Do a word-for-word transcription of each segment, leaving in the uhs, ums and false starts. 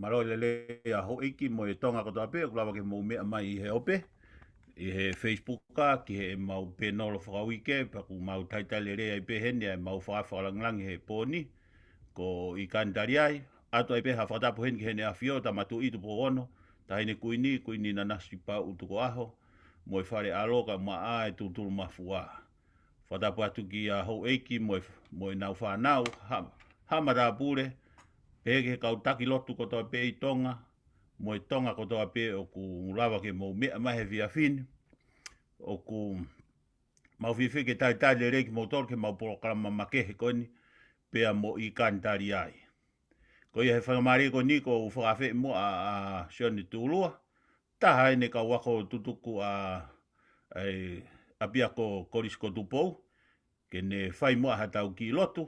Mālō e lelei ʻa houʻeiki mo e Tonga kotoa pē ʻoku lava ke mou meʻa mai ʻi he ope, ʻi he Facebook, ki heʻemau pēnolo fakauike, pea ʻoku mau talitali lelei ai pē heni ʻemau fakafakalangilangi he pō ni, ko ʻIkani Taliai, ʻoatu ai pē ha fakatapu heni ki Heʻene ʻAfio, Tama Tuʻi Tupou Ono, Taʻahine Kuini, Kuini Nanasipauʻu Tukuʻaho, mo e Fale ʻAlo kae ʻumaʻā e Tulutulumafua. Fakatapu atu kia houʻeiki mo e, mo ʻenau fānau, ha, ha matāpule, pehē ki he kau taki lotu kotoa pē ʻi Tonga, mo e Tonga kotoa pē ʻoku lava ke mou meʻa mai he efiafi ni, ʻoku mau fiefia ke talitali lelei kimoutolu ki heʻemau polokalama makehe ko eni, pea mo ʻIkani Taliai. Ko ia he faingamālie ko eni ʻoku ou fakaafeʻi muʻa ʻa, ʻa Sione Tulua, taha ʻene kau ako tutuku ʻa, ʻa e ʻapiako Kolisi ko Tupou, ke ne fai muʻa haʻatau kiʻi lotu,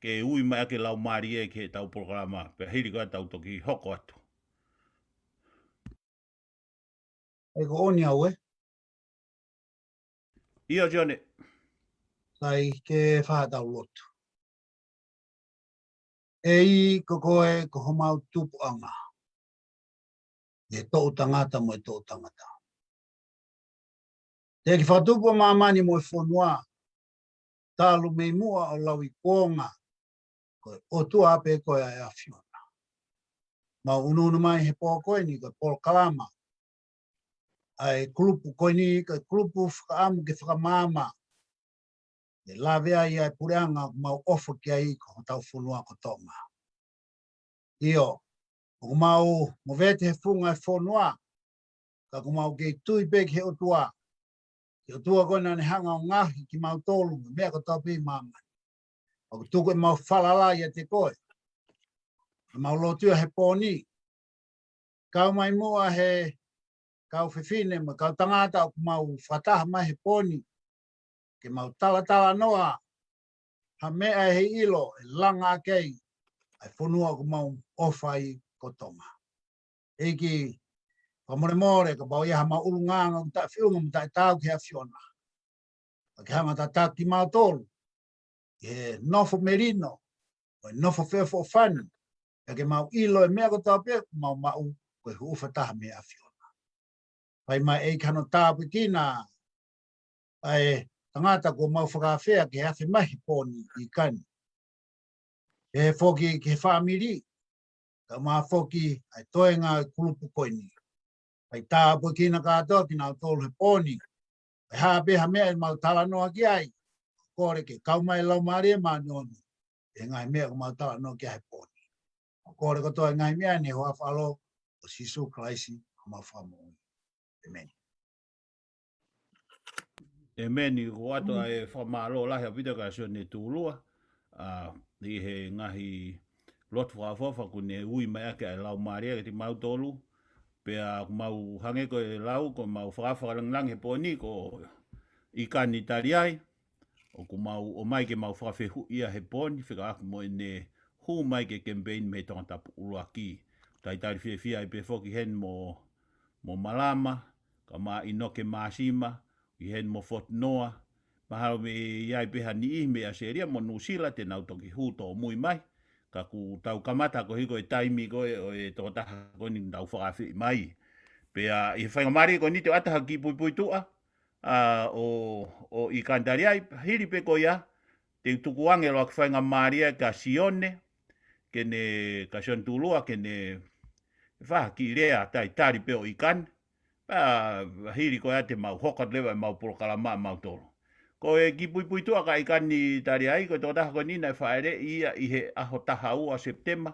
ke ui mai ʻaki e Laumālie ki heʻetau polokalama, pea hili ko ia tau toki hoko atu. ʻE ko ʻoni au ē? ʻIo, Sione. Sai, ke fai haʻatau lotu. ʻEiki, ko koe ko homau tupuʻanga ʻi he toʻutangata mo e toʻutangata. Teʻeki fakatupu ʻa māmani mo e fonua, talu mei muʻa ʻo lauikuonga, ko e ʻOtua pē koe ʻa e ʻAfiona. Mau ʻunuʻunu mai he pō ko eni ko e polokalama ʻa e kulupu ko eni, ko e kulupu fakaʻamu ke fakamaama, ʻe lave ai ʻa e puleʻanga ʻoku mau ʻofa ki ai ko hotau fonua ko Tonga. ʻIo, ʻoku mau movete he funga e fonua, ka ʻoku mau kei tui pē ki he ʻOtua. Ki he ʻOtua ko ē naʻa ne hanga ʻo ngaohi kimautolu mei he meʻa kotoa pē ʻi māmani. ʻOku tuku ʻemau falala ʻiate koe. ʻEmau lotu ia he pō ni, kau mai muʻa he kau fefine mo e kau tangata ʻoku mau fakataha mai he pō ni, ke mau talatalanoa ha meʻa ʻe ʻilo ʻe langa ʻaki ai ʻa e fonua ʻoku mau ʻofa ai ko Tonga. ʻEiki, fakamolemole kapau ʻe ʻi ai haʻamau ʻulungaanga ʻoku taʻefeʻunga mo taʻetaau ki he ʻAfiona, ka ke hanga ʻo tataki kimautolu ʻi he nofo melino, ʻo e nofo feʻofoʻofani, pea ke mau ʻilo e meʻa kotoa pē ʻoku mau maʻu ko e huʻufa taha mei he ʻAfiona. Fai mai ʻEiki hano tāpuekina ʻa e tangata kuo mau fakaafeʻi ke afe mai he pō ni, ʻIkani. Pehē foki ki he fāmili, kae ʻumaʻā foki ʻa e toenga ʻo e kulupu ko eni. Fai tāpuekina kātoa kinautolu he pō ni. ʻE hā pē ha meʻa ʻe mau talanoa ki ai, kole ke kau mai e Laumālie Māʻoniʻoni ʻi he ngaahi meʻa ʻoku mau talanoa ki ai he pō ni. Kole kotoa e ngaahi meʻa ni he huafa ʻo Sīsū Kalaisi ko homau Fakamoʻui. ʻĒmeni. ʻĒmeni. ʻOku ʻoatu ʻa e fakamālō lahi ʻaupito kia Sione Tulua, ʻa, ʻi he ngaahi lotu fakaʻofoʻofa kuo ne ui mai ʻaki ʻa e Laumālie kiate kimautolu, pea ʻoku mau hangē ko e lau, ko ʻemau fakafakalangilangi he pō ni ko ʻIkani Taliai, ʻoku mau ō mai ke mau fakafehuʻia he pō ni, fekauʻaki mo ʻene hū mai ki he kemipeini mei Tongatapu ʻUluaki. Talitali fiefia ai pē foki heni mo, mo Malama, kae ʻumaʻā ʻInoke Māsima, ʻi heni mo Fotunoa, mahalo mei ai pē ha niʻihi mei ʻAositelēlia mo Nuʻusila te nau toki hū tōmui mai, ka kuo tau kamata koeʻuhi ko e taimi ko ē ʻo e tokotaha ko eni naʻa tau fakaafeʻi mai. Pea ʻi he faingamālie ko eni te u ʻoatu ha kiʻi puipuituʻa, ʻa, ʻo, ʻo ʻIkani Taliai, hili pē ko ia, te u tukuange ʻa e faingamālie kia Sione, ke ne, kia Sione Tulua, ke ne fai ha kiʻi lea talitali pē ʻo ʻIkani, pea hili ko ia te mau hoko atu leva ʻemau polokalama ʻamautolu. Ko e kiʻi puipuituʻa kia ʻIkani Taliai, ko e tokotaha ko eni naʻe fāʻeleʻi ia ʻi he ʻaho taha ua Sepitema,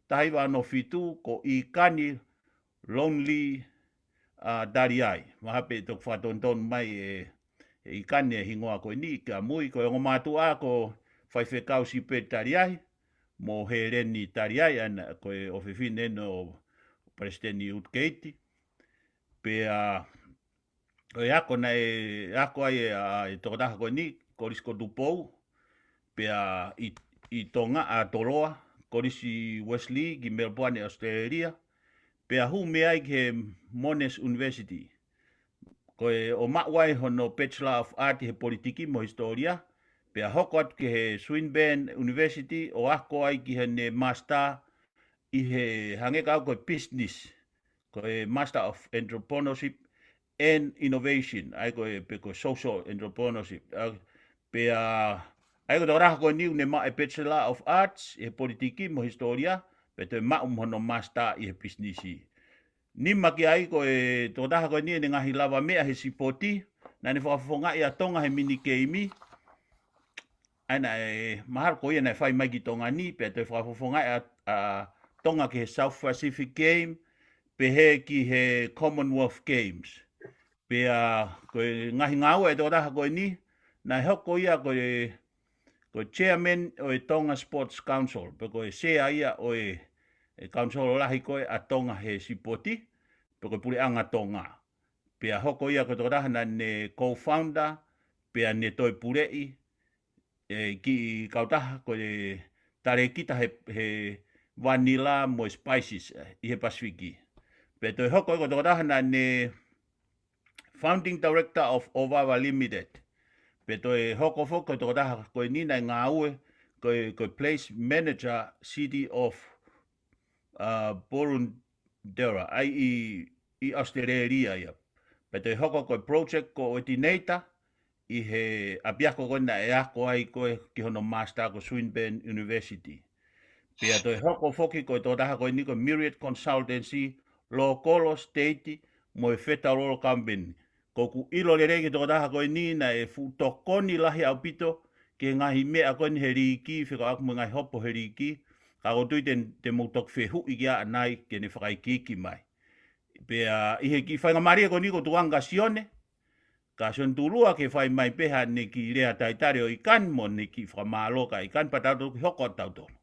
taha hiva ono fitu, ko ʻIkani Lonely, ʻa, Taliai. Mahalo pē toki fakatonutonu mai ʻe, ʻe ʻIkani e hingoa ko eni ki ʻamui, ko e ongo mātuʻa ko Faifekau Sipeli Taliai, mo Heleni Taliai, ʻa ia ko e ʻofefine ʻo Palesiteni Utikeiti. Pea, ʻa, ko e ako naʻe ako ai ʻa e tokotaha ko eni, Kolisi ko Tupou, pea ʻi, ʻi Tonga ʻa Toloa, Kolisi Uesilī ki Melipoane, ʻAositelēlia, pea hū mei ai ki he Monash University. Ko e ʻo maʻu ai hono Bachelor of Art he Politiki mo Hisitōlia, pea hoko atu ki he Swinburne University ʻo ako ai ki heʻene Master ʻi he hangē ka ko e business, ko e Master of Entrepreneurship and Innovation, ʻa ia ko e, pe ko e Social Entrepreneurship. ʻA, pea, ʻa ia ko e tokotaha ko eni ʻoku ne maʻu e Bachelor of Arts ʻi he Politiki mo Hisitōlia, pea toe maʻu mo hono Master ʻi he business. Nima ki ai ko e tokotaha ko eni ʻene ngaahi lavameʻa he sipoti, naʻa ne fakafofongaʻi ʻa Tonga he mini keimi, ʻa ia naʻe mahalo ko ia naʻe fai mai ki Tonga ni, pea toe fakafofongaʻi ʻa, ʻa Tonga ki he South Pacific Game, pehē ki he Commonwealth Games. Pea ko e ngaahi ngāue ʻa e tokotaha ko eni, naʻe hoko ia ko e, ko e chairman ʻo e Tonga Sports Council, pe ko e sea ia ʻo e, e council lahi ko ē ʻa Tonga he sipoti, pe ko e puleʻanga Tonga. Pea hoko ia ko e tokotaha naʻa ne co-founder, pea ne toe puleʻi, e kiʻi kautaha ko e talēkita he, he vanilla mo e spices, e, ʻi he Pasifiki. Pea toe hoko ia ko e tokotaha naʻa ne founding director of Ovava Limited. Pea toe hoko foki ko e tokotaha ko eni naʻe ngāue ko e, ko e place manager city of, uh, Boroondara, ʻa ia ʻi, ʻi ʻAositelēlia ia. Pea toe hoko ko e project coordinator ʻi he ʻapiako ko ē naʻe ako ai ko ē ki hono master ko Swinburne University. Pea toe hoko foki ko e tokotaha ko eni ko e Myriad Consultancy, local, state, mo e federal company. ʻOku ou ʻilo lelei ki he tokotaha ko eni naʻe fuʻu tokoni lahi ʻaupito ki he ngaahi meʻa ko eni he liiki, fekauʻaki mo e ngaahi hopo he liiki, ka ʻoku ou tui te, te mou toki fehuʻi ki ai ʻanai ke ne fakaikiiki mai. Pea ʻi he kiʻi faingamālie ko eni ʻoku ou tukuange kia Sione, kia Sione Tulua ke fai mai pē haʻane kiʻi lea talitali ʻo ʻIkani mo ʻene kiʻi fakamālō kia ʻIkani pea tau toki hoko atu tautolu.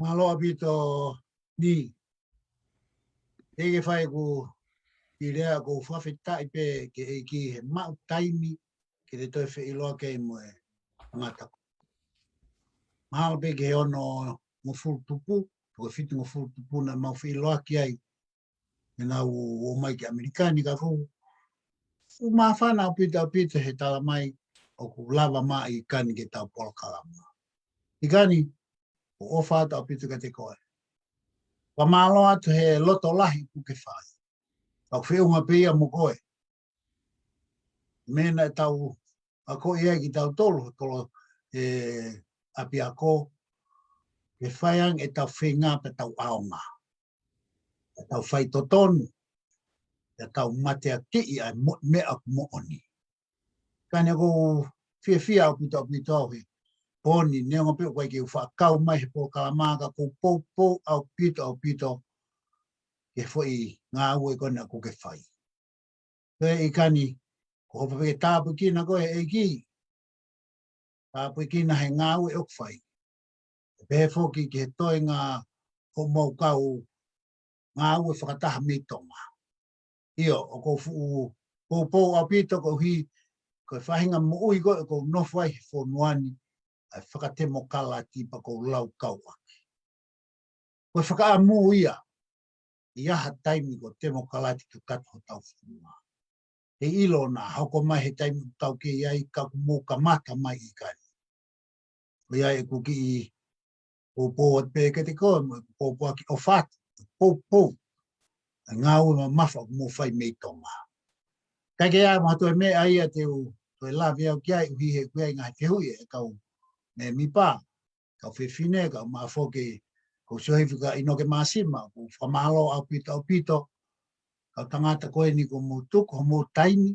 Mālō ʻaupito ni. Teʻeki ke fai ʻeku kiʻi lea, ʻoku ou fakafetaʻi pē ki he ʻEiki he maʻu taimi ke te toe feʻiloaki ai mo e tangata ko. Mahalo pē ki he onongofulu tupu, pe ko e fitungofulu tupu naʻa mau feʻiloaki ai, ʻi heʻenau ō mai ki ʻAmelika ni ka fuʻu, fuʻu māfana ʻaupito ʻaupito he tala mai ʻoku lava mai ʻIkani ke tau polokalama. ʻIkani, ʻoku ou ʻofa atu ʻaupito kiate koe. Fakamālō atu he loto lahi ʻoku ke fai. Ka ʻoku feʻunga pē ia mo koe. Meʻa naʻa tau akoʻi ai kitautolu, he kolo, e, ʻapiako, ke fai ange ʻetau feinga pea tau ʻaonga. Pea tau fai totonu, pea tau mateakiʻi ʻa e mo-, meʻa ʻoku moʻoni. Ka ne ʻoku ou fiefia ʻaupito ʻaupito au he pō ni, neongo pē ʻoku ʻikai ke u faʻa kau mai he polokalama ka ʻoku ou poupou ʻaupito ʻaupito ki he foʻi ngāue ko ena ʻoku ke fai. Pea ʻIkani, ʻoku ou pehē ke tāpuekina koe ʻe he ʻEiki. Tāpuekina he ngāue ʻoku fai. Pehē foki ki he toenga ʻo homou kau ngāue fakataha mei Tonga. ʻIo, ʻoku ou fuʻu poupou ʻaupito koeʻuhi ko e faʻahinga moʻui ko ē ʻoku ou nofo ai he fonua ni, ʻa e fakatemokalati pea ʻoku ou laukau ʻaki. Ko e fakaʻamu ia, ʻi ha taimi ko e temokalati kakato hotau fonua. He ʻilo naʻa hoko mai he taimi ʻoku tau kei ai ka ʻoku mou kamata mai ʻIkani. Ko ia ʻeku kiʻi poupou atu pē kiate koe, mo ʻeku poupou ʻaki ʻofa atu, poupou. ʻA e ngāue mamafa ʻoku mou fai mei Tonga. Kae kehe ʻoku ʻi ai ha toe meʻa ia te u toe lave au ki ai ʻuhi he ʻoku ʻi ai ngaahi fehuʻi ʻa e kau mēmipa, kau fefine, kau mafoke, ʻoku ou sio hifo kia ʻInoke Māsima, ʻoku ou fakamālō ʻaupito ʻaupito, kau tangata ko eni kuo mou tuku homou taimi,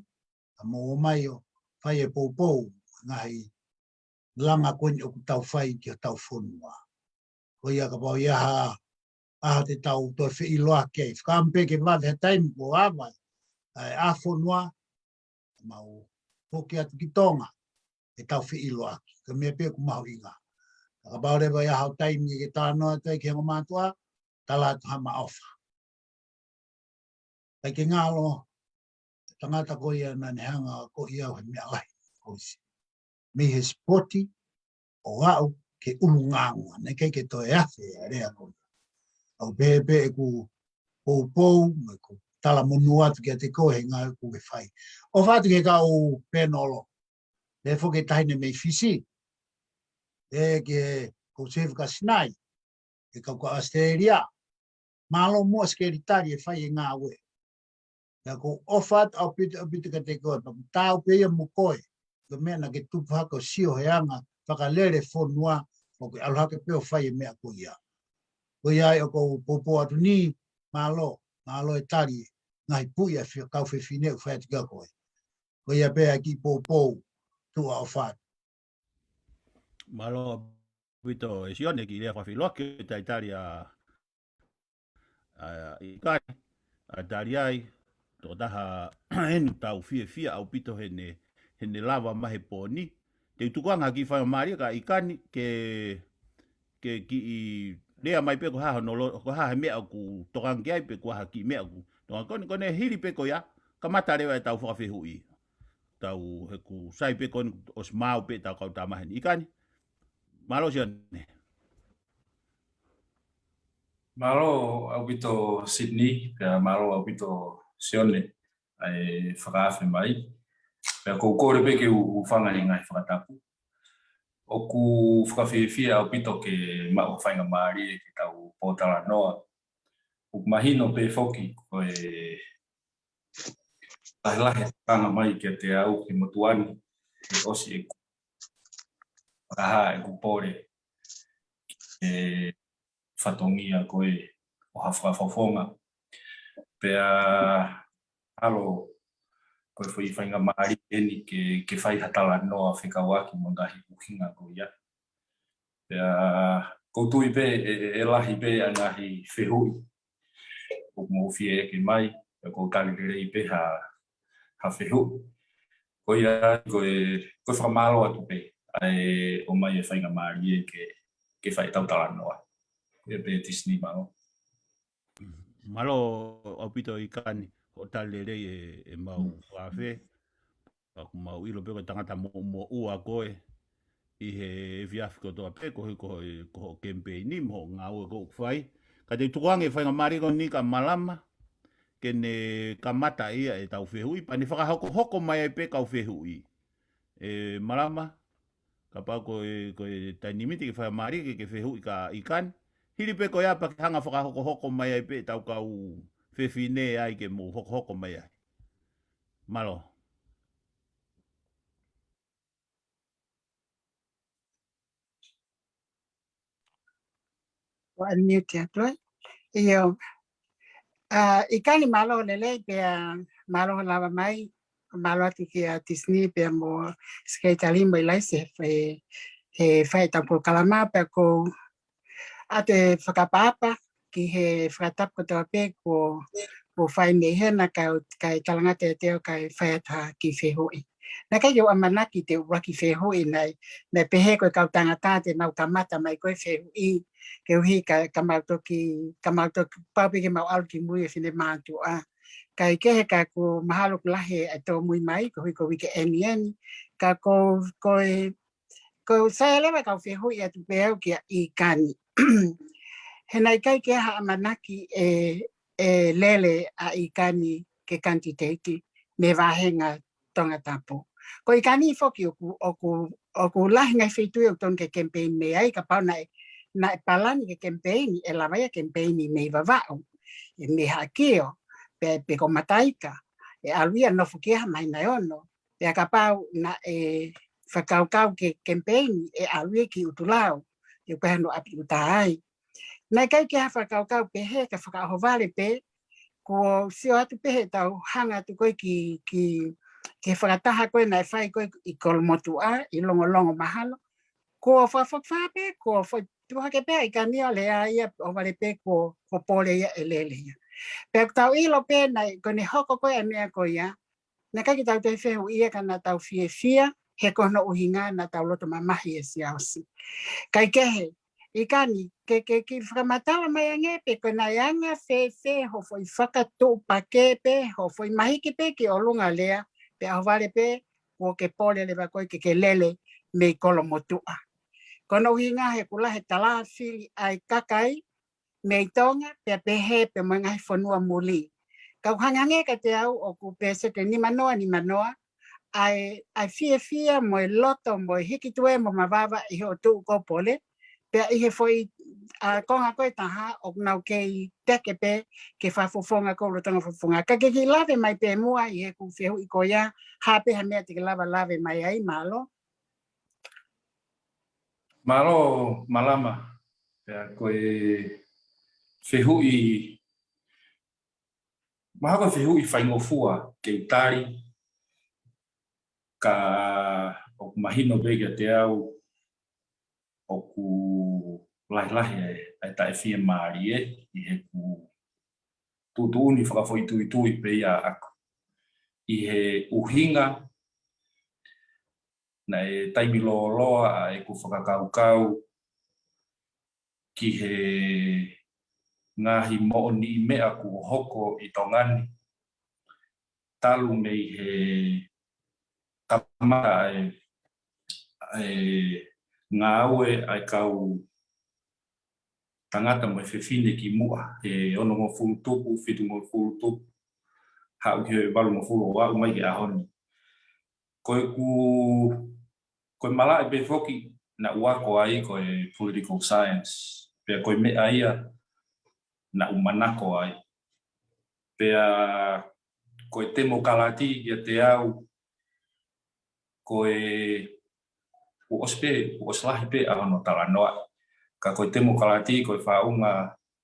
ka mou ō mai ʻo fai e poupou, ngaahi langa ko eni ʻoku tau fai ki hotau fonua. Ko ia kapau ʻe ʻi ai ha ʻaho te tau toe feʻiloaki ai. Fakaʻamu pē ke vave ha taimi kuo ava ʻa e ʻa fonua, mau foki atu ki Tonga, ʻe tau feʻiloaki. Ko e meʻa pē ʻoku mahuʻinga. Ka kapau leva ʻe ʻi ai haʻo taimi ke talanoa atu ai ki he ongo mātuʻa, tala atu ha ʻofa. ʻIkai ke ngalo, tangata ko ia naʻa ne hanga ʻo akoʻi au he meʻa lahi, ʻosi. Mei he sipoti, ʻo aʻu ki he ʻulungaanga, naʻe ʻikai ke toe afe ʻa e lea ko ia. ʻOku ou pehē pē ʻeku poupou, mo ʻeku talamonū atu kiate koe he ngāue ʻoku ke fai. ʻOfa atu ki he kau pēnolo, pehē foki ki he taʻahine mei Fisi, ē, ki he ʻEiki Sefika Sinai, ʻe kau ka ʻAositelēlia. Mālō muʻa Sekelitali e fai e ngāue. Pea ʻoku ou ʻofa atu ʻaupito, ʻaupito kiate koe, pea ʻoku taau pē ia mo koe. Ko e meʻa naʻa ke tupu hake ʻo sio he anga fakalele fonua, ʻoku ke ʻalu hake pē ʻo fai e meʻa ko ia. Ko ia ai ʻoku ou poupou atu ni, mālō, mālō e tali, ngaahi puʻi ʻa e kau fefine ʻoku fai atu kia koe. Ko ia pē ʻa e kiʻi poupou, tuʻa ʻofa atu. Mālō ʻaupito ʻe Sione ki he lea fakafiloa ke talitali ʻa ʻa ʻIkani, ʻa tali ai, tokotaha eni tau fiefia ʻaupito heʻene, heʻene lava mai he pō ni. Te u tuku ange ha kiʻi faingamālie kia ʻIkani ke, ke kiʻi lea mai pē ko e hā hono lo-, ko e hā he meʻa ʻoku tokanga ki ai pe ko e hā ha kiʻi meʻa ʻoku tokanga ki ai. Ko eni, ko eni hili pē ko ia, kamata leva ʻetau fakafehuʻi. Tau he ʻoku sai pē ko eni ʻosi maau pē ʻetau kau tama heni. ʻIkani, mālō Sione. Mālō ʻaupito Sydney, pea mālō ʻaupito Sione, ʻa e fakaafe mai. Pea ʻoku ou kole pē ke u hūfanga he ngaahi fakatapu. ʻOku fakafiefia ʻaupito ke maʻu faingamālie ke tau pōtalanoa. ʻOku mahino pē foki ko e lahilahi e tokanga mai kiate au he motuʻa ni, he ʻosi ʻeku fakahā ʻeku pole ki he fatongia ko ē ʻo ha fakafofonga. Pea ʻalu ko e foʻi faingamālie eni ke, ke fai ha talanoa fekauʻaki mo e ngaahi ʻuhinga ko ia. Pea ʻoku ou tui pē ʻe, ʻe, ʻe lahi pē ʻa e ngaahi fehuʻi ʻoku mou fie ʻeke mai, pea ʻoku ou tali lelei pē ha, ha fehuʻi. Ko ia, ko e, ko e fakamālō atu pē ʻa e ʻomai e faingamālie ke, ke fai ʻetau talanoa. Ko ia pē Tisini, mālō. Mālō ʻaupito ʻIkani, hoʻo tali lelei e, ʻemau fakaafe. Pea ʻoku mau ʻilo pē ko e tangata mo, moʻua koe ʻi he efiafi kotoa pē, ko e, ko e, ko hoʻo kemipeini mo hoʻo ngāue ʻoku fai. Ka te u tuku ange e faingamālie ko eni kia Malama, ke ne kamata ia ʻetau fehuʻi, pea ne fakahokohoko mai ai pē kau fehuʻi. ʻE Malama, kapau ko e, ko e taimi ni te ke faingamālie ke, ke fehuʻi kia ʻIkani. Hili pē ko ia pea ke hanga fakahokohoko mai ai pē ʻetau kau fefine ai ke mou hokohoko mai ai. Mālō. Ua unmute atu ai. ʻIo. ʻA, ʻIkani mālō lelei pea mālō lava mai. Mālō atu kia Tisini pea mo Sekelitali mo ʻIlaise he, he fai ʻetau polokalama pea ʻoku ou ʻoatu e fakaʻapaʻapa ki he fakatapu kotoa pē kuo, kuo fai mei hena kae, kae talangata ʻiate au kae fai atu ha kiʻi fehuʻi. Naʻe ʻikai ke u ʻamanaki te u ʻuluaki fehuʻi nai, naʻe pehē ko e kau tangata te nau kamata mai ko e fehuʻi, koeʻuhi ka, ka mau toki, ka mau toki pau pē ke mau ʻalu ki mui e finemātuʻa. Kae kehe ka ʻoku mahalo ʻoku lahi e tōmui mai, koeʻuhi ko e uike ʻeni eni, ka ko, ko e, ko e sai leva kau fehuʻi atu pē au kia ʻIkani. He naʻe ʻikai ke ʻi ai ha ʻamanaki ʻe, ʻe lele ʻa ʻIkani ke kanititeiti mei he vāhenga Tongatapu. Ko ʻIkani foki ʻoku, ʻoku, ʻoku lahi ngaahi feituʻu ʻoku tonu ke kemipeini mei ai, kapau naʻe, naʻe palani ke kemipeini, ʻe lava ia kemipeini mei Vavaʻu, ʻe mei Haʻakio, pe, pe ko Mataika, ʻe ʻalu ia nofo ki ai ha māhina ʻe ono. Pea kapau naʻe fakakaukau ke kemipeini ʻe ʻalu ia ki ʻUtulau, ʻe ʻikai hano ʻapi ʻuta ai. Naʻe ʻikai ke ʻi ai ha fakakaukau pehē ka fakaʻohovale pē, kuo sio atu pē heʻetau hanga atu ko ē ki, ki, ki he fakataha ko ē naʻe fai ko ē ʻi Kolomotuʻa, ʻi Longolongo mahalo. Kuo fakafokifā pē, kuo foʻi tuʻu hake pē ʻa ʻIkani ʻo lea ia, ʻohovale pē kuo, kuo pole ia ʻe lele ia. Pea ʻoku tau ʻilo pē naʻe, ko ʻene hoko ko ē ʻa e meʻa ko ia, naʻe ʻikai ke tau toe fehuʻia ka naʻa tau fiefia, he ko hono ʻuhinga naʻa tau loto mamahi ʻi he Siaosi. Kae kehe, ʻIkani, ke, ke, ke fakamatala mai ange pē ko e naʻe anga fēfē hoʻo foʻi fakatuʻupakē pē, hoʻo foʻi mahiki pē ki ʻolunga lea, pea ʻohovale pē, kuo ke pole leva koe ke ke lele mei Kolomotuʻa. Ko hono ʻuhinga he ʻoku lahi e talafili ʻa e kakai, mei Tonga, pea pehē pē mo e ngaahi fonua muli. Ka ʻoku hangehangē kiate au ʻoku pēseti ʻe nimanoa, nimanoa, ʻa e, ʻa e fiefia mo e loto mo e hiki tuē mo mavava ʻi hoʻo tuʻu ko ē ʻo pole, pea ʻi he foʻi ʻa e konga ko ē ʻe taha ʻoku nau kei teke pē ke fakafofonga ko ē ʻa e lolotonga fakafofonga. Ka ke kiʻi lave mai pē muʻa ʻi heʻeku fehuʻi ko ia, ha pē ha meʻa te ke lava lave mai ai, mālō. Mālō, Malama. Pea ko e fehuʻi, mahalo ko e fehuʻi faingofua ke u tali, ka ʻoku mahino pē kiate au ʻoku lahilahi ʻa e, ʻa e taʻefiemālie ʻi heʻeku tuʻutuʻuni fakafoʻituitui pē ia ʻaʻaku. ʻI he ʻuhinga naʻe taimi lōloa ʻa ʻeku fakakaukau ki he ngaahi moʻoniʻi meʻa kuo hoko ʻi Tonga ni, talu mei he kamata ʻa e, ʻa e ngāue ʻa e kau tangata mo e fefine kimuʻa, he onongofulu tupu, fitungofulu tupu, haʻu ki he valungofulu ʻo aʻu mai ki he ʻaho ni. Ko ʻeku, ko e malaʻe pē foki naʻá ku ako ai ko e political science, pea ko e meʻa ia naʻá ku manako ai. Pea ko e temokalati kiate au, ko e, kuo ʻosi pē, kuo ʻosi lahi pē ʻa hono talanoaʻi. Ka ko e temokalati, ko e faʻunga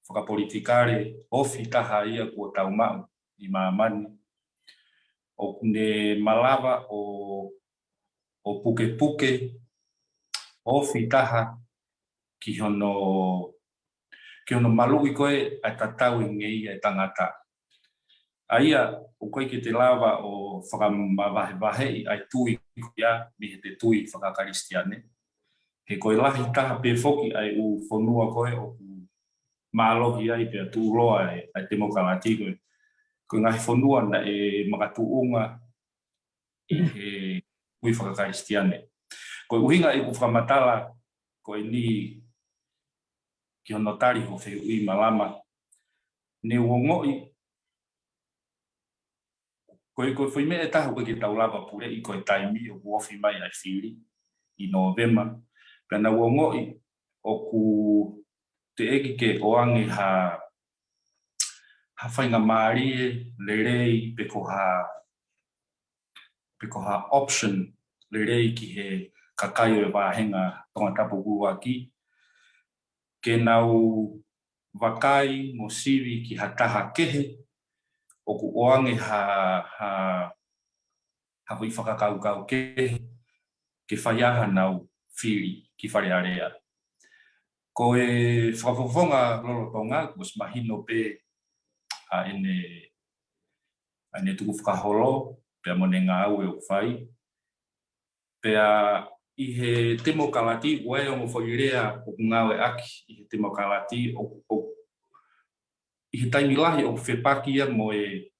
fakapolitikale ofi taha ia kuo tau maʻu ʻi māmani. ʻOku ne malava ʻo, ʻo pukepuke ofi taha ki hono, ki hono maluʻi ko ē ʻa e tatau e ngeia e tangata. ʻA ia, ʻoku ʻikai ke te lava ʻo fakamavahevaheʻi ʻa e tui ko ia mei heʻete tui fakakalisitiane. He ko e lahi taha pē foki ʻa e ʻū fonua ko ē ʻoku mālohi ai pea tuʻuloa ʻa e, ʻa e temokalati ko ē, ko e ngaahi fonua naʻe makatuʻunga ʻi he tui fakakalisitiane. Ko e ʻuhinga ʻeku fakamatala ko eni ki hono tali hoʻo fehuʻi, Malama, ne u ongoʻi ko e, ko e foʻi meʻa ʻe taha ʻoku ʻikai ke tau lava puleʻi ko e taimi ʻoku ofi mai ai e fili ʻi Nōvema. Pea naʻá ku ongoʻi ʻoku teʻeki ke ʻoange ha, ha faingamālie lelei pe ko ha, pe ko ha option lelei ki he kakai ʻo e vāhenga Tongatapu ʻuluaki ke nau vakai mo sivi ki ha taha kehe ʻoku ʻoange ha, ha, ha foʻi fakakaukau kehe ke fai ai haʻanau fili ki Fale Alea. Ko e fakafofonga lolotonga, kuo ʻosi mahino pē ʻa ʻene, ʻa ʻene tukufakaholo pea mo ʻene ngāue ʻoku fai. Pea ʻi he temokalati, ʻoku ʻi ai e ongo foʻi lea ʻoku ngāueʻaki ʻi he temokalati ʻo, ʻo, ʻi he taimi lahi ʻoku fepaki ia mo e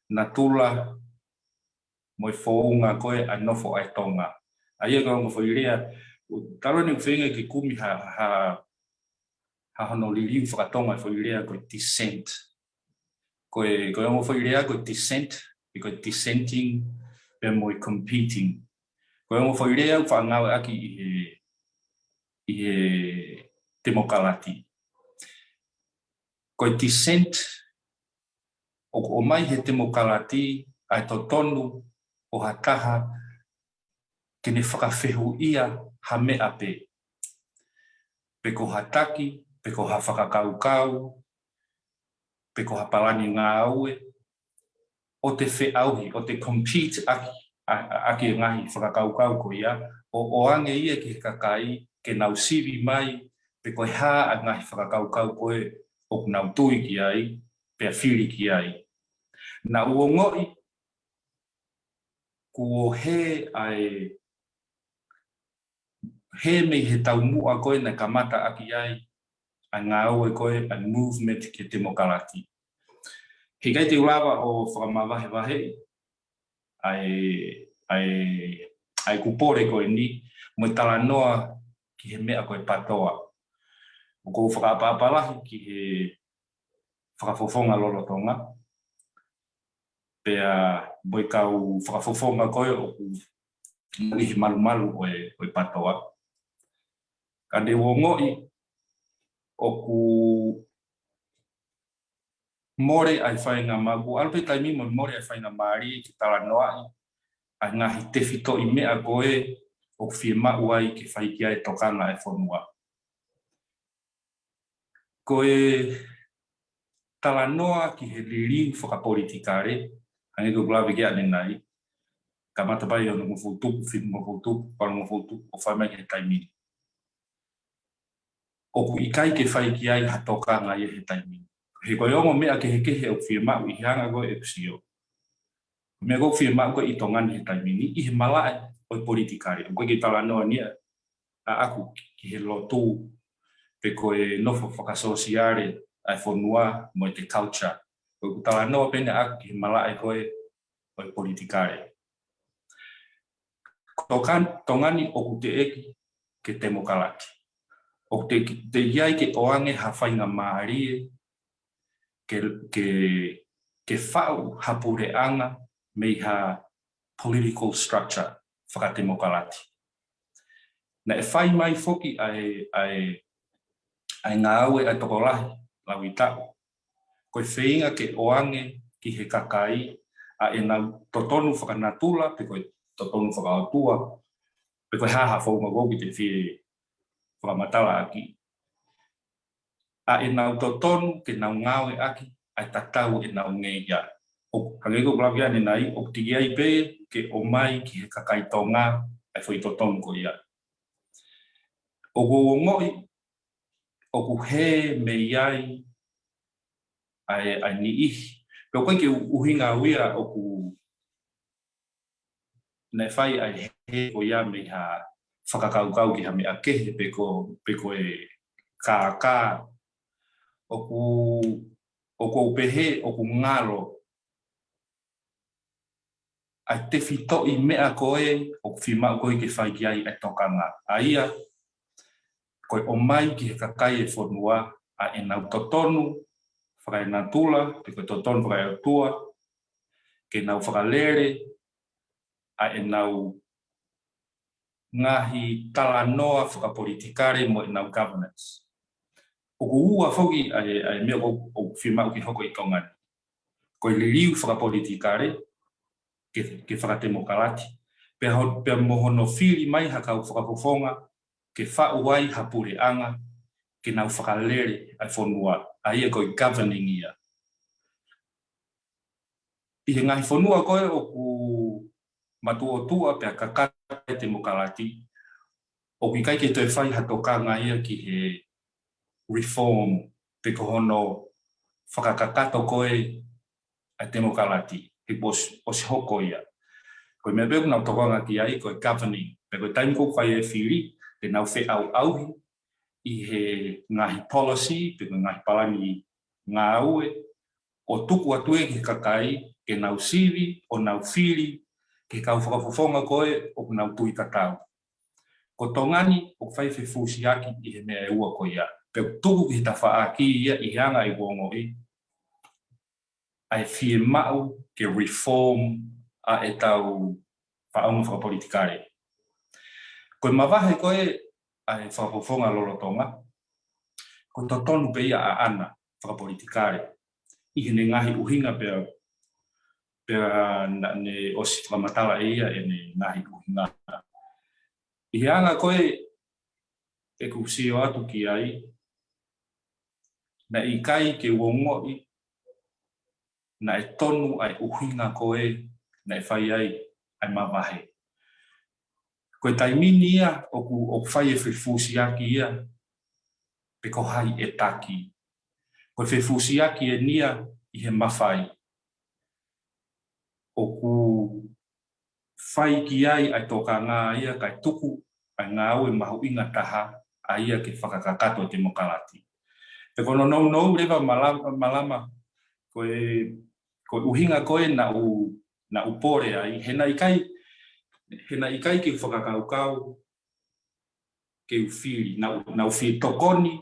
natula mo e founga ko ē ʻa e nofo ʻa e Tonga. ʻA ia ko e ongo foʻi lea, talu ʻene ʻuhinga ke kumi ha, ha, ha hono liliu fakatonga e foʻi lea ko e dissent. Ko e, ko e ongo foʻi lea ko e dissent, ʻi ko e dissenting, pea mo e competing. Ko e ongo foʻi lea ʻoku faʻa ngāueʻaki ʻi he, ʻi he temokalati. Ko e dissent, ʻoku ʻomai he temokalati ʻa e totonu ʻo ha taha ke ne fakafehuʻia ha meʻa pē. Pe ko ha taki, pe ko ha fakakaukau, pe ko ha palani ngāue, ʻo te feʻauhi, ʻo te compete ʻaki, ʻa, ʻa, ʻaki e ngaahi fakakaukau ko ia, ʻo, ʻoange ia ki he kakai, ke nau sivi mai, pe ko e hā ʻa e ngaahi fakakaukau ko ē ʻoku nau tui ki ai, pea fili ki ai. Naʻá ku ongoʻi, kuo hē ʻa e, hē mei he taumuʻa ko ē naʻe kamata ʻaki ai ʻa e ngāue ko ē ʻa e movement ki he temokalati. He ʻikai te u lava ʻo fakamavahevaheʻi ʻa e, ʻa e, ʻa ʻeku pole ko eni, mo e talanoa ki he meʻa ko e PATOA. ʻOku ou fakaʻapaʻapa lahi ki he fakafofonga lolotonga, pea mo e kau fakafofonga ko ē ʻoku ʻi he malumalu ʻo e, ʻo e PATOA. Ka ne u ongoʻi, ʻoku mole ai faingamālie, ʻoku ʻalu pē taimi mo mole ai faingamālie ke talanoaʻi ʻa e ngaahi tefitoʻi meʻa ko ē ʻoku fiemaʻu ai ke fai ki ai e tokanga ʻa e fonua. Ko e talanoa ki he liliu fakapolitikale, hangē ko ʻeku lave ki ai ʻanenai, kamata pē ʻi he onongofulu tupu, fitungofulu tupu, valungofulu tupu, ʻo fai mai ki he taimi ni. ʻOku ʻikai ke fai ki ai ha tokanga ia he taimi ni. He ko e ongo meʻa kehekehe ʻoku fiemaʻu ʻi he anga ko ē ʻeku sio. Meʻa ʻoku fiemaʻu ko ē ʻi Tonga ni he taimi ni, ʻi he malaʻe ʻo e politikale. ʻOku ʻikai ke talanoa ni ʻaʻaku ki he lotu, pe ko e nofo fakasōsiale ʻa e fonua mo e culture. ʻOku talanoa pē eni ʻaʻaku ki he malaʻe ko ē ʻo e politikale. Ko Tonga ni ʻoku teʻeki ke temokalati. ʻOku teʻeki, teʻeki ai ke ʻoange ha faingamālie ke, ke, ke faʻu ha puleʻanga mei ha political structure fakatemokalati. Naʻe fai mai foki ʻa e, ʻa e, ʻa e ngāue ʻa e tokolahi lauʻitaʻu. Ko e feinga ke ʻoange ki he kakai ʻa ʻenau totonu fakanatula, pe ko e totonu fakaʻotua, pe ko e hā ha founga ʻoku te fie fakamatalaʻaki. ʻA ʻenau totonu ke nau ngāueʻaki ʻa e tatau ʻenau ngeia. ʻO hangē ko ʻeku lave ʻanenai, ʻoku teʻeki ai pē ke ʻomai ki he kakai Tonga ʻa e foʻi totonu ko ia. ʻOku ou ongoʻi ʻoku hē mei ai ʻa e, ʻa e niʻihi. Pea ʻoku ʻikai ke ʻuhinga au ia ʻoku ne fai ʻa e hē ko ia mei ha fakakaukau ki ha meʻa kehe pe ko, pe ko e kākā. ʻOku, ʻoku ou pehē, ʻoku ngalo ʻa e tefitoʻi meʻa ko ē ʻoku fiemaʻu ko ē ke fai ki ai ʻa e tokanga. ʻA ia, ko e ʻomai ki he kakai e fonua ʻa ʻenau totonu fakaenatula, pe ko e totonu fakaeʻotua, ke nau fakalele ʻa ʻenau ngaahi talanoa fakapolitikale mo ʻenau governance. ʻOku ua foki ʻa e, ʻa e meʻa ʻoku, ʻoku fiemaʻu ke hoko ʻi Tonga ni. Ko e liliu fakapolitikale ke, ke fakatemokalati. Pea ho-, pea mo hono fili mai ha kau fakafofonga ke faʻu ai ha puleʻanga ke nau fakalele ʻa e fonua. ʻA ia ko e governing ia. ʻI he ngaahi fonua ko ē ʻoku matuʻotuʻa pea kakato e temokalati, ʻoku ʻikai ke toe fai ha tokanga ia ki he reform pe ko hono fakakakato ko ē ʻa e temokalati, he ʻosi, ʻosi hoko ia. Ko e meʻa pē ʻoku nau tokanga ki ai, ko e governing, pe ko e taimi ʻoku fai e fili, te nau feʻauʻauhi ʻi he ngaahi policy, pe ko e ngaahi palani ngāue, ʻo tuku atu ia ki he kakai, ke nau sivi, ʻo nau fili, ki he kau fakafofonga ko ē ʻoku nau tui tatau. Ko Tonga ni, ʻoku fai fefusiaki ʻi he meʻa ʻe ua ko ia. Pea ʻoku tuku ki he tafaʻaki ia ʻi he anga ʻeku ongoʻi, ʻa e fiemaʻu ke reform ʻa ʻetau faʻunga fakapolitikale. Ko e mavahe ko ē ʻa e fakafofonga lolotonga, ko e totonu pē ia ʻaʻana fakapolitikale. ʻI heʻene ngaahi ʻuhinga pea, pea naʻa ne ʻosi fakamatala ʻe ia ʻene ngaahi ʻuhinga. ʻI he anga ko ē ʻeku sio atu ki ai, naʻe ʻikai ke u ongoʻi naʻe tonu ʻa e ʻuhinga ko ē naʻe fai ai ʻa e mavahe. Ko e taimi ni ia ʻoku, ʻoku fai e fefusiaki ia pe ko hai ʻe taki. Ko e fefusiaki eni ia ʻi he mafai. ʻOku fai ki ai ʻa e tokanga ia kae tuku ʻa e ngāue mahuʻinga taha ʻa ia ke fakakakato e temokalati. Pea ko hono nounou leva malama, malama ko e, ko e ʻuhinga ko ē naʻa ku, naʻa ku pole ai, he naʻe ʻikai, he naʻe ʻikai ke u fakakaukau ke u fili, naʻa ku, naʻa ku fie tokoni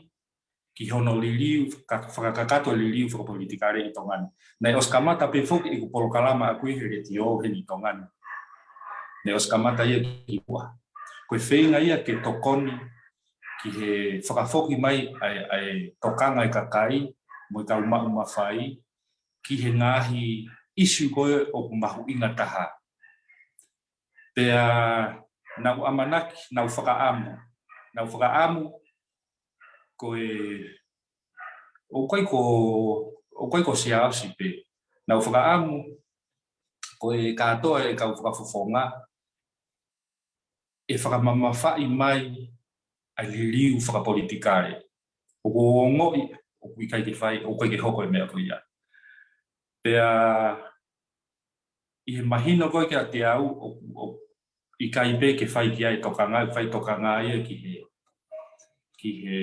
ki hono liliu, ka-, fakakakato liliu fakapolitikale ʻi Tonga ni. Naʻe ʻosi kamata pē foki ʻeku polokalama ʻaʻaku ʻi he letiō heni ʻi Tonga ni. Naʻe ʻosi kamata ia kimuʻa. Ko e feinga ia ke tokoni ki he fakafoki mai ʻa e, ʻa e tokanga ʻa e kakai mo e kau maʻu mafai ki he ngaahi ʻisiū ko ē ʻoku mahuʻinga taha. Pea naʻa ku ʻamanaki, naʻa ku fakaʻamu, naʻa ku fakaʻamu ko e, ʻoku ʻikai ko, ʻoku ʻikai ko Siaosi pē, naʻa ku fakaʻamu ko e kātoa e kau fakafofonga ʻe fakamamafaʻi mai ʻa e liliu fakapolitikale. ʻOku ou ongoʻi ʻoku ʻikai ke fai, ʻoku ʻikai ke hoko e meʻa ko ia. Pea ʻi he mahino ko ē kiate au, ʻoku, ʻoku ʻikai pē ke fai ki ai e tokanga, fai tokanga ia ki he, ki he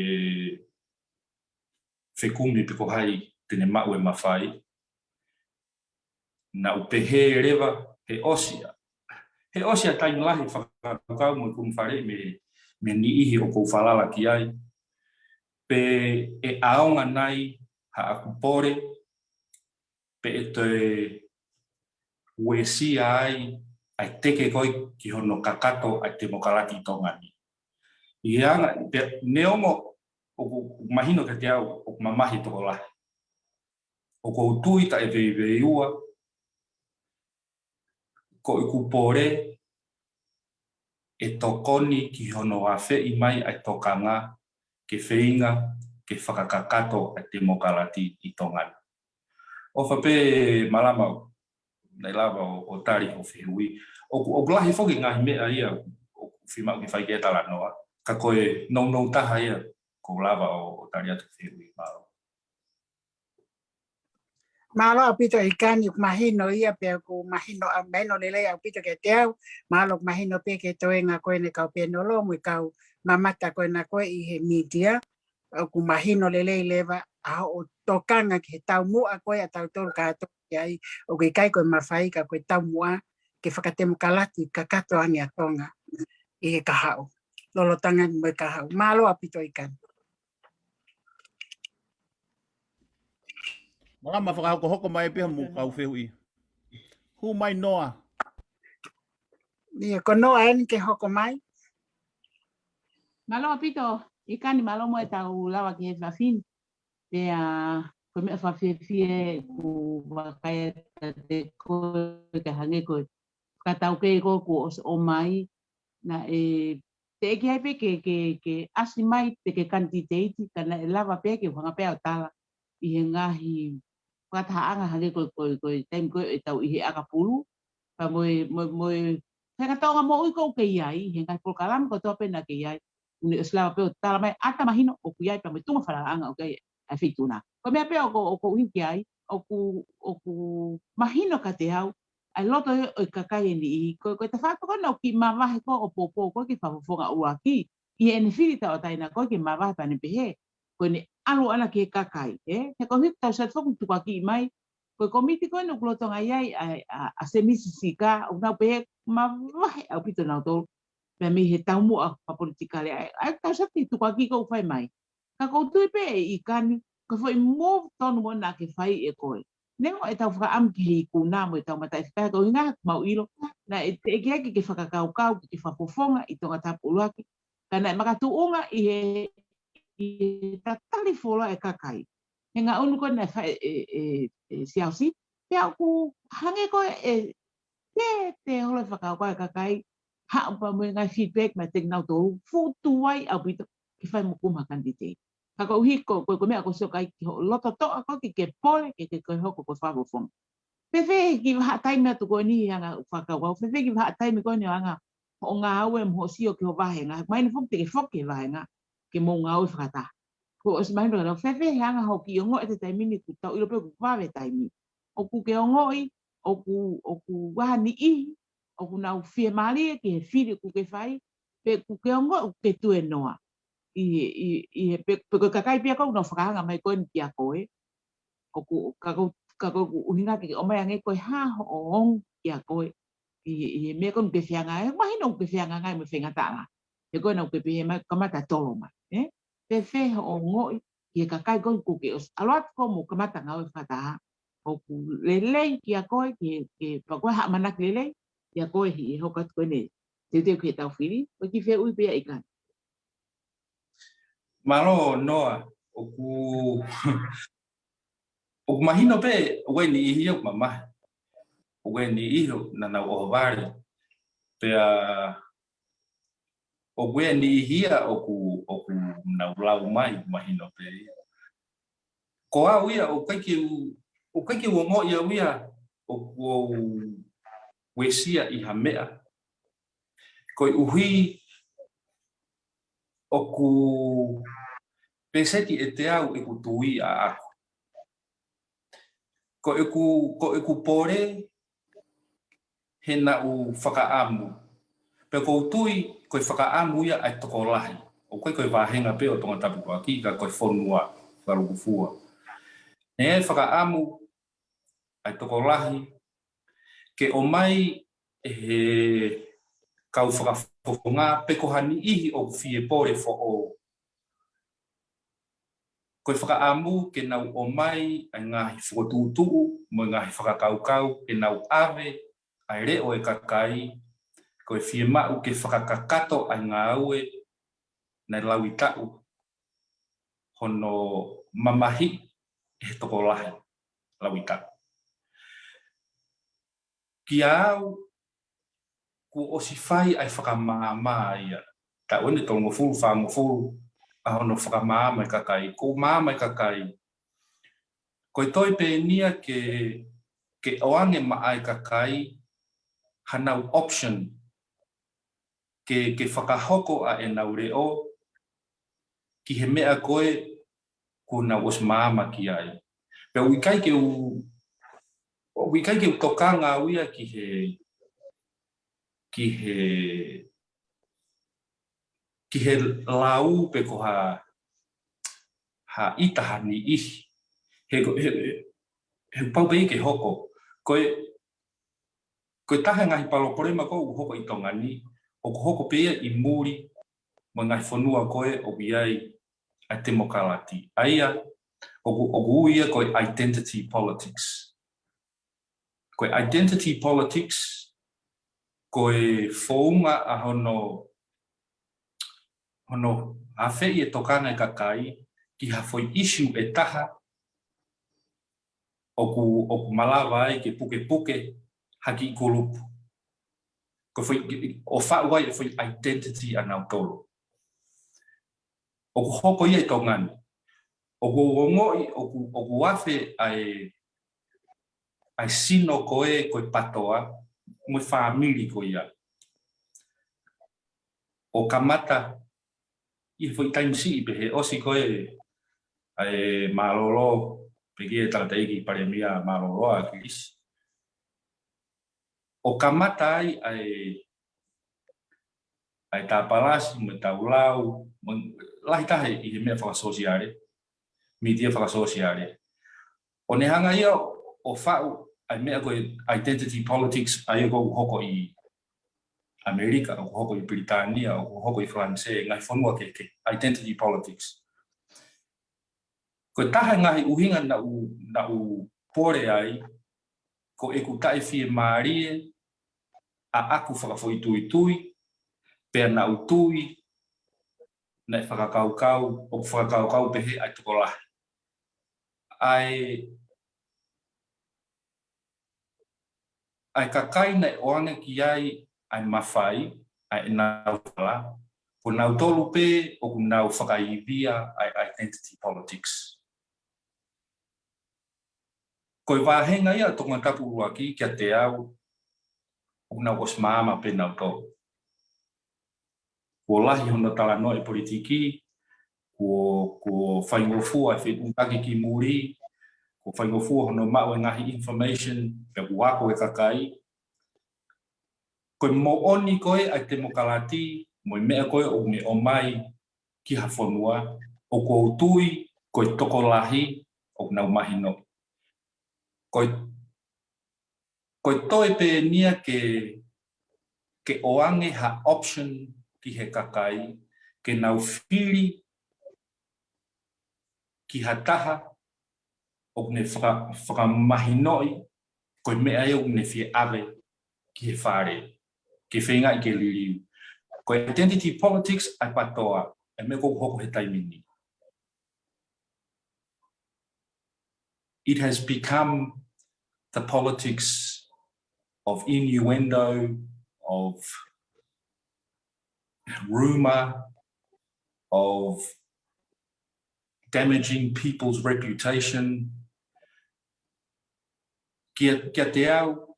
fekumi pe ko hai te ne maʻu e mafai. Naʻa ku pehē leva he ʻosi ʻa, he ʻosi ʻa e taimi lahi fakakaukau mo e kumifale mei, mei he niʻihi ʻoku ou falala ki ai, pe ʻe ʻaonga nai haʻaku pole, pe ʻe toe uesia ai ʻa e teke ko ē ki hono kakato ʻa e temokalati ʻi Tonga ni. ʻI he anga, pea neongo ʻoku mahino kiate au ʻoku mamahi tokolahi, ʻoku ou tui taʻeveiveiua ko ʻeku pole ʻe tokoni ki hono afeʻi mai ʻa e tokanga ke feinga ke fakakakato ʻa e temokalati ʻi Tonga ni. ʻOfa pē Malama naʻe lava ʻo, ʻo tali hoʻo fehuʻi. ʻOku, ʻoku lahi foki e ngaahi meʻa ia ʻoku fiemaʻu ke fai ki ai e talanoa. Ka ko e nounou taha ia ʻoku lava ʻo, ʻo tali atu hoʻo fehuʻi. Mālō. Mālō ʻaupito ʻIkani, ʻoku mahino ia pea ʻoku mahino, ʻa, mahino lelei ʻaupito kiate au. Mālō, ʻoku mahino pē ki he toenga ko eni e kau pēnolo mo e kau mamata ko ena ko ē ʻi he mītia. ʻOku mahino lelei leva ʻa hoʻo tokanga ki he taumuʻa ko ē ʻa tautolu kātoa ki ai, ʻoku ʻikai ko e mafai ka ko e taumuʻa ke fakatemokalati kakato ange ʻa Tonga ʻi he kahaʻu. Lolotonga mo e kahaʻu. Mālō ʻaupito ʻIkani. Malama, fakahokohoko mai pē hoʻomo kau fehuʻi. Hū mai Noa. ʻIa, ko Noa eni ke hoko mai. Mālō ʻaupito ʻIkani, mālō mo e tau lava ki he efiafi ni. Pea ko e meʻa fakafiefia ʻeku vakai atu kiate koe, ka hangē ko e fakataukei ko ē kuo ʻosi ʻomai, naʻe teʻeki ai pē ke, ke, ke ʻasi mai pe ke kanititeiti, ka naʻe lava pē ke u hanga pē ʻo tala ʻi he ngaahi fakatahaʻanga hangē ko e, ko e, ko e taimi ko ē ʻetau ʻi he ʻakapulu, pea mo e, mo e, mo e faingataʻaʻanga moʻui ʻoku kei ʻi ai, he ngaahi polokalama kotoa pē naʻa kei ʻi ai, ʻoku ne ʻosi lava pē ʻo tala mai ʻa e mahino ʻoku ʻi ai pea mo e tuʻunga falalaʻanga ʻoku ʻi ai ʻa e feituʻu na. Ko e meʻa pē ʻoku, ʻoku ou ʻuhinga ki ai, ʻoku, ʻoku mahino kiate au ʻa e loto ʻo e kakai ʻe niʻihi, ko, ko e tafaʻaki ko ena ʻoku kiʻi mavahe ko ē ʻo poupou ko ē ki he fakafofonga ʻuluaki, ʻi heʻene fili tauʻatāina ko ē ke mavahe pea ne pehē ko ʻene ʻalu ʻana ki he kakai, ē? He ko e hiki tau sat foki tukuakiʻi mai, ko e kōmiti ko ena ʻoku lolotonga ʻi ai ʻa, ʻa, ʻa Semisi Sika, ʻoku nau pehē mavahe ʻaupito nautolu, pea mei he taumuʻa fakapolitikale, ʻa, ʻa tau sat ki he tukuakiʻi ʻoku fai mai. Ka ʻoku ou tui pē ʻIkani, ko e foʻi move tonu mo naʻa ke fai ʻe koe. Neongo ʻetau fakaʻamu ki he ikuna mo ʻetau mataʻi fika, ko e ʻuhinga ʻoku mau ʻilo, naʻe teʻeki ai ke ke fakakaukau ke ke fakafofonga ʻi Tongatapu ʻuluaki, ka naʻe makatuʻunga ʻi he, ʻi he tatali fuoloa ʻa e kakai. He ngaʻunu ko ē naʻe fai ʻe, ʻe, ʻe Siaosi, pea ʻoku hangē ko ē ʻe te, te holo e fakakaukau ʻa e kakai, haʻu pea mo e ngaahi feedback meiate kinautolu, fuʻu tuai ʻaupito ke fai mo kumi ha kanititeiti. Ka koeʻuhi ko, ko, ko e meʻa ʻoku sio ki ai ki hoʻo loto toʻa ko ē ke, ke pole, ke, ke, ke hoko ko e fakafofonga. Fēfē ki he vahaʻa taimi atu ko eni he anga e fakakaukau, fēfē ki he vahaʻa taimi ko eni ʻo e anga hoʻo ngāue mo hoʻo sio ki hoʻo vāhenga, mahino foki te ke foki he vāhenga, ke mou ngāue fakataha. Kuo ʻosi mahino kiate au, fēfē he anga hoʻo kiʻi ongoʻi ʻi he taimi ni, kuo tau ʻilo pē kuo vave e taimi. ʻOku ke ongoʻi ʻoku, ʻoku ʻi ai ha niʻihi ʻoku nau fiemālie ki he fili ʻoku ke fai, pe ʻoku ke ongoʻi ʻoku ke tuēnoa ʻi, ʻi, ʻi he, pe, pe ko e kakai pē ia ʻoku nau fakahanga mai ko eni kia koe. ʻOku, ka ʻoku, ka ʻoku ou ʻuhinga ke ʻomai ange ko e hā hoʻo ongo kia koe ʻi, ʻi he meʻa ko eni ʻoku ke fehangahangai, mahino ʻoku ke fehangahangai mo e faingataʻaʻanga. He ko ena ʻoku ke pehē mai, kamata tolo mai, ē? Fēfē hoʻo ongoʻi ki he kakai ko ē kuo ke ʻosi ʻalu atu ko ē mo kamata ngāue fakataha. ʻOku lelei kia koe, ki he, ki he, pea ko e haʻamanaki lelei kia koe ʻi he hoko atu ko eni e teuteu ki heʻetau fili, ko e kiʻi fehuʻi pē ia ʻIkani. Mālō Noa, ʻoku, ʻoku mahino pē, ʻoku ʻi ai e niʻihi ia ʻoku mamahi. ʻOku ʻi ai e niʻihi ʻoku nau ʻohovale. Pea ʻoku ʻi ai e niʻihi ia ʻoku, ʻoku nau lau mai, ʻoku mahino pē ia. Ko au ia, ʻoku ʻikai ke u, ʻoku ʻikai ke u ongoʻi au ia ʻoku ou uesia ʻi ha meʻa. Koeʻuhi ʻoku pēseti ʻe teau ʻeku tui ʻaʻaku. Ko ʻeku, ko ʻeku pole he naʻu fakaʻamu. Pea ʻoku ou tui ko e fakaʻamu ia ʻa e tokolahi. ʻOku ʻikai ko e vāhenga pē ʻo Tongatapu ʻuluaki ka ko e fonua fakalukufua. ʻE fakaʻamu ʻa e tokolahi ke ʻomai ʻe he kau fakafofonga pe ko ha niʻihi ʻoku fie pole foʻou. Ko e fakaʻamu ke nau ʻomai ʻa e ngaahi fokotuʻutuʻu mo e ngaahi fakakaukau ke nau ʻave ʻa e leʻo ʻo e kakai, ko e fiemaʻu ke fakakakato ʻa e ngāue naʻe lauitaʻu hono mamahiʻi ʻe he tokolahi lauitaʻu. Kia au, kuo ʻosi fai ʻa e fakamaama ia. Taʻu ʻeni tolungofulu, fāngofulu, ʻa hono fakamaama e kakai, ko e maama e kakai. Ko e toe pē eni ia ke, ke ʻoange maʻa e kakai hanau option ke, ke fakahoko ʻa ʻenau leʻo ki he meʻa ko ē kuo nau ʻosi maama ki ai. Pea ʻoku ʻikai ke u, ʻoku ʻikai ke u tokanga au ia ki he, ki he, ki he lau pe ko ha, ha ʻita ha niʻihi. He, he, he, he pau pē ia ke hoko. Ko e, ko e taha e ngaahi palopalema ko ē ʻoku hoko ʻi Tonga ni, ʻoku hoko pē ia ʻi muli mo e ngaahi fonua ko ē ʻoku ʻi ai ʻa e temokalati. ʻA ia, ʻoku, ʻoku ui ia ko e identity politics. Ko e identity politics, ko e founga ʻa hono, hono afeʻi e tokanga e kakai ki ha foʻi issue ʻe taha ʻoku, ʻoku malava ai ke pukepuke ha kiʻi kulupu. Ko e foʻi, ʻo faʻu ai e foʻi identity ʻanautolu. ʻOku hoko ia ʻi Tonga ni. ʻOku ou ongoʻi, ʻoku, ʻoku afe ʻa e, ʻa e sino ko ē, ko e PATOA, mo e fāmili ko ia. ʻO kamata ʻi he foʻi taimi siʻi pē he ʻosi ko ē ʻa e mālōlō, pē ki he tangataʻeiki palēmia mālōlō ʻa ʻAkilisi. ʻO kamata ai ʻa e, ʻa e tāpalasi, mo e taulau, mo e lahi taha ʻi he meʻa fakasōsiale, mītia fakasōsiale. ʻO ne hanga ia ʻo faʻu ʻa e meʻa ko e identity politics, ʻa ia ʻoku hoko ʻi ʻAmelika, ʻoku hoko ʻi Pilitānia, ʻoku hoko ʻi Falanisē, ngaahi fonua kehekehe, identity politics. Ko e taha e ngaahi ʻuhinga naʻu, naʻu pole ai, ko ʻeku taʻefiemālie ʻaʻaku fakafoʻituitui, pea naʻu tui naʻe fakakaukau, ʻoku fakakaukau pehē ʻa e tokolahi. ʻA e, ʻa e kakai naʻe ʻoange ki ai ʻa e mafai, ʻa ʻenau fala, ko nautolu pē ʻoku nau fakaivia ʻa e identity politics. Ko e vāhenga ia ʻa Tongatapu ʻuluaki kiate au, ʻoku nau ʻosi maama pē nautolu. Kuo lahi hono talanoa e politiki, kuo, kuo faingofua e fetuʻutaki ki muli, kuo faingofua hono maʻu e ngaahi information, pea kuo ako e kakai. Ko e moʻoni ko ē ʻa e temokalati, mo e meʻa ko ē ʻoku ne ʻomai ki ha fonua, ʻoku ou tui ko e tokolahi ʻoku nau mahino. Ko e, ko e toe pē eni ia ke, ke ʻoange ha option ki he kakai, ke nau fili ki ha taha ʻoku ne faka-, fakamahinoʻi ko e meʻa ia ʻoku ne fie ʻave ki he fale, ke feingaʻi ke liliu. Ko e identity politics ʻa e PATOA, ʻa e meʻa ʻoku hoko he taimi ni. it has become the politics of innuendo, of rumor, of damaging people's reputation. Kia, kiate au,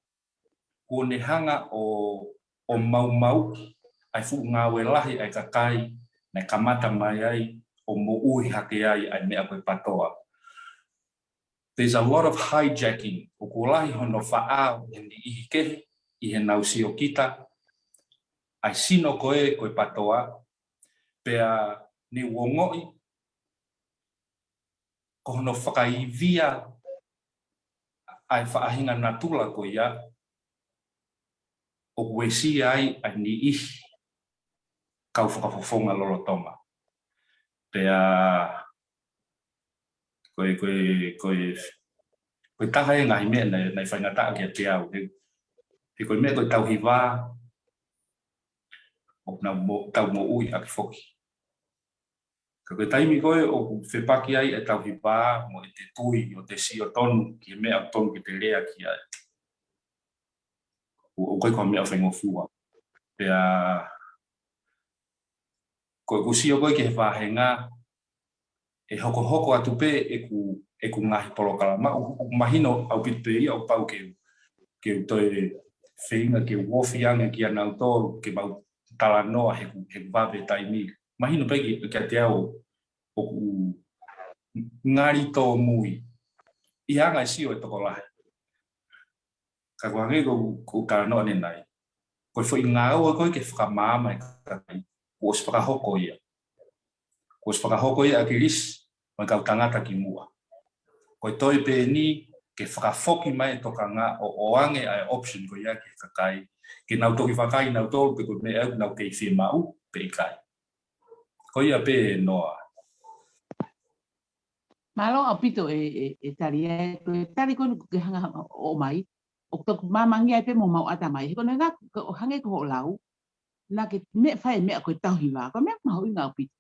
kuo ne hanga ʻo, ʻo maumauʻi ʻa e fuʻu ngāue lahi ʻa e kakai naʻe kamata mai ai ʻo moʻui hake ai ʻa e meʻa ko e PATOA. There's a lot of hijacking. ʻOku lahi hono faʻao ʻe he niʻihi kehe ʻi heʻenau siokita ʻa e sino ko ē ko e PATOA, pea ne u ongoʻi ko hono fakaivia ʻa e faʻahinga natula ko ia, ʻoku uesia ai ʻa e niʻihi kau fakafofonga lolotonga. Pea ko e, ko e, ko e, ko e taha e ngaahi meʻa naʻe, naʻe faingataʻa kiate au. He, he ko e meʻa ko e tauhi vā, ʻoku nau mo-, tau moʻui ʻaki foki. Ka ko e taimi ko ē ʻoku fepaki ai e tauhi vā mo ʻete tui ʻo te sio tonu ki he meʻa ʻoku tonu ke te lea ki ai, ʻoku, ʻoku ʻikai ko ha meʻa faingofua. Pea ko ʻeku sio ko ē ki he vāhenga, ʻe hokohoko atu pē ʻeku, ʻeku ngaahi polokalama, ʻoku, ʻoku mahino ʻaupito pē ia ʻoku pau ke, ke u toe feinga ke u ofi ange kia nautolu ke mau talanoa heʻeku, heʻeku vave taimi. Mahino pē ki, kiate au ʻoku ngali tōmui ʻi he anga e sio e tokolahi. Ka ko e hangē ko, ko e talanoa ʻanenai, ko e foʻi ngāue ko ē ke fakamaama e kakai, kuo ʻosi fakahoko ia. Kuo ʻosi fakahoko ia ʻa ʻAkilisi mo e kau tangata kimuʻa. Ko e toe pē eni ke fakafoki mai e tokanga ʻo ʻoange ʻa e option ko ia ki he kakai, ke nau toki vakai nautolu pe ko e meʻa ʻoku nau kei fiemaʻu pe ʻikai. Ko ia pē, Noa. Mālō ʻaupito e, e, e tali ē, ko e tali ko eni ʻoku ke hanga ʻo ʻomai, ʻoku toki māmangia ai pē mo mau ʻata mai. He ko e ngaahi, ko e hangē ko hoʻo lau, naʻa ke meʻa fai e meʻa ko e tauhi vā, ko e meʻa mahuʻinga ʻaupito.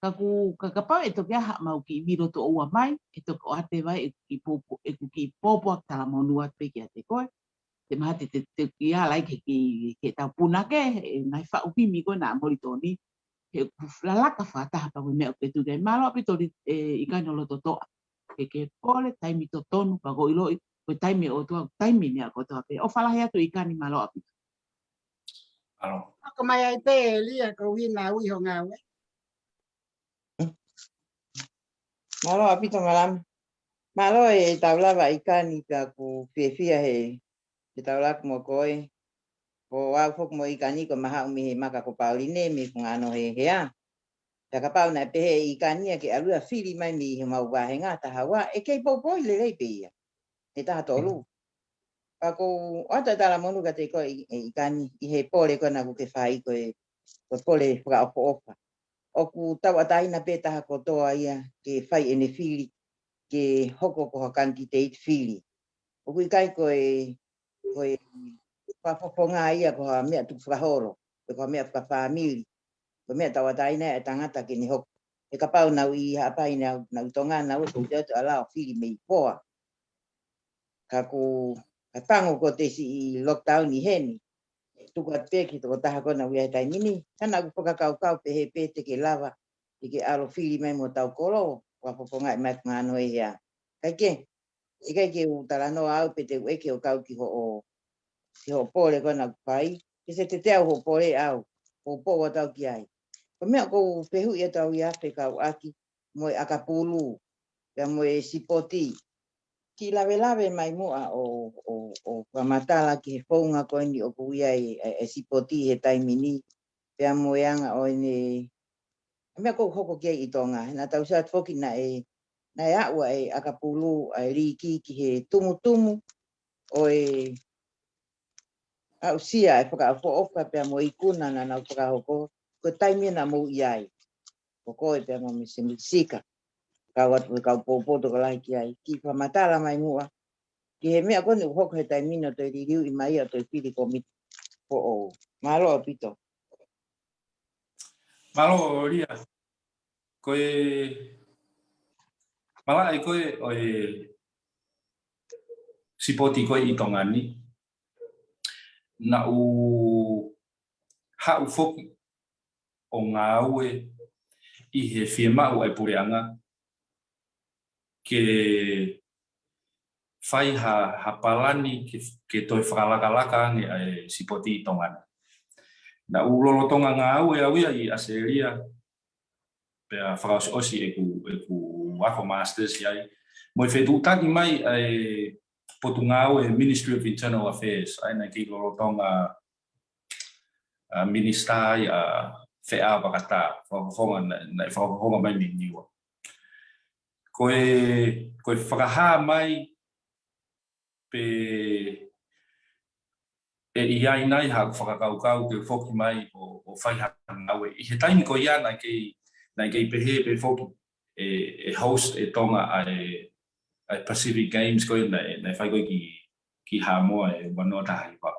Ka ʻoku, ka, kapau ʻe toki ʻai haʻamau kiʻi vilo tuʻo ua mai, ʻe toki ʻoatu ʻe ʻeku kiʻi pōpō, ʻeku kiʻi pōpō ʻaki talamonū atu pē kiate koe. Te mahalo te, te, te kiʻi ala ai ke, ke, ke tau punake, e ngaahi faʻu himi ko ena ʻa Molitoni, he ʻoku lalaka fakataha pea ko e meʻa ʻoku ke tuku ai. Mālō ʻaupito Li-, e, ʻIkani ʻo Lototoʻa. Ke ke pole, taimi totonu, pea ʻoku ou ʻiloʻi, ko e taimi ʻo e ʻOtua, taimi meʻa kotoa pē. ʻOfa lahi atu ʻIkani, mālō ʻaupito. Mālō. Ako mai ai pē Lia, ko hina ui ho ngāue. Mālō ʻaupito Malama. Mālō e tau lava ʻIkani, pea ʻoku fiefia he, he tau laku mo koe. Ko au foki mo ʻIkani ko e mahaʻu mei he maka ko Pauline mei Fungano he hea. Pea kapau naʻe pehē ʻe ʻIkani ia ke ʻalu ia ʻo fili mai mei he mau vāhenga taha ua, ʻe kei poupou lelei pē ia. He taha tolu. Pea ʻoku ou ʻoatu e talamonū kiate koe ʻi, ʻe ʻIkani, ʻi he pole ko ena ʻoku ke fai ko e, ko e pole fakaʻofoʻofa. ʻOku tauʻatāina pē taha kotoa ia ke fai ʻene fili, ke hoko ko ha kanititeiti fili. ʻOku ʻikai ko e, ko e fakafofonga ia ko ha meʻa tukufakaholo, pe ko ha meʻa fakafāmili. Ko e meʻa tauʻatāina e tangata ke ne hoko. He kapau naʻa nau ʻi Haʻapai, naʻa nau, naʻa nau ʻi Tonga, naʻa nau ʻoku ou ʻoatu ʻa e lao fili mei poa. Ka ʻoku, ka tango ko e te siʻi lockdown ʻi heni. Tuku atu pē ki he tokotaha ko ena ʻoku ʻi ai he taimi ni. Ka naʻa ku fakakaukau pehē pē te ke lava, te ke ʻalu ʻo fili mai mo tau kolo, fakafofongaʻi mai Fungano he hea. Kae kehe, ʻikai ke u talanoa au pe te u ʻeke ʻo kau ki hoʻo, ki hoʻo pole ko ena ʻoku fai. Ke se tete au hoʻo pole au, poupou atu au ki ai. Ko e meʻa ʻoku ou fehuʻi atu au ia fekauʻaki mo e ʻakapulu, pea mo e sipoti. Kiʻi lavelave mai muʻa ʻo, ʻo, ʻo fakamatala ki he founga ko eni ʻoku ʻi ai e, e, e sipoti he taimi ni, pea mo e anga ʻo ʻene, e meʻa ʻoku hoko ki ai ʻi Tonga. He naʻa tau sio atu foki naʻe, naʻe aʻu ʻa e ʻakapulu, ʻa e liki ki he tumutumu ʻo e aʻusia e fakaʻofoʻofa pea mo e ikuna naʻa nau fakahoko, ko e taimi naʻa mou ʻi ai. Ko koe pea mo Misi Misika. Kau atu ko e kau poupou tokolahi ki ai. Kiʻi fakamatala mai muʻa ki he meʻa ko eni ʻoku hoko he taimi ni ʻo toe liliuʻi mai ʻo toe fili komiti foʻou. Mālō ʻaupito. Mālō Lia. Ko e malaʻe ko ē ʻo e sipoti ko ē ʻi Tonga ni, naʻa ku haʻu foki ʻo ngāue ʻi he fiemaʻu ʻa e puleʻanga ke fai ha, ha palani ke, ke toe fakalakalaka ange ʻa e sipoti ʻi Tonga ni. Naʻa ku lolotonga ngāue au ia ʻi ʻAositelēlia, pea fakaʻosiʻosi ʻeku, ʻeku ako masters ai. Mo e fetuʻutaki mai ʻa e potungāue Ministry of Internal Affairs, ʻa ia naʻe kei lolotonga ʻa e minisitā ia ʻa e feʻao fakatā, fakafofonga, naʻe, naʻe fakafofonga mai mei Niua. Ko e, ko e fakahā mai pē ʻe ʻi ai nai haʻaku fakakaukau ke foki mai ʻo, ʻo fai ha ngāue. ʻI he taimi ko ia naʻe kei, naʻe kei pehē pē foki ʻe, ʻe host ʻe Tonga ʻa e, ʻa e Pacific Games ko ē naʻe, naʻe fai ko ē ki, ki Haʻamoa ʻi he ua noa taha hiva.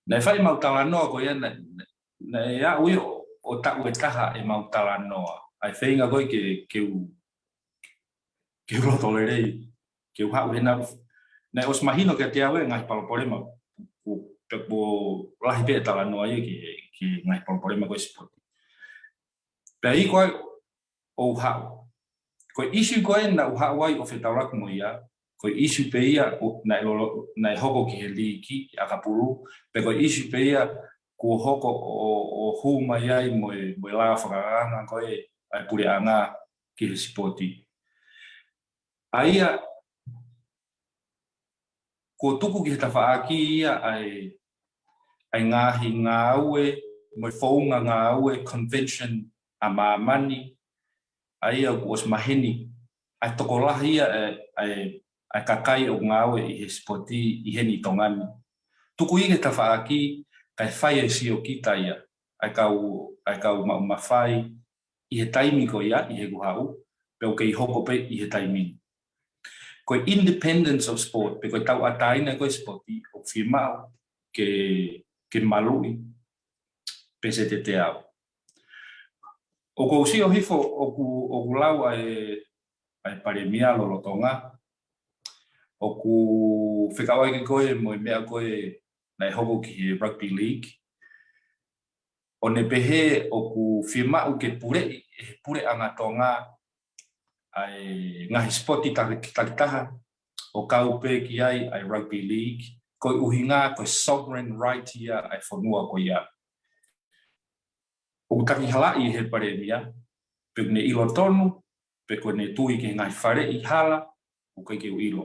Naʻe fai ʻemau talanoa ko ia, naʻe, naʻe aʻu ia ʻo, ʻo taʻu ʻe taha ʻemau talanoa. ʻA e feinga ko ē ke, ke u, ke u loto lelei, ke u haʻu hena. Naʻe ʻosi mahino kiate au e ngaahi palopalema, kuo, kuo, kuo lahi pē e talanoa ia ki he, ki he ngaahi palopalema ko ē sipoti. Pea iku ai ʻo u haʻu. Ko e issue ko ē naʻa ku haʻu ai ʻo fetaulaki mo ia, ko e issue pē ia ʻo, naʻe lolo, naʻe hoko ki he līki ʻi ʻAkapulu, pe ko e issue pē ia kuo hoko ʻo, ʻo, ʻo hū mai ai mo e, mo e lao fakalanga ko ē ʻa e puleʻanga ki he sipoti. ʻA ia, kuo tuku ki he tafaʻaki ia ʻa e, ʻa e ngaahi ngāue, mo e founga ngāue convention ʻa māmani, ʻa ia kuo ʻosi maheni ʻa e tokolahi ia ʻa e, ʻa e, ʻa e kakai ʻoku ngāue ʻi he sipoti ʻi heni ʻi Tonga ni. Tuku ia ki he tafaʻaki, kae fai e siokita ia ʻa e kau, ʻa e kau maʻu mafai, ʻi he taimi ko ia, ʻi heʻeku haʻu, pe ʻoku kei hoko pē ʻi he taimi ni. Ko e independence of sport, pe ko e tauʻatāina ko ē sipoti, ʻoku fiemaʻu ke, ke maluʻi, pē se te te au. ʻOku ou sio hifo, ʻoku, ʻoku lau ʻa e, ʻa e palēmia lolotonga, ʻoku fekauʻaki ko ē mo e meʻa ko ē naʻe hoko ki he rugby league, ʻo ne pehē ʻoku fiemaʻu ke puleʻi ʻe he puleʻanga Tonga ʻa e ngaahi sipoti taki, takitaha, ʻo kau pē ki ai ʻa e rugby league, ko e ʻuhinga ko e sovereign right ia ʻa e fonua ko ia. ʻOku takihalaʻi ʻe he palēmia, pe ʻoku ne ʻilo tonu, pe ʻoku ne tui ki he ngaahi faleʻi hala, ʻoku ʻikai ke u ʻilo.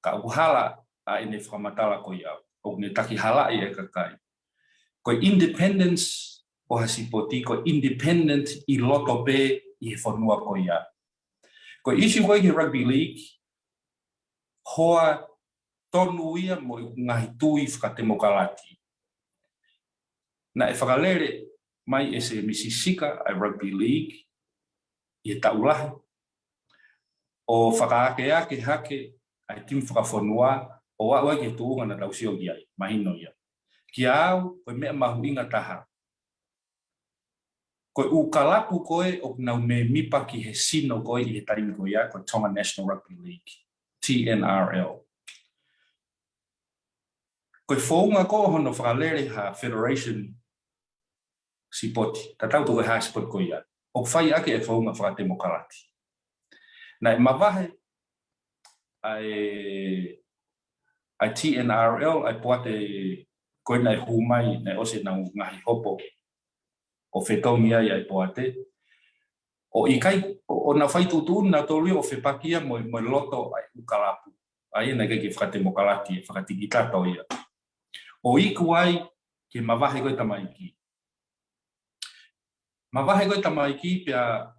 Ka ʻoku hala ʻa ʻene fakamatala ko ia, ʻoku ne takihalaʻi e kakai. Ko e independence ʻo ha sipoti, ko e independence ʻi loto pē ʻi he fonua ko ia. Ko e issue ko ē ki he rugby league, hoa tonu ia mo e ngaahi tui fakatemokalati. Naʻe fakalele mai ʻe Sēmisi Sika ʻa e rugby league ʻi he taʻu lahi, ʻo fakaakeake hake ʻa e timi fakafonua ʻo aʻu ai ki he tuʻunga naʻa tau sio ki ai, mahino ia. Kia au, ko e meʻa mahuʻinga taha. Ko e ʻū kalapu ko ē ʻoku nau mēmipa ki he sino ko ē ʻi he taimi ko ia, ko e Tonga National Rugby League, T N R L. Ko e founga ko ē hono fakalele ha federation sipoti, tatau toʻo e hā e sipoti ko ia, ʻoku fai ʻaki e founga fakatemokalati. Naʻe mavahe ʻa e, ʻa e T N R L, ʻa e poate ko ē naʻe hū mai, naʻe ʻosi ʻenau ngaahi hopo ʻo fetongi ai ʻa e poate. ʻO ʻikai, ʻo, ʻo nau fai tuʻutuʻuni nautolu ia ʻo fepaki ia mo, mo e loto ʻa e ʻū kalapu. ʻA ia naʻe ʻikai ke fakatemokalati, fakatikitato ia. ʻO iku ai ke mavahe ko ē tamaiki. Mavahe ko ē tamaiki pea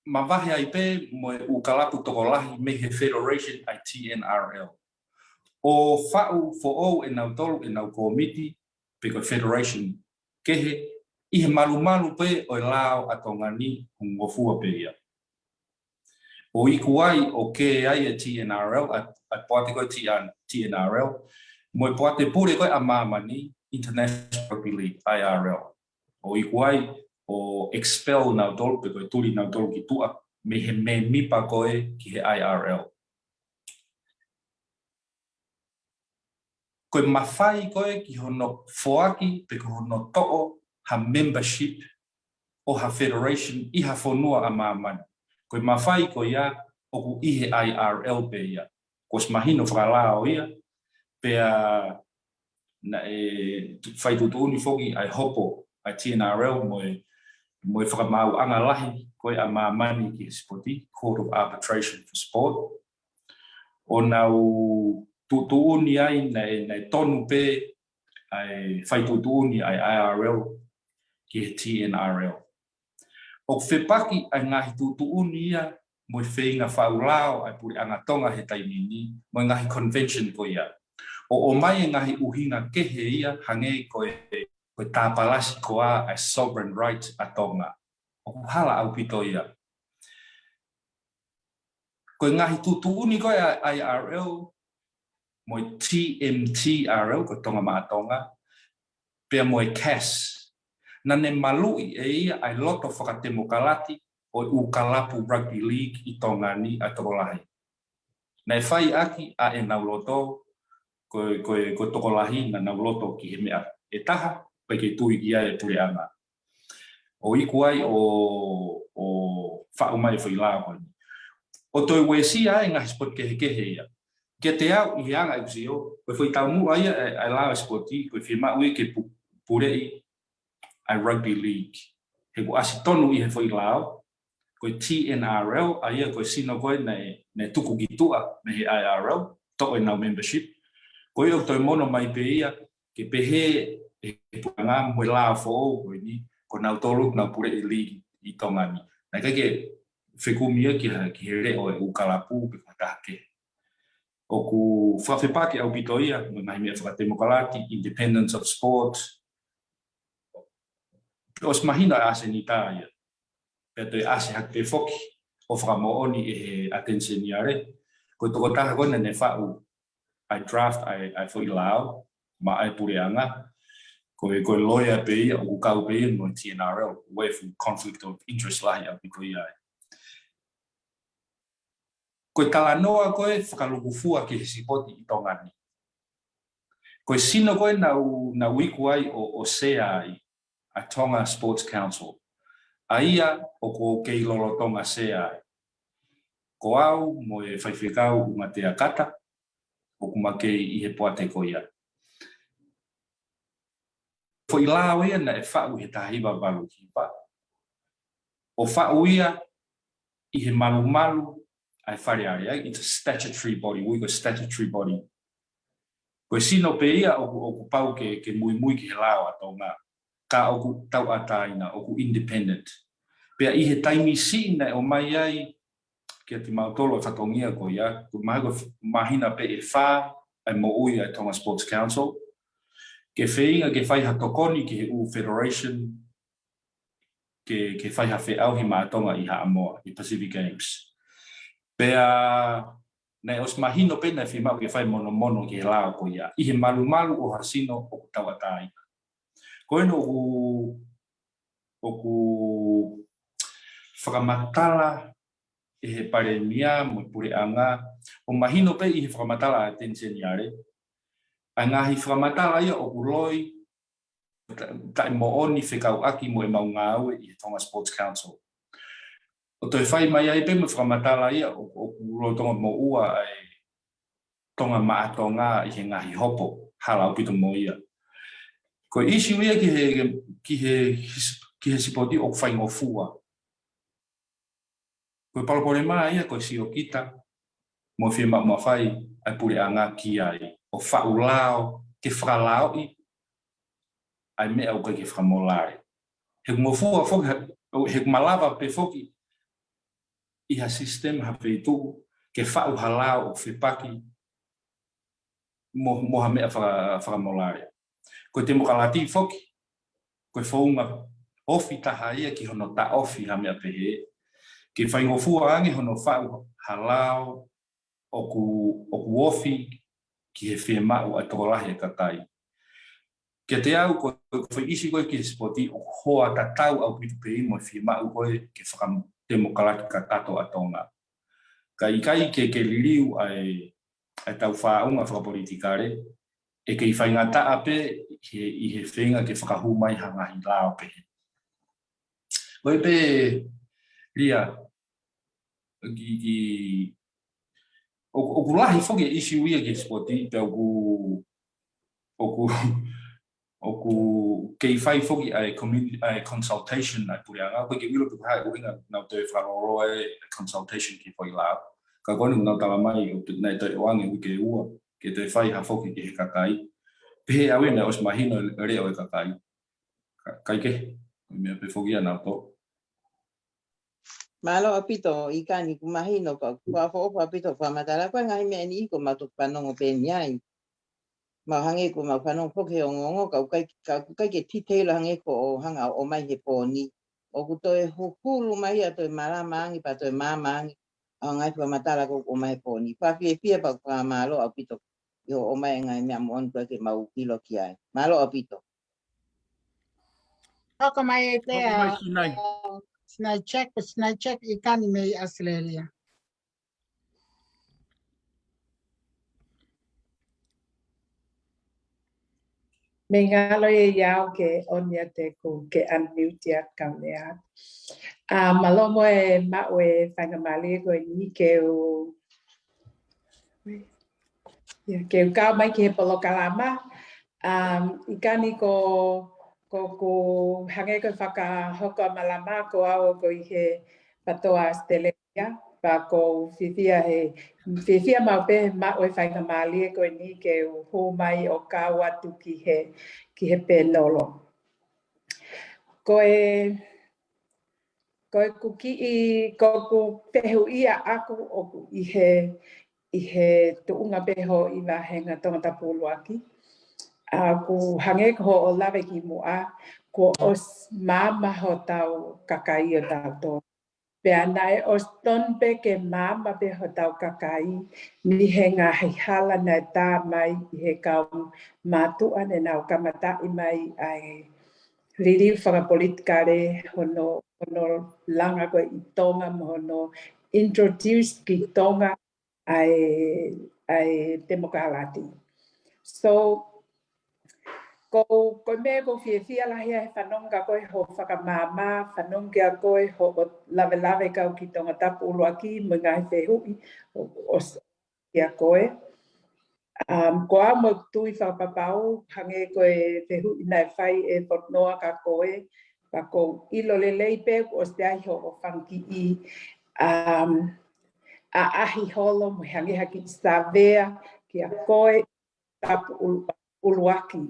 mavahe ai pē mo e ʻū kalapu tokolahi mei he federation ʻa e T N R L. ʻO faʻu foʻou ʻe nautolu ʻenau kōmiti pe ko e federation kehe ʻi he malumalu pē ʻo e lao ʻa Tonga ni, ʻo ngofua pē ia. ʻO iku ai ʻo kē ai e T N R L, ʻa, ʻa e poate ko ē T N, T N R L, mo e poate pule ko ē ʻa māmani, International Rugby League, I R L. ʻO iku ai ʻo expel nautolu, pe ko e tuli nautolu ki tuʻa, mei he mēmipa ko ē ki he I R L. Ko e mafai ko ē ki hono foaki pe ko hono toʻo ha membership ʻo ha federation ʻi ha fonua ʻa māmani. Ko e mafai ko ia ʻoku ʻi he I R L pē ia. Kuo ʻosi mahino fakalao ia, pea naʻe tu-, fai tuʻutuʻuni foki ʻa e hopo ʻa e T N R L mo e, mo e fakamaauʻanga lahi ko ē ʻa māmani ki he sipoti, Court of Arbitration for Sport. ʻO nau tuʻutuʻuni ai naʻe, naʻe tonu pē ʻa e fai tuʻutuʻuni ʻa e I R L ki he T N R L. ʻOku fepaki ʻa e ngaahi tuʻutuʻuni ia mo e feinga faʻu lao ʻa e Puleʻanga Tonga he taimi ni, mo e ngaahi convention ko ia. ʻO ʻomai e ngaahi ʻuhinga kehe ia hangē ko e, ko e tāpalasi ko ā ʻa e sovereign right ʻa Tonga. ʻOku hala ʻaupito ia. Ko e ngaahi tuʻutuʻuni ko ē ʻa e I R L, mo e T M T R L, ko e Tonga Maʻa Tonga, pea mo e CAS. Naʻa ne maluʻi ʻe ia ʻa e loto fakatemokalati ʻo e ʻū kalapu rugby league ʻi Tonga ni ʻa e tokolahi. Naʻe fai ʻaki ʻa ʻenau loto, ko e, ko e, ko e tokolahi naʻa nau loto ki he meʻa ʻe taha, pea ʻikai ke tui ki ai e puleʻanga. ʻO iku ai ʻo, ʻo faʻu mai e foʻi lao ko eni. ʻO toe uesia e ngaahi sipoti kehekehe ia. Kiate au ʻi he anga ʻeku sio, ko e foʻi taumuʻa ia ʻa e, ʻa e lao e sipoti, ko e fiemaʻu ia ke pu-, puleʻi ʻa e rugby league. He kuo ʻasi tonu ʻi he foʻi lao, ko e T N R L, ʻa ia ko e sino ko ē naʻe, naʻe tuku ki tuʻa mei he I R L, toʻo ʻenau membership. Ko ia ʻoku toe mono mai pē ia, ke pehē ʻe he puleʻanga mo e lao foʻou ko eni, ko nautolu ʻoku nau puleʻi e league ʻi Tonga ni. Naʻe ʻikai ke fekumi ia ki ha, ki he leʻo e ʻū kalapu pe ko ha taha kehe. ʻOku fakafepaki ʻaupito ia mo e ngaahi meʻa fakatemokalati, independence of sport. ʻOsi mahino ʻa e ʻasenita ia. Pea toe ʻasi hake pē foki ʻo fakamoʻoni ʻe he ʻAteni Seniale, ko e tokotaha ko ē naʻa ne faʻu ʻa e draft ʻa e, ʻa e foʻi lao maʻa e puleʻanga, ko e, ko e loea pē ia, ʻoku kau pē ia mo e T N R L, ʻoku ʻi ai e fuʻu conflict of interest lahi ʻaupito ia ai. Ko e talanoa ko ē fakalūkufua ki he sipoti ʻi Tonga ni. Ko e sino ko ē naʻa ku, naʻa ku iku ai ʻo, ʻo sea ai, ʻa e Tonga Sports Council. ʻA ia ʻoku ou kei lolotonga sea ai. Ko au mo e faifekau ʻUngatea Kata, ʻoku ma kei ʻi he poate ko ia. Foʻi lao ia naʻe faʻu he taha hiva valu hiva. ʻO faʻu ia ʻi he malumalu ʻa e Fale Alea, it's a statutory body, we got statutory body. Ko e sino pē ia ʻoku, ʻoku pau ke, ke muimui ki he lao ʻa Tonga. Ka ʻoku tauʻatāina, ʻoku independent. Pea ʻi he taimi siʻi naʻe ʻomai ai kiate kimautolu e fatongia ko ia, ko e maha-, ko e f-, māhina pē ʻe fā ʻa e moʻui ʻa e Tonga Sports Council, ke feinga ke fai ha tokoni ki he ʻū federation, ke, ke fai ha feʻauhi maʻa Tonga ʻi Haʻamoa, ʻi Pacific Games. Pea naʻe ʻosi mahino pē naʻe fiemaʻu ke fai monomono ki he lao ko ia, ʻi he malumalu ʻo ha sino ʻoku tauʻatāina. Ko eni ʻoku, ʻoku fakamatala ʻe he Palēmia mo e puleʻanga, ʻo mahino pē ʻi he fakamatala ʻa e ʻAteni Seniale, ʻa e ngaahi fakamatala ia ʻoku loi, ta-, taʻemoʻoni fekauʻaki mo ʻemau ngāue ʻi he Tonga Sports Council. ʻO toe fai mai ai pē mo e fakamatala ia ʻo, ʻoku lolotonga moʻua ʻa e Tonga Maʻa Tonga ʻi he ngaahi hopo, hala ʻaupito mo ia. Ko e ʻisiū ia ki he, ki he, ki he sipoti ʻoku faingofua. Ko e palopalema ia ko e sio kita mo e fiemaʻu mafai ʻa e puleʻanga ki ai, ʻo faʻu lao ke fakalaoʻi ʻa e meʻa ʻoku ʻikai ke fakamolale. He ʻoku ngofua foki, he ʻoku malava pē foki ʻi ha sisitemi, ha feituʻu, ke faʻu ha lao ʻoku fepaki mo, mo ha meʻa faka-, fakamolale. Ko e temokalati foki, ko e founga ofi taha ia ki hono taʻofi ha meʻa pehē, ke faingofua ange hono faʻu ha lao ʻoku, ʻoku ofi ki he fiemaʻu ʻa e tokolahi ʻa e kakai. Kiate au, ko, ko e foʻi ʻisiū ko ē ki he sipoti ʻoku hoa tatau ʻaupito pē ia mo e fiemaʻu ko ē ke fakatemokalati kakato ʻa Tonga. Ka ʻikai ke, ke liliu ʻa e, ʻa e tau faʻunga fakapolitikale, ʻe kei faingataʻa pē ʻi he, ʻi he feinga ke fakahū mai ha ngaahi lao pehē. Ko e pē, Lia, ki, ki, ʻoku, ʻoku lahi foki e issue ia ki he sipoti, pea ʻoku, ʻoku, ʻoku kei fai foki ʻa e community, ʻa e consultation ʻa e puleʻanga, ʻoku kei ʻilo pe ko e hā e ʻuhinga naʻa nau toe fakalōloa e consultation ki he foʻi lao. Ka ko eni naʻa nau tala mai ʻoku, naʻe toe ʻoange uike ʻe ua, ke toe fai ha foki ki he kakai. Pehē au ʻe naʻe ʻosi mahino e leʻo e kakai. Ka, kae kehe, meʻa pē foki ia naʻa nau tō. Mālō ʻaupito, ʻIkani, ʻoku mahino, ka, ʻoku ou ʻofa ʻaupito fakamatala, ko e ngaahi meʻa eni ʻoku mau toki fanongo pē eni ai. Mau hangē ʻoku mau fanongo foki he ongoongo, ka ʻoku ʻikai, ka ʻoku ʻikai ke titeilo hangē ko hoʻo hanga ʻo ʻomai he pō ni. ʻOku toe huhulu mai ia toe malama ange, pea toe maama ange, ʻa e ngaahi fakamatala ʻoku ʻomai he pō ni. Fakafiefia pea ʻoku fakamālō ʻaupito ʻi hoʻo ʻomai e ngaahi meʻa moʻoni ko ē ke mau ʻilo ki ai. Mālō ʻaupito. Hoko mai e Hoko pea, mai Sinai. ʻa, Sinai Jack, Sinai Jack ʻIkani mei ʻAositelēlia. Mei ngalo e iau ke on ia te ku ke unmute ia kau lea. ʻA, mālō mo e maʻu e faingamālie ko eni ke u, ia, ke u kau mai ki he polokalama. Um, ʻIkani ko, ko, ko hangē ko e fakahoko ʻa Malama ko au ʻoku ʻi he PTOA ʻAositelēlia, pea ʻoku ou fiefia he, fiefia maʻu pē maʻu e faingamālie ko eni ke u hū mai ʻo kau atu ki he, ki he pēnolo. Ko e, ko ʻeku kiʻi, ko ʻeku fehuʻi ʻaʻaku ʻoku ʻi he, ʻi he tuʻunga pē hoʻo ʻi vāhenga Tongatapu ʻUluaki. ʻA, ʻoku hangē ko hoʻo lave kimuʻa, kuo ʻosi maama hotau kakai ʻo tautolu. Pea naʻe ʻosi tonu pē ke maama pē hotau kakai, mei he ngaahi hala naʻe tā mai ʻi he kau mātuʻa ne nau kamataʻi mai ʻa e liliu fakapolitikale hono, hono langa ko ē ʻi Tonga mo hono introduce ki Tonga ʻa e, ʻa e temokalati. So, ko, ko e meʻa ʻoku ou fiefia lahi ai he fanongo kia koe hoʻo fakamaama, fanongo kia koe hoʻo lavelave kau ki Tongatapu ʻUluaki mo e ngaahi fehuʻi ʻo, ʻo, kia koe. Um, ko au mo e tui fakapapau, hangē ko e fehuʻi naʻe fai ʻe Fonoa kia koe, pea ʻoku ou ʻilo lelei pē kuo ʻosi ʻi ai hoʻo fanga kiʻi, um, ʻaʻahi holo mo e hangē ha kiʻi savea kia koe, Tongatapu ʻUlu-, ʻUluaki.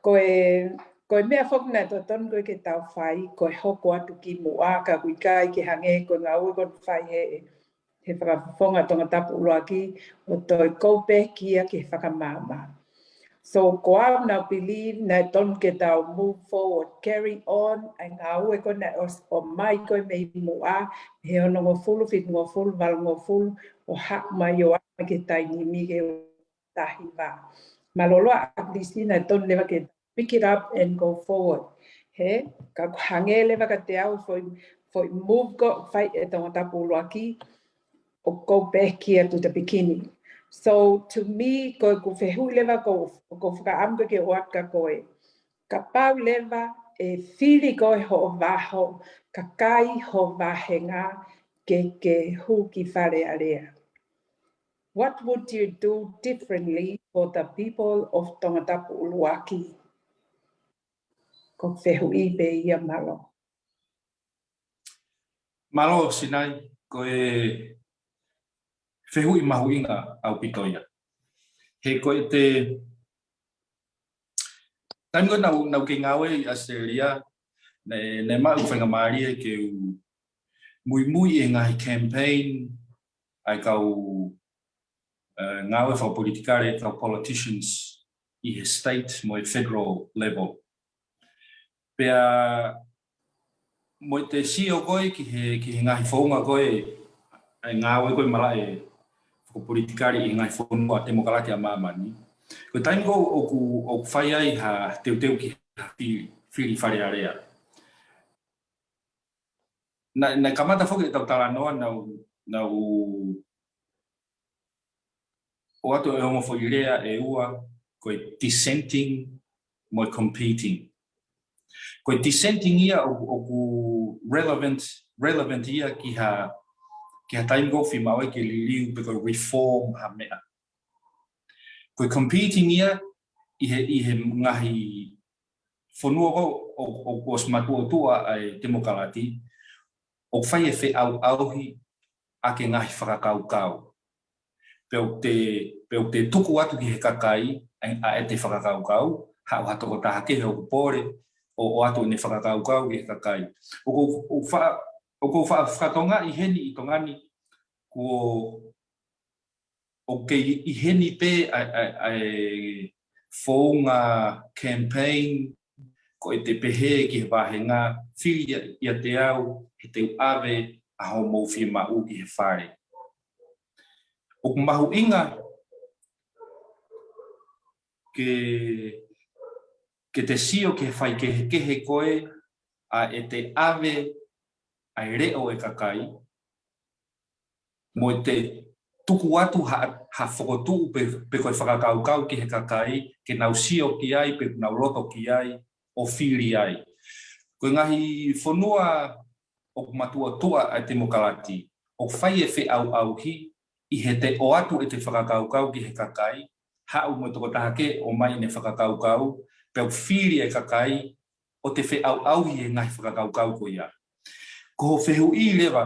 Ko e, ko e meʻa foki naʻe totonu ko ē ke tau fai, ko e hoko atu kimuʻa, ka ʻoku ʻikai ke hangē ko e ngāue ko eni ʻoku fai he, he fakafofonga Tongatapu ʻUluaki, ʻo toe go back ia ki he fakamaama. So, ko au naʻa ku believe naʻe tonu ke tau move forward, carry on ʻa e ngāue ko ē naʻe ʻos-, ʻomai ko ē mei muʻa, he onongofulu, fitungofulu, valungofulu, ʻo haʻu mai ʻo aʻu mai ki he taimi ni ke tahi vā. Mālōlō ʻaupito, naʻe tonu leva ke pick it up and go forward. He, ka ʻoku hangē leva kiate au foʻi, foʻi move ko ē ʻoku fai ʻe Tongatapu ʻUluaki, ʻo go back ia to the beginning. So, to me, ko ʻeku fehuʻi leva ʻoku, ʻoku ou fakaʻamu ke ʻoatu kia koe. Kapau leva ʻe fili koe hoʻo vaho, kakai ho vāhenga ke, ke hū ki Fale Alea. What would you do differently for the people of Tongatapu ʻUluaki? Ko e fehuʻi pē ia, mālō. Mālō Sinai, ko e fehuʻi mahuʻinga ʻaupito ia. He ko e te, taimi ko ē naʻa ku, naʻa ku kei ngāue ʻi ʻAositelēlia, naʻe, naʻe maʻu faingamālie ke u muimui ʻi he ngaahi campaign ʻa e kau, eh, ngāue fakapolitikale, kau politicians ʻi he state mo e federal level. Pea mo e te sio ko ē ki he, ki he ngaahi founga ko ē, ʻa e ngāue ko ē malaʻe fakapolitikale ʻi he ngaahi fonua temokalati ʻa māmani. Ko e taimi ko ē ʻoku, ʻoku fai ai ha teuteu ki ha fili, fili Fale Alea. Naʻe, naʻe kamata foki ʻetau talanoa naʻa ku, naʻa ku ʻoatu e ongo foʻi lea ʻe ua, ko e dissenting mo e competing. Ko e dissenting ia ʻoku, ʻoku relevant, relevant ia ki ha, ki ha taimi ʻoku fiemaʻu ai ke liliu pe ko e reform ha meʻa. Ko e competing ia ʻi he, ʻi he ngaahi fonua ʻoku, ʻoku, ʻoku ʻosi matuʻotuʻa ʻa e temokalati, ʻoku fai e feʻauʻauhi ʻaki e ngaahi fakakaukau. Pea ʻoku te, pea ʻoku te tuku atu ki he kakai ʻa e, ʻa ʻete fakakaukau, haʻu ha tokotaha kehe ʻoku pole ʻo, ʻoatu ʻene fakakaukau ki he kakai. ʻOku, ʻoku fa-, ʻoku fa-, fakatonga ʻi heni ʻi Tonga ni, kuo ʻoku kei ʻi heni pē ʻa, ʻa, ʻa e founga campaign, ko ʻete pehē ki he vāhenga, fili ʻia, ʻiate au, he te u ʻave ʻa hoʻomou fiemaʻu ki he fale. ʻOku mahuʻinga ke, ke te sio ki he faikehekehe ko ē ʻa ʻete ʻave ʻa e leʻo ʻo e kakai, mo ʻete tuku atu ha, ha fokotuʻu pe, pe ko e fakakaukau ki he kakai, ke nau sio ki ai, pe nau loto ki ai, ʻo fili ai. Ko e ngaahi fonua ʻoku matuʻotuʻa ʻa e temokalati, ʻoku fai e feʻauʻauhi, ʻi he te ʻoatu ʻete fakakaukau ki he kakai, haʻu mo e tokotaha kehe ʻomai ʻene fakakaukau, pea ʻoku fili e kakai, ʻo te feʻauʻauhi he ngaahi fakakaukau ko ia. Ko hoʻo fehuʻi leva,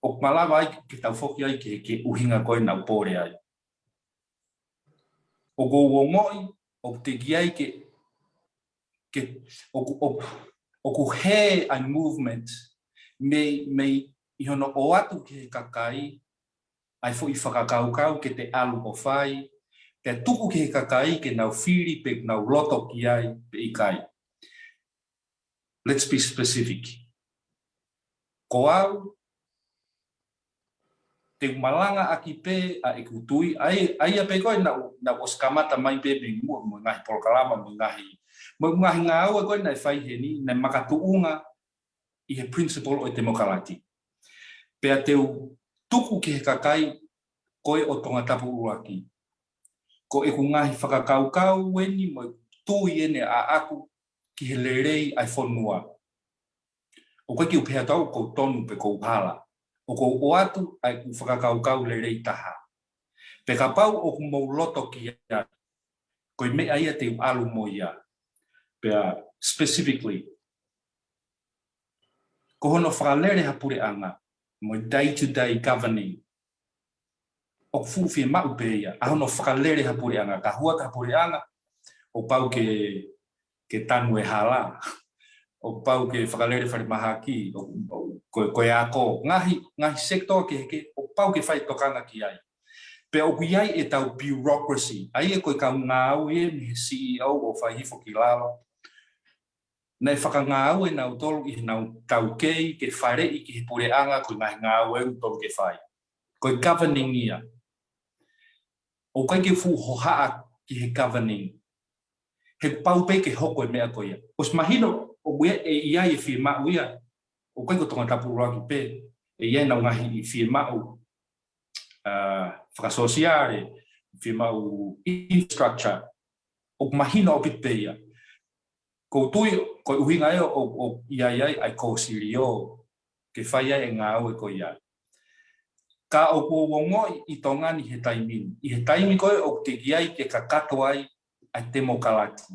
ʻoku malava ai ke tau foki ai ki he, ki he ʻuhinga ko ē naʻa ku pole ai. ʻOku ou ongoʻi, ʻoku teʻeki ai ke, ke, ʻoku, ʻoku, ʻoku hē ʻa e movement, mei, mei ʻi hono ʻoatu ki he kakai, ʻa e foʻi fakakaukau ke te ʻalu ʻo fai, pea tuku ki he kakai ke nau fili pe nau loto ki ai pe ʻikai. Let's be specific. Ko au, te u malangaʻaki pē ʻa ʻeku tui, ʻa ia, ʻa ia pē ko ē naʻa ku, naʻa ku ʻosi kamata mai pē mei muʻa mo e ngaahi polokalama, mo e ngaahi, mo e ngaahi ngāue ko ē naʻe fai heni, naʻe makatuʻunga ʻi he principle ʻo e temokalati. Pea te u tuku ki he kakai ko ē ʻo Tongatapu ʻUluaki. Ko ʻeku ngaahi fakakaukau eni mo e tui eni ʻaʻaku ki he lelei ʻa e fonua. ʻOku ʻikai ke u pehē atu au ʻoku ou tonu pe ʻoku ou hala. ʻOku ou ʻoatu ʻa ʻeku fakakaukau lelei taha. Pea kapau ʻoku mou loto ki ai, ko e meʻa ia te u ʻalu mo ia. Pea specifically, ko hono fakalele ha puleʻanga, mo e day-to-day governing, ʻoku fuʻu fiemaʻu pē ia, ʻa hono fakalele ha puleʻanga, ka hū atu ha puleʻanga, ʻoku pau ke, ke tanu e hala, ʻoku pau ke fakalele falemahaki, ʻo, ʻo, ko, ko e ako, ngaahi, ngaahi sector kehekehe, ʻoku pau ke fai tokanga ki ai. Pea ʻoku ʻi ai ʻetau bureaucracy, ʻa ia ko e kau ngāue mei he C E O ʻo fai hifo ki lalo. Naʻe fakangāue nautolu ʻi heʻenau taukei ke faleʻi ki he puleʻanga ko e ngaahi ngāue ʻoku tonu ke fai. Ko e governing ia. ʻOku ʻikai ke fuʻu hohaʻa ki he governing. He pau pē ke hoko e meʻa ko ia. ʻOsi mahino ʻoku ʻi ai, ʻe ʻi ai e fiemaʻu ia. ʻOku ʻikai ko Tongatapu ʻUluaki pē. ʻE ʻi ai ʻenau ngaahi fiemaʻu, ʻa, fakasōsiale, fiemaʻu infrastructure. ʻOku mahino ʻaupito pē ia. Ko u tui, ko e ʻuhinga ia ʻoku, ʻoku ʻi ai ʻa e kōsilio, ke fai ai e ngāue ko ia. Ka ʻoku ou ongoʻi ʻi Tonga ni he taimi ni, ʻi he taimi ko ē ʻoku teʻeki ai ke kakato ai ʻa e temokalati.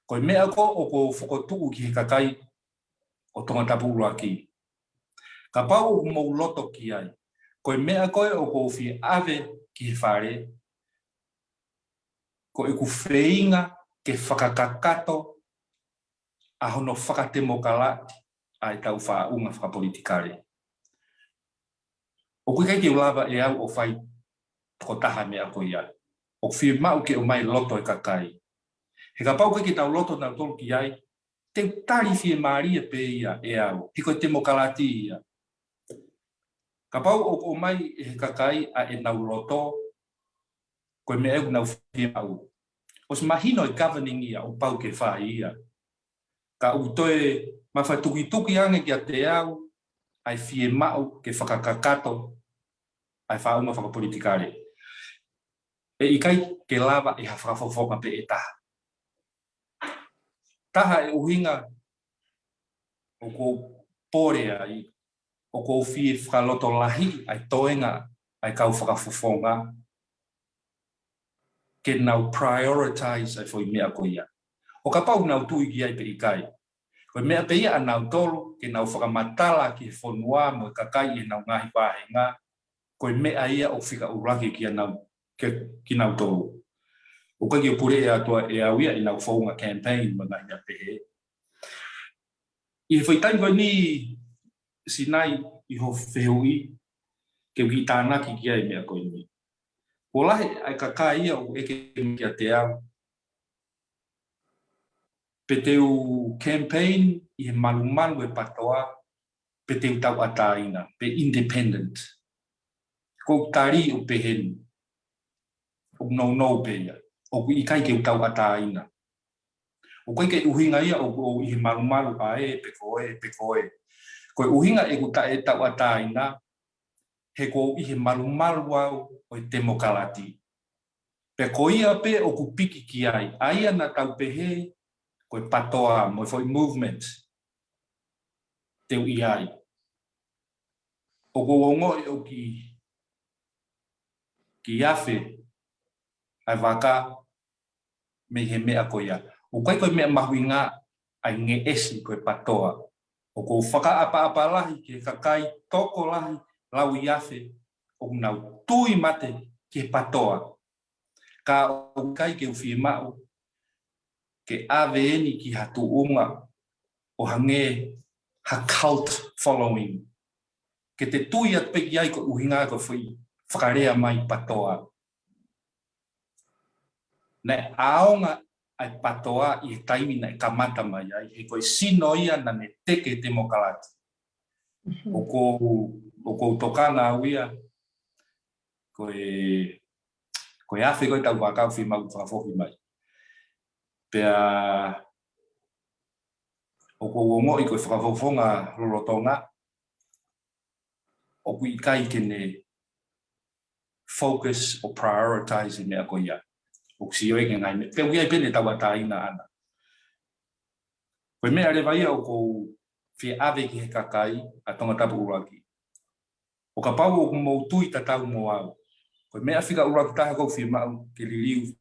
Ko e meʻa ko ē ʻoku ou fokotuʻu ki he kakai ʻo Tongatapu ʻUluaki. Kapau ʻoku mou loto ki ai, ko e meʻa ko ē ʻoku ou fie ʻave ki he fale, ko ʻeku feinga ke fakakakato ʻa hono fakatemokalati ʻa ʻetau faʻunga fakapolitikale. ʻOku ʻikai ke u lava ʻe au ʻo fai tokotaha meʻa ko ia. ʻOku fiemaʻu ke ʻomai loto e kakai. He kapau ʻoku ʻikai ke tau loto nautolu ki ai, te u tali fiemālie pē ia ʻe au. He ko e temokalati ia. Kapau ʻoku ʻomai ʻe he kakai ʻa ʻenau loto, ko e meʻa ʻoku nau fiemaʻu. ʻOsi mahino e governing ia, ʻoku pau ke fai ia. Ka ʻoku toe mafai tukituki ange kiate au, ʻa e fiemaʻu ke fakakakato, ʻa ʻa e faʻunga fakapolitikale. ʻE ʻikai ke lava ʻe ha fakafofonga pē ʻe taha. Taha e ʻuhinga ʻoku ou pole ai, ʻoku ou fie fakalotolahiʻi ʻa e toenga ʻa e kau fakafofonga ke nau prioritize ʻa e foʻi meʻa ko ia. ʻO kapau nau tui ki ai pe ʻikai. Ko e meʻa pē ia ʻa nautolu, ke nau fakamatala ki he fonua mo e kakai ʻi heʻenau ngaahi vāhenga, ko e meʻa ia ʻoku fika ʻuluaki kia nau, ke, kinautolu. ʻOku ʻikai ke u puleʻi atu ʻe au ia ʻenau founga campaign mo e ngaahi meʻa pehē. ʻI he foʻi taimi ko eni Sinai ʻi hoʻo fehuʻi, ke u kiʻi tānaki ki ai e meʻa ko eni. Kuo lahi ʻa e kakai ia ʻoku ʻeke mai kiate au pe te u campaign ʻi he malumalu e PATOA, pe te u tauʻatāina, pe independent. Ko ʻeku tali ʻoku pehē ni. ʻOku nounou pē ia. ʻOku ʻikai ke u tauʻatāina. ʻOku ʻikai ke ʻuhinga ia ʻoku ou ʻi he malumalu ʻa ē, pe ko ē, pe ko ē. Ko e ʻuhinga ʻeku taʻe tauʻatāina, he ʻoku ou ʻi he malumalu au ʻo e temokalati. Pea ko ia pē ʻoku piki ki ai. ʻA ia naʻa tau pehē, ko e PATOA, mo e foʻi movement te u ʻi ai. ʻOku ou ongoʻi ʻoku kiʻi, kiʻi afe ʻa e vaka mei he meʻa ko ia. ʻOku ʻikai ko e meʻa mahuʻinga ʻa e ngeʻesi ko e PATOA. ʻOku ou fakaʻapaʻapa lahi ki he kakai tokolahi lauiafe ʻoku nau tui mate ki he PATOA. Ka ʻoku ʻikai ke u fiemaʻu ke ʻave eni ki ha tuʻunga ʻo hangē ha cult following. Ke te tui atu pē ki ai ko e ʻuhinga ko e foʻi fakalea mai PATOA. Naʻe ʻaonga ʻa e PATOA ʻi he taimi naʻe kamata mai ai, he ko e sino ia naʻa ne teke e temokalati. Mhm. ʻOku ou, ʻoku ou tokanga au ia, ko e, ko e afe ko e tau vaka ʻoku fiemaʻu fakafoki mai. Pea ʻoku ou ongoʻi ko e fakafofonga lolotonga, ʻoku ʻikai ke ne focus ʻo prioritize e meʻa ko ia. ʻOku sio ia ki he ngaahi meʻa, pea ʻoku ʻi ai pē ʻene tauʻatāina ʻana. Ko e meʻa leva ia ʻoku ou fie ʻave ki he kakai ʻa Tongatapu ʻUluaki. ʻO kapau ʻoku mou tui tatau mo au, ko e meʻa fika ʻuluaki taha ʻoku ou fiemaʻu ke liliu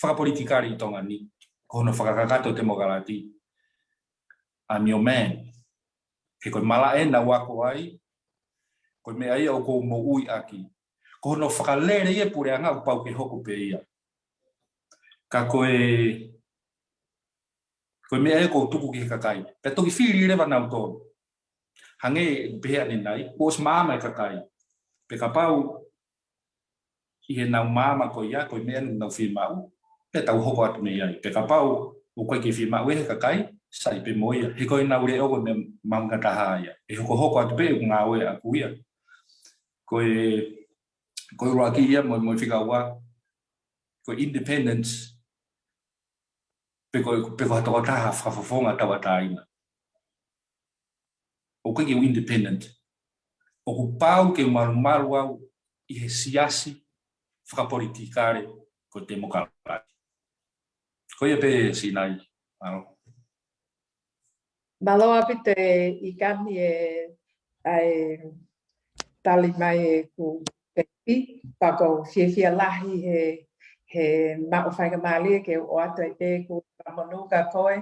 fakapolitikale ʻi Tonga ni, ko hono fakakakato temokalati. I'm your man. He ko e malaʻe naʻa ku ako ai, ko e meʻa ia ʻoku ou moʻui ʻaki. Ko hono fakalele ia e puleʻanga ʻoku pau ke hoko pē ia. Ka ko e, ko e meʻa ia ʻoku ou tuku ki he kakai. Pea toki fili leva nautolu. Hangē ʻeku pehē ʻanenai, kuo ʻosi maama e kakai. Pea kapau ʻi heʻenau maama ko ia, ko e meʻa naʻa nau fiemaʻu, pea tau hoko atu mei ai. Pea kapau ʻoku ʻikai ke fiemaʻu ʻe he kakai, sai pē mo ia. He ko ʻenau leʻo ko e meʻa mahuʻinga taha ia. ʻE hokohoko atu pē ʻeku ngāue ʻaku ia. Ko e, ko e ʻuluaki ia mo, mo e fika ua, ko e independence, pe ko, pe ko ha tokotaha fakafofonga tauʻatāina. ʻOku ʻikai ke u independent. ʻOku pau ke u malumalu au ʻi he siasi fakapolitikale ko e temokalati. Ko ia pē Sinai. Mālō. Mālō ʻaupito ʻIkani e, ʻa e tali mai ʻeku pepi, pea ʻoku ou fiefia lahi he, he maʻu faingamālie ke u ʻoatu ai pē ʻeku fakamonū kia koe,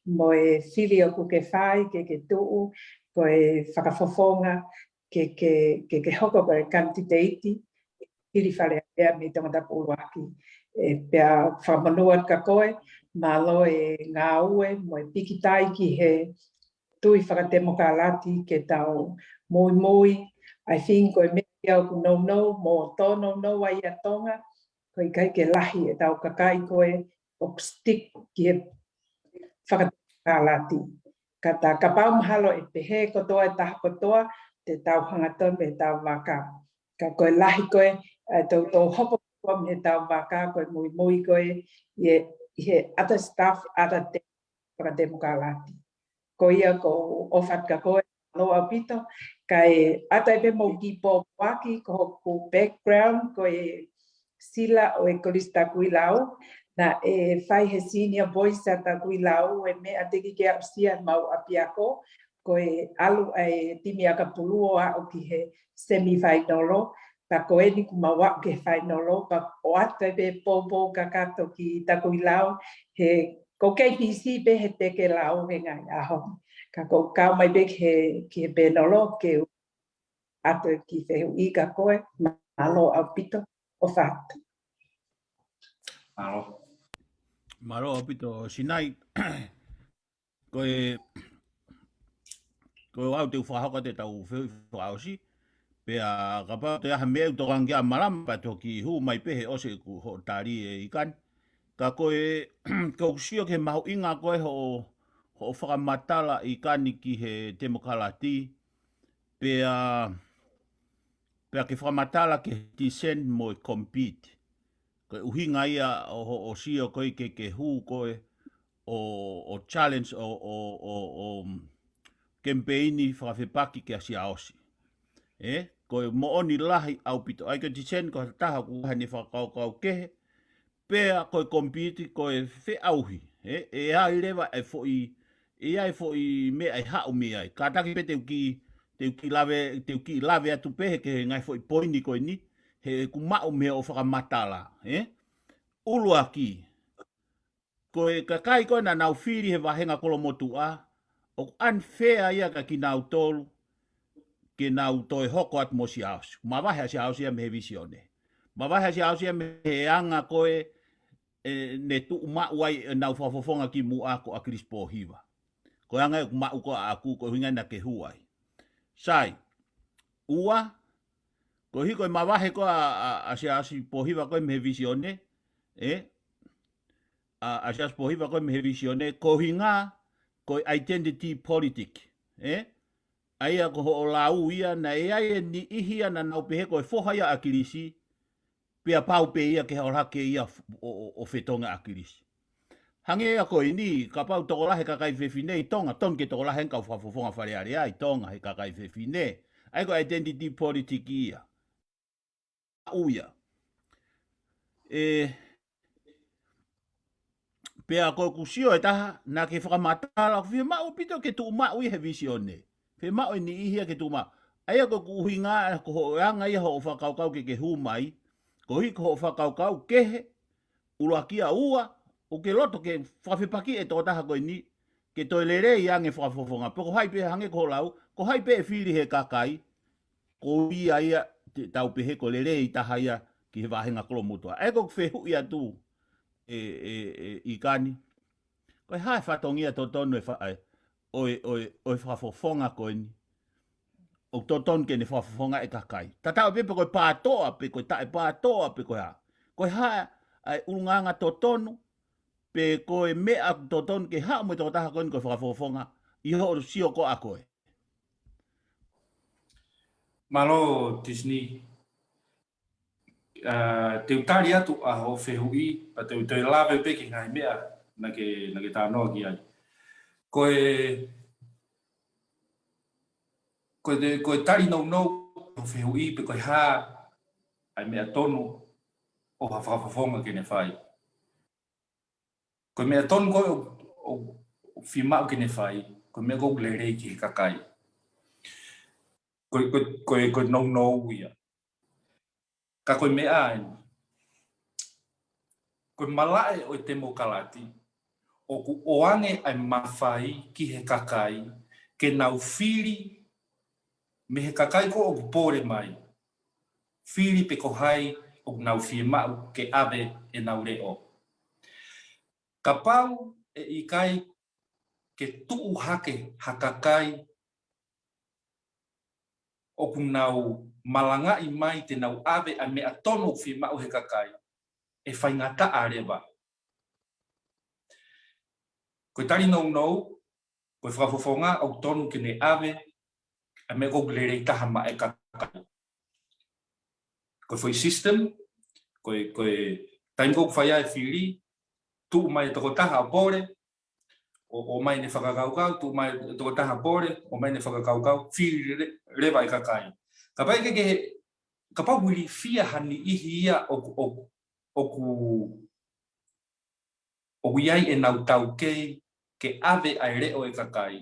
mo e fili ʻoku ke fai, ke ke tuʻu, ko e fakafofonga, ke, ke, ke, ke hoko ko e kanititeiti, fili Fale Alea mei Tongatapu ʻUluaki. ʻE, pea fakamonū atu kia koe, mālō e ngāue, mo e pikitai ki he tui fakatemokalati ke tau muimui, I think ko e meʻa ia ʻoku nounou, mo tōnounou ai ʻa Tonga, ko e ʻikai ke lahi ʻetau kakai ko ē ʻoku stick ki he fakatemokalati. Ka ta kapau mahalo ʻe pehē kotoa e taha kotoa, te tau hangatonu mei heʻetau vaka. Ka ko e lahi ko ē, ʻa e toutou hopo kotoa mei heʻetau vaka, ko e muimui ko ē, ʻi he, ʻi he other stuff, other thing, fakatemokalati. Ko ia ʻoku ou ʻofa atu kia koe, Mālō ʻaupito, kae ʻatā pē mo e kiʻi pōpoaki, ko hoku background, ko e sila ʻo e Kolisi Takuilau, naʻe fai he Senior Boys ʻa Takuilau, ʻa e meʻa teʻeki ke aʻusia ʻe he mau ʻapiako, ko e ʻalu ʻa e timi ʻakapulu ʻo aʻu ki he semifinal, pea ko eni kuo mau aʻu ki he final, pea ʻoatu pē poupou kakato ki Takuilau, he ko e K P C pē he tekelau he ngaahi ʻaho ni. Ka ʻoku ou kau mai pē ki he, ki he panel ke u ʻoatu e kiʻi fehuʻi kia koe, mālō ʻaupito, ʻofa atu. Mālō. Mālō ʻaupito, Sinai. Ko e, ko e ʻoatu e fakahoko atu ʻetau fehuʻi fakaʻosi, pea kapau ʻe ʻi ai ha meʻa ʻoku tokanga ki ai Malama pea toki hū mai pē he ʻosi ʻeku hoʻo tali ʻe ʻIkani. Ka ko e, ʻoku ou sio ki he mahuʻinga ko ē hoʻo, hoʻo fakamatala ʻIkani ki he temokalati, pea, pea ke fakamatala ki he dissent mo e compete. Ko e ʻuhinga ia ʻo hoʻo sio ko ē ke, ke hū ko ē ʻo, ʻo challenge ʻo, ʻo, ʻo, ʻo kemipeini fakafepaki kia Siaosi. ʻE, ko e moʻoni lahi ʻaupito. ʻA ia ko e dissent ko ha taha ʻoku ʻi ai haʻane fakakaukau kehe, pea ko e compete ko e feʻauhi. ʻE, ʻe ʻi ai leva e foʻi, ʻe ʻi ai e foʻi meʻa ʻe haʻu mei ai. Kātaki pē te u kiʻi, te u kiʻi lave, te u kiʻi lave atu pē he ki he ngaahi foʻi poini ko eni, he ʻoku maʻu mei hoʻo fakamatala, ʻe? ʻUluaki, ko e kakai ko ē naʻa nau fili he vāhenga kolomotuʻa, ʻoku unfair ia kia kinautolu, ke nau toe hoko atu mo Siaosi. Mavahe ʻa Siaosi ia mei he Visione. Mavahe ʻa Siaosi ia mei he anga ko ē, ʻe, ne tuʻu maʻu ai ʻenau fakafofonga kimuʻa ko ʻAkilisi Pōhiva. Ko e anga ia ʻoku maʻu ko ē ʻaʻaku ko e ʻuhinga ia naʻa ke hū ai. Sai, ua, koeʻuhi ko e mavahe ko ē ʻa, ʻa, ʻa Siaosi Pōhiva ko ē mei he Visione, ʻe, ʻa, ʻa Siaosi Pōhiva ko ē mei he Visione, ko e ʻuhinga, ko e identity politic, ʻe? ʻA ia ko hoʻo lau ia, naʻe ʻi ai e niʻihi ia naʻa nau pehē ko e foha ia ʻo ʻAkilisi, pea pau pē ia ke haʻu hake ia f-, ʻo, ʻo, ʻo fetongi ʻa ʻAkilisi. Hangē ia ko eni, kapau tokolahi e kakai fefine ʻi Tonga, tonu ke tokolahi e kau fakafofonga Fale Alea ʻi Tonga he kakai fefine. ʻA ia ko e identity politic ia. ʻA ia. ʻE, pea ko ʻeku sio ʻe taha, naʻa ke fakamatala, ʻoku fiemaʻu ʻaupito ke tuʻu maʻu ia he Visione. Fiemaʻu e niʻihi ia ke tuʻu maʻu. ʻA ia ko ʻeku ʻuhinga, ko hoʻo anga ia hoʻo fakakaukau ke ke hū mai, koeʻuhi ko hoʻo fakakaukau kehe, ʻuluaki ia, ua, ʻoku ke loto ke fakafepakiʻi e tokotaha ko eni, ke toe lelei ange fakafofonga. Pe ko hai pē hangē ko hoʻo lau, ko hai pē ʻe fili he kakai, ko ia ia te tau pehē ko e lelei taha ia ki he vāhenga kolomotuʻa. ʻA ia ko ʻeku fehuʻi atu ʻe, ʻe, ʻe ʻIkani. Ko e hā e fatongia totonu e fa-, ʻa e, ʻo e, ʻo e, ʻo e fakafofonga ko eni. ʻOku totonu ke ne fakafofongaʻi e kakai. Tatau pē pe ko e pātoʻa, pe ko e taʻepātoʻa, pe ko e hā. Ko e hā ʻa e ʻulungaanga totonu, pe ko e meʻa ʻoku totonu ke haʻu mo e tokotaha ko eni ko e fakafofonga, ʻi hoʻo sio ko ā ko ē. Mālō, Tisini. ʻA, te u tali atu ʻa hoʻo fehuʻi, pea te u toe lave pē ki he ngaahi meʻa naʻa ke, naʻa ke talanoa ki ai. Ko e, ko e, ko e tali nounou hoʻo fehuʻi pe ko e hā ʻa e meʻa tonu ʻo ha fakafofonga ke ne fai. Ko e meʻa tonu ko ē ʻoku, ʻoku, ʻoku fiemaʻu ke ne fai, ko e meʻa ʻoku lelei ki he kakai. Ko e, ko e, ko e, ko e nounou ia. Ka ko e meʻa eni. Ko e malaʻe ʻo e temokalati, ʻoku ʻoange ʻa e mafai ki he kakai, ke nau fili mei he kakai ko ē ʻoku pole mai. Fili pe ko hai ʻoku nau fiemaʻu ke ʻave ʻenau leʻo. Kapau ʻe ʻikai ke tuʻu hake ha kakai ʻoku nau malangaʻi mai te nau ʻave ʻa e meʻa tonu ʻoku fiemaʻu he kakai, ʻe faingataʻa leva. Ko e tali nounou, ko e fakafofonga ʻoku tonu ke ne ʻave ʻa e meʻa ʻoku lelei taha maʻa e kakai. Ko e foʻi system, ko e, ko e taimi ʻoku fai ai e fili, tuʻu mai e tokotaha ʻo pole, ʻo, ʻomai ʻene fakakaukau, tuʻu mai e tokotaha pole, ʻomai ʻene fakakaukau, fili le-, leva e kakai. Kapau ʻe ke, ke, kapau ʻoku ilifia ha niʻihi ia ʻoku, ʻoku, ʻoku, ʻoku ʻi ai ʻenau taukei ke ʻave ʻa e leʻo e kakai,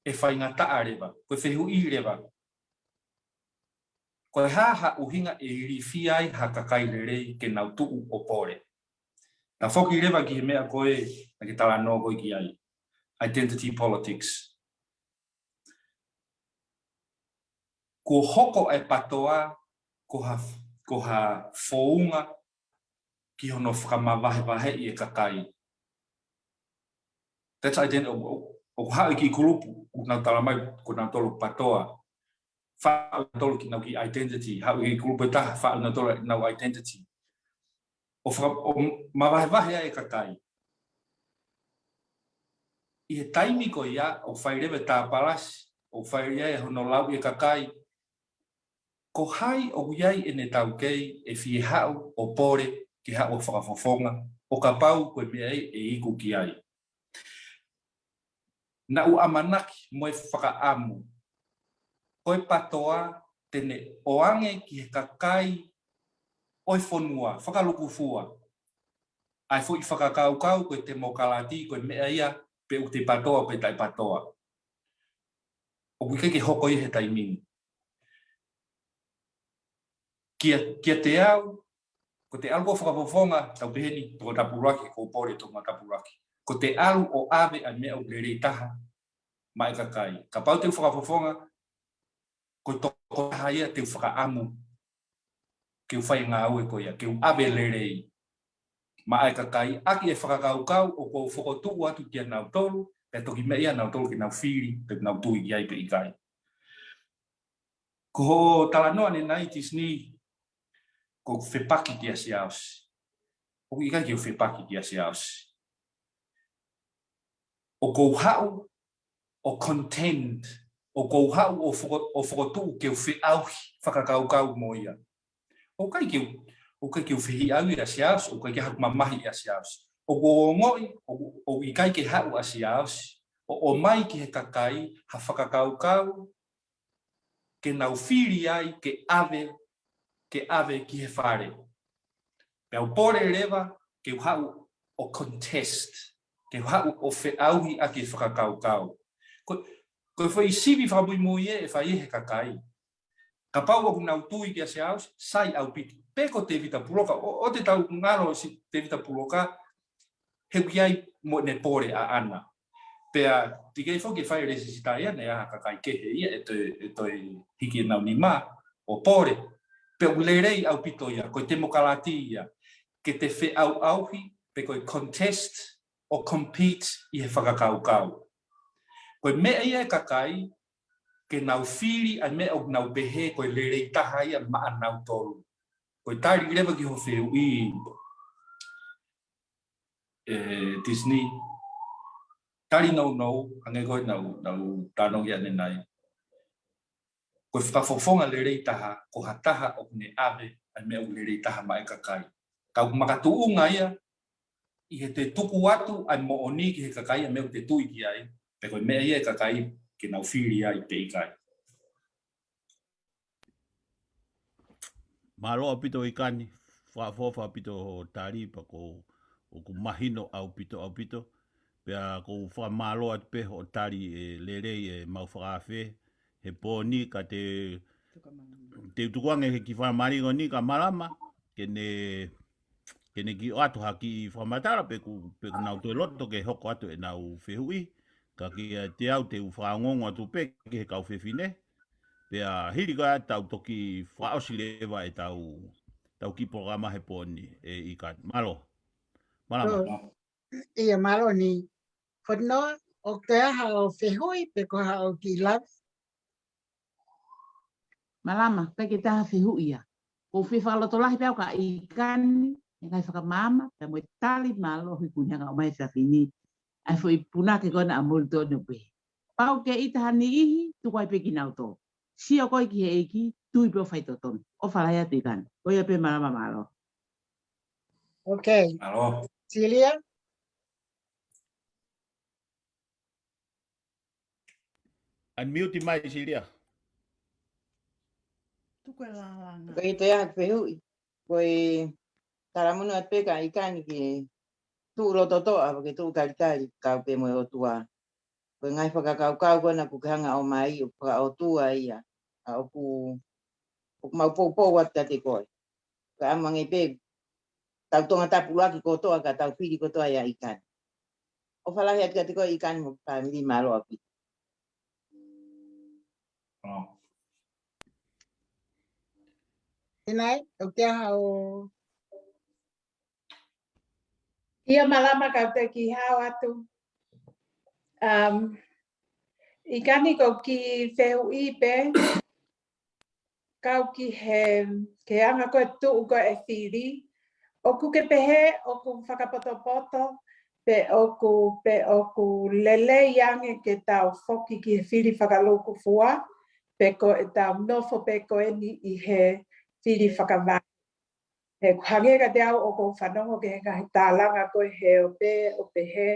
ʻe faingataʻa leva, ko e fehuʻi leva. Ko e hā ha ʻuhinga ʻe ilifia ai ha kakai lelei ke nau tuʻu ʻo pole? Naʻa foki leva ki he meʻa ko ē naʻa ke talanoa ko ē ki ai. Identity politics. Kuo hoko e PATOA ko ha, ko ha founga ki hono fakamavahevaheʻi e kakai. That's identity. ʻO, ʻo, ʻoku haʻu e kiʻi kulupu, ʻoku nau tala mai, ko nautolu PATOA. Faʻu nautolu ki nau kiʻi identity. Haʻu e kiʻi kulupu ʻe taha, faʻu nautolu nau identity. ʻO faka-, ʻo mavahevahe ai e kakai. ʻI he taimi ko ia, ʻoku fai leva e tāpalasi, ʻoku fai ai hono lau e kakai, ko hai ʻoku ʻi ai ʻene taukei ʻe fie haʻu ʻo pole ke haʻu ʻo fakafofonga, ʻo kapau ko e meʻa ia ʻe iku ki ai. Naʻa ku ʻamanaki mo e fakaʻamu, ko e PATOA te ne ʻoange ki he kakai ʻo e fonua, fakalukufua ʻa e foʻi fakakaukau ko e temokalati, ko e meʻa ia pe ʻoku te PATOA pe taʻe PATOA. ʻOku ʻikai ke hoko ia he taimi ni. Kia, kiate au, ko te ʻalu ʻo fakafofonga, tau pehē ni, toko tapulaki, ko pole toko tapulaki. Ko te ʻalu ʻo ʻave ʻa e meʻa ʻoku lelei taha maʻa e kakai. Kapau te u fakafofonga, ko e tokotaha ia te u fakaʻamu ke u fai e ngāue ko ia, ke u ʻave lelei maʻa e kakai, ʻaki e fakakaukau ʻoku ou fokotuʻu atu kia nautolu, pea toki meʻa ia nautolu ke nau fili, pe nau tui ki ai pe ʻikai. Ko hoʻo talanoa ʻanenai, Tisini, ko e fepaki kia Siaosi. ʻOku ʻikai ke u fepaki kia Siaosi. ʻOku ou haʻu ʻo contend, ʻoku ou haʻu ʻo foko-, ʻo fokotuʻu ke u feʻauhi fakakaukau mo ia. ʻOku ʻikai ke u, ʻoku ʻikai ke u fehiʻaʻi ʻa Siaosi, ʻoku ʻikai ke haʻu mamahi ʻa Siaosi. ʻOku ou ongoʻi, ʻoku, ʻoku ʻikai ke haʻu ʻa Siaosi ʻo ʻomai ki he kakai ha fakakaukau ke nau fili ai ke ʻave, ke ʻave ki he fale. Pea u pole leva ke u haʻu ʻo contest, ke u haʻu ʻo feʻauhi ʻaki e fakakaukau. Ko, ko e foʻi sivi fakamuimui ē ʻe fai ʻe he kakai. Kapau ʻoku nau tui kia Siaosi, sai ʻaupito. Pe ko Tevita Puloka, ʻo, ʻoua te tau ngalo siʻi Tevita Puloka, he ʻoku ʻi ai mo ʻene pole ʻaʻana. Pea teʻeki ai foki ke fai e lēsisita ia, naʻe ʻi ai ha kakai kehe ia ʻe toe, ʻe toe hiki ʻenau nima ʻo pole. Pea ʻoku lelei ʻaupito ia, ko e temokalati ia, ke te feʻauʻauhi, pe ko e contest ʻo compete ʻi he fakakaukau. Ko e meʻa ia e kakai, ke nau fili ʻa e meʻa ʻoku nau pehē ko e lelei taha ia maʻanautolu. Ko e tali leva ki hoʻo fehuʻi, ē, Tisini, tali nounou, hangē ko ē naʻa ku, naʻa ku talanoa ki ai ʻanenai. Ko e fakafofonga lelei taha, ko ha taha ʻoku ne ʻave ʻa e meʻa ʻoku lelei taha maʻa e kakai. Ka ʻoku makatuʻunga ia ʻi heʻete tuku atu ʻa e moʻoni ki he kakai ʻa e meʻa ʻoku te tui ki ai, pe ko e meʻa ia e kakai ke nau fili ai pe ʻikai. Mālō ʻaupito ʻIkani, fakaʻofoʻofa ʻaupito hoʻo tali, pea ʻoku, ʻoku mahino ʻaupito, ʻaupito. Pea ʻoku ou fakamālō atu pē hoʻo tali ʻe lelei ʻemau fakaafe he pō ni, ka te, te u tukuange he kiʻi fakamalingo ni kia Malama, ke ne, ke ne kiʻi ʻoatu ha kiʻi fakamatala pe ʻoku, pe ʻoku nau toe loto ke hoko atu ʻenau fehuʻi, ka kiate au te u fakaongoongo atu pē ki he kau fefine, pea hili ko ia tau toki fakaʻosi leva ʻetau, ʻetau kiʻi polokalama he pō ni, ʻe ʻIkani. Mālō. Mālama. ʻIo, mālō ni. Fonoa, ʻoku toe ʻi ai haʻo fehuʻi pe ko haʻo kiʻi lave? Malama, ʻikai ke toe ʻi ai ha fehuʻi ia. ʻOku ou fie fakalotolahi pē au kia ʻIkani, he ngaahi fakamaama, pea mo e tali mālohi kuo ne hanga ʻo ʻomai he efiafi ni. ʻA e foʻi punake ko ena ʻa Molitoni ʻo pehē, kapau ʻe ʻita ha niʻihi, tuku ai pē kinautolu. Sio koe ki he ʻEiki, tui pē ʻo fai totonu. ʻOfa lahi atu ʻIkani. Ko ia pē Malama, mālō. Okay. Mālō. Silia? Unmute mai Silia. Tuku e lālanga. Ko e toe ʻai atu fehuʻi. Ko e talamonū atu pē ka ʻikai ke tuʻu loto toʻa, ke tuʻu talitali, kau pē mo e ʻOtua. Ko e ngaahi fakakaukau ko ena kuo ke hanga ʻo ʻomai ʻoku fakaʻotua ia. ʻA ʻoku, ʻoku mau poupou atu kiate koe. Ka ʻamange pē, tau Tongatapu ʻuluaki kotoa ka tau fili kotoa ia ʻIkani. ʻOfa lahi atu kiate koe ʻIkani mo e fāmili, mālō ʻaupito. Inai, ʻoku ʻi ai haʻo. ʻIa Malama, kau toe kiʻi hao atu. Um, ʻIkani, ko e kiʻi fehuʻi pē, kau ki he, ki he anga ko e tuʻu ko e fili, ʻoku ke pehē ʻoku fakapotopoto, pe ʻoku, pe ʻoku lelei ange ke tau foki ki he fili fakalūkufua, pe ko ʻetau nofo pē ko eni ʻi he fili fakavahe. He ʻoku hangē kiate au ʻoku ou fanongo ki he ngaahi tālanga ko ē he ʻoku pehē, ʻoku pehē,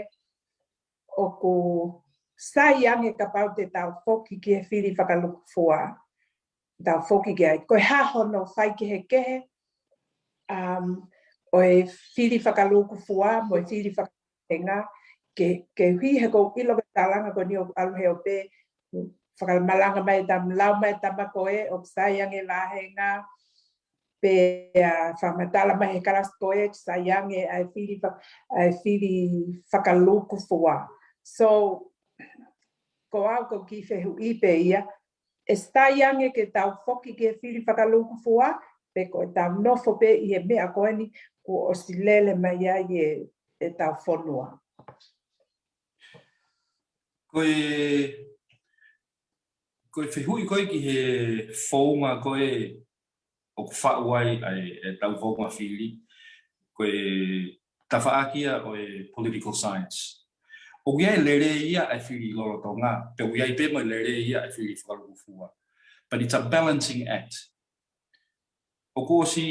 ʻoku sai ange kapau te tau foki ki he fili fakalūkufua. Tau foki ki ai. Ko e hā hono faikehekehe, um, ʻo e fili fakalūkufua, mo e fili fakavahenga, ke, ke hui he ʻoku ou ʻilo ko e tālanga ko eni ʻoku ʻalu he ʻoku pehē, fakamalanga mai e tama, lau mai e tama ko ē, ʻoku sai ange vahenga, pea fakamatala mai he kalasi ko ē, sai ange ʻa e fili fa-, ʻa e fili fakalūkufua. So, ko au ko e kiʻi fehuʻi pē ia, ʻe sai ange ke tau foki ki he fili fakalūkufua, pe ko ʻetau nofo pē ʻi he meʻa ko eni kuo ʻosi lele mai ai e, ʻetau fonua. Ko e, ko e fehuʻi ko ē ki he founga ko ē ʻoku faʻu ai ʻa e, ʻetau founga fili, ko e tafaʻaki ia ʻo e political science. ʻOku ʻi ai e lelei ia ʻa e fili lolotonga, pea ʻoku ʻi ai pē mo e lelei ia ʻa e fili fakalūkufua. But it's a balancing act. ʻOku ʻosi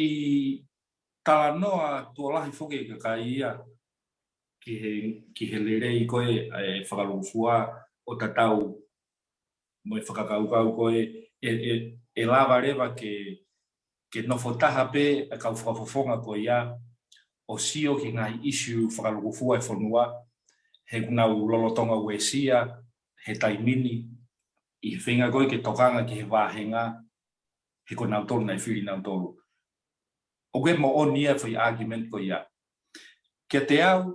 talanoa tuʻo lahi foki e kakai ia ki he, ki he lelei ko ē ʻa e fakalūkufua ʻo tatau mo e fakakaukau ko ē, ʻe, ʻe, ʻe lava leva ke, ke nofo taha pē ʻa e kau fakafofonga ko ia ʻo sio ki he ngaahi ʻisiū fakalūkufua e fonua, he ʻoku nau lolotonga uesia he taimi ni, ʻi he feinga ko ē ke tokanga ki he vahenga, he ko nautolu naʻe fili nautolu. ʻOku moʻoni ia e foʻi argument ko ia. Kiate au,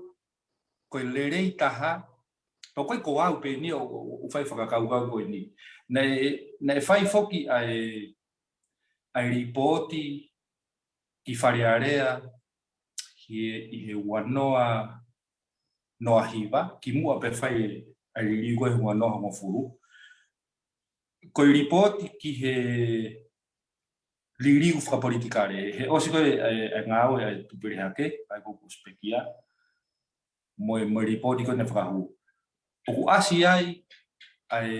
ko e lelei taha, pea ʻoku ʻikai ko au pē eni ʻoku, ʻoku, ʻoku fai e fakakaukau ko eni. Naʻe, naʻe fai foki ʻa e, ʻa e lipooti ki Fale Alea, ʻi he, ʻi he ua noa noa hiva, kimuʻa pea fai ʻa e liliu ko ē he ua noa hongofulu. Ko e lipooti ki he liliu fakapolitikale, he ʻosi ko ē ʻa e, ʻa e ngāue ʻa e Tuʻapulelulu Hake, ʻa ia ko ē kuo ʻosi pekia, mo e, mo e lipooti ko ē naʻe fakahū. ʻOku ʻasi ai ʻa e,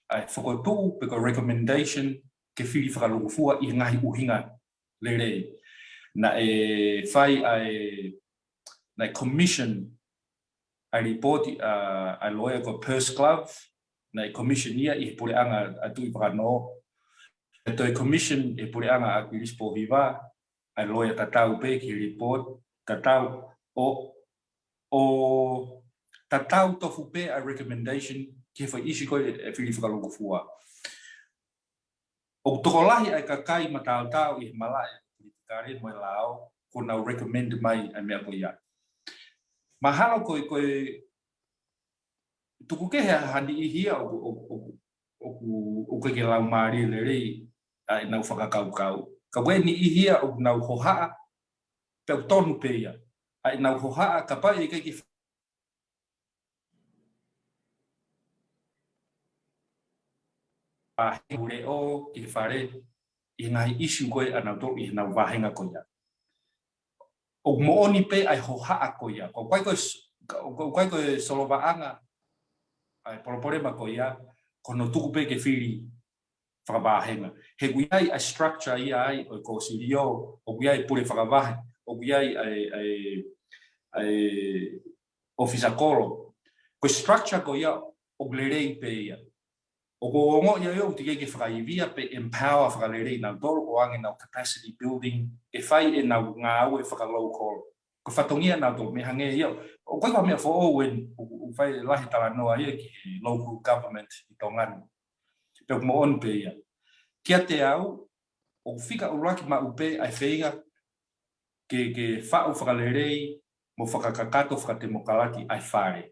ʻa e fokotuʻu pe ko e recommendation ke fili fakalūkufua ʻi he ngaahi ʻuhinga lelei. Naʻe fai ʻa e, naʻe commission ʻa e lipooti ʻa, ʻa e loea ko Purse Glove, naʻe commission ia ʻi he puleʻanga ʻa Tuʻivakanō. Naʻe toe commission ʻe he puleʻanga ʻa ʻAkilisi Pōhiva, ʻa e loea tatau pē ki he lipooti, tatau ʻo, ʻo tatau tofu pē ʻa e recommendation ki he foʻi ʻisiū ko ē e fili fakalūkufua. ʻOku tokolahi ʻa e kakai mataotao ʻi he malaʻe politikale mo e lao, kuo nau recommend mai ʻa e meʻa ko ia. Mahalo ko e, ko e tuku kehe ha niʻihi ia ʻoku, ʻoku, ʻoku, ʻoku, ʻoku ʻikai ke laumālie lelei ʻa ʻenau fakakaukau. Ka ko e niʻihi ia ʻoku nau hohaʻa, pea ʻoku tonu pē ia. ʻA ʻenau hohaʻa, kapau ʻe ʻikai ke ʻa he leʻo ki he fale ʻi he ngaahi ʻisiū ko ē ʻanautolu ʻi heʻenau vahenga ko ia. ʻOku moʻoni pē ʻa e hohaʻa ko ia. ʻOku ʻikai ko e s-, ka, ʻoku ʻikai ko e solovaʻanga ʻa e palopalema ko ia, ko hono tuku pē ke fili fakavahenga. He ʻoku ʻi ai ʻa e structure ia ai ʻo e kōsilio, ʻoku ʻi ai e pule fakavahe, ʻoku ʻi ai ʻa e, ʻa e, ʻa e ʻōfisa kolo. Ko e structure ko ia ʻoku lelei pē ia. ʻOku ou ongoʻi ʻe au ʻoku teʻeki ke fakaivia pe empower fakalelei nautolu ʻo ʻoange ʻenau capacity building, ʻe fai ʻenau ngāue fakalou kolo. Ko e fatongia nautolu mei hangē ia. ʻOku ʻikai ko ha meʻa foʻou eni, ʻoku, ʻoku fai lahi talanoa ia ki he local government ʻi Tonga ni. Pea ʻoku moʻoni pē ia. Kiate au, ʻoku fika ʻuluaki maʻu pē ʻa e feinga ke, ke faʻu fakalelei mo fakakakato fakatemokalati ʻa e fale.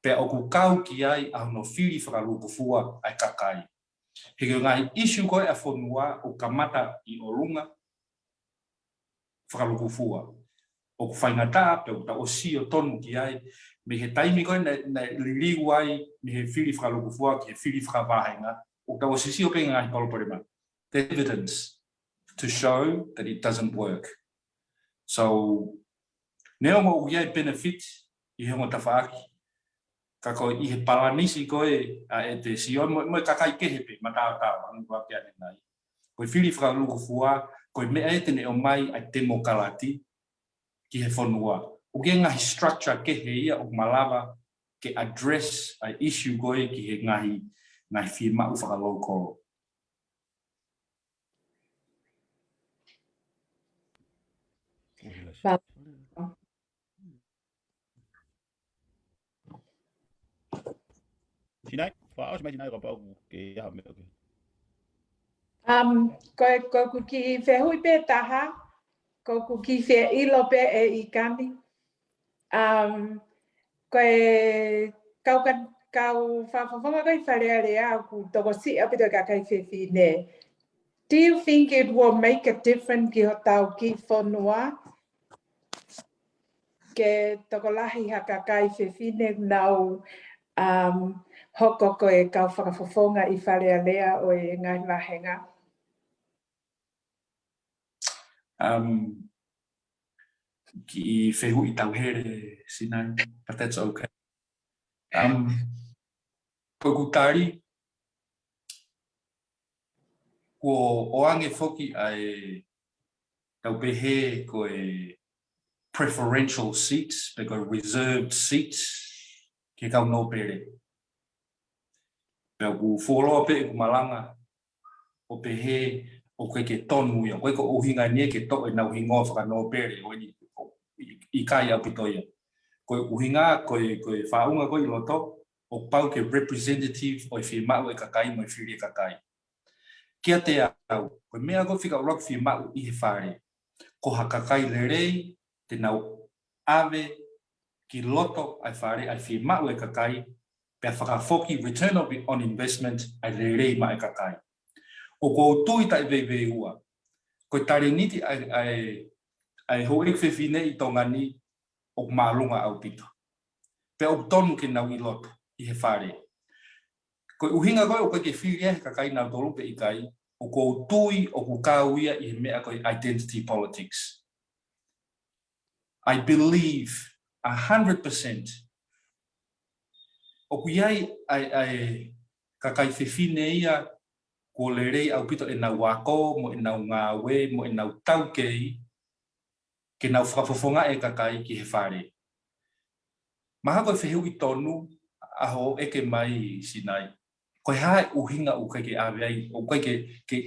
Pea ʻoku kau ki ai ʻa hono fili fakalūkufua ʻa e kakai. He ko e ngaahi issue ko ē ʻa e fonua ʻoku kamata ʻi ʻolunga fakalūkufua. ʻOku faingataʻa pea ʻoku tau ʻosi sio tonu ki ai, mei he taimi ko ē naʻe, naʻe liliu ai mei he fili fakalūkufua ki he fili fakavāhenga, ʻoku tau ʻosi sio pē ngaahi palopalema. The evidence to show that it doesn't work. So, neongo ʻoku ʻi ai e benefit ʻi he ongo tafaʻaki, ka ko e ʻi he palanisi ko ē ʻa e te sio mo, mo e kakai kehe pē, mataotao, ʻa eni ʻoku ʻi ai ʻanenai. Ko e fili fakalūkufua, ko e meʻa ē te ne ʻomai ʻa e temokalati ki he fonua. ʻOku ʻi ai e ngaahi structure kehe ia ʻoku malava ke address ʻa e issue ko ē ki he ngaahi, ngaahi fiemaʻu fakalou kolo. Sinai, fakaʻosi mai Sinai kapau ʻoku ke ʻi ai ha meʻa ke. Um, ko e, ko ʻeku kiʻi fehuʻi pē taha, ko ʻeku kiʻi fie ʻilo pē ʻe ʻIkani. Um, ko e kau ka, kau fakafofonga ko ē ʻi Fale Alea ʻoku tokosiʻi ʻaupito e kakai fefine. Do you think it will make a difference ki hotau kiʻi fonua? Ke tokolahi ha kakai fefine ʻoku nau, um, hoko ko e kau fakafofonga ʻi Fale Alea ʻo e ngaahi vāhenga. Um, kiʻi fehuʻi tauhele Sinai, but that's okay. Um, ko ʻeku tali, kuo ʻoange foki ʻa e tau pehē ko e preferential seats, pe ko e reserved seats, ki he kau nōpele. Pea ʻoku fuoloa pē ʻeku malanga, ʻo pehē ʻoku ʻikai ke tonu ia, ʻoku ʻikai ko e ʻuhinga eni ia ke toʻo ʻenau hingoa fakanōpele, ʻo eni, ʻo, ʻi, ʻikai ʻaupito ia. Ko e ʻuhinga, ko e, ko e faʻunga ko ē ʻi loto, ʻoku pau ke representative ʻo e fiemaʻu ʻa e kakai mo e fili ʻa e kakai. Kiate au, ko e meʻa ko ē fika ʻuluaki fiemaʻu ʻi he fale, ko ha kakai lelei te nau ʻave ki loto ʻa e fale ʻa e fiemaʻu ʻa e kakai, pea fakafoki return of, on investment ʻa e lelei maʻa e kakai. ʻOku ou tui taʻeveiveiua, ko e talēniti ʻa e, ʻa e, ʻa e houʻeiki fefine ʻi Tonga ni ʻoku māʻolunga ʻaupito. Pea ʻoku tonu ke nau ʻi loto ʻi he fale. Ko e ʻuhinga ko ē ʻoku ʻikai ke fili ia he kakai nautolu pe ʻikai, ʻoku ou tui ʻoku kau ia ʻi he meʻa ko e identity politics. I believe a hundred percent ʻoku ʻi ai ʻa e, ʻa e kakai fefine ia kuo lelei ʻaupito ʻenau ako, mo ʻenau ngāue, mo ʻenau taukei, ke nau fakafofongaʻi e kakai ki he fale. Mahalo ko e fehuʻi tonu ʻa hoʻo ʻeke mai Sinai, ko e hā e ʻuhinga ʻoku ʻikai ke ʻave ai, ʻoku ʻikai ke, ke,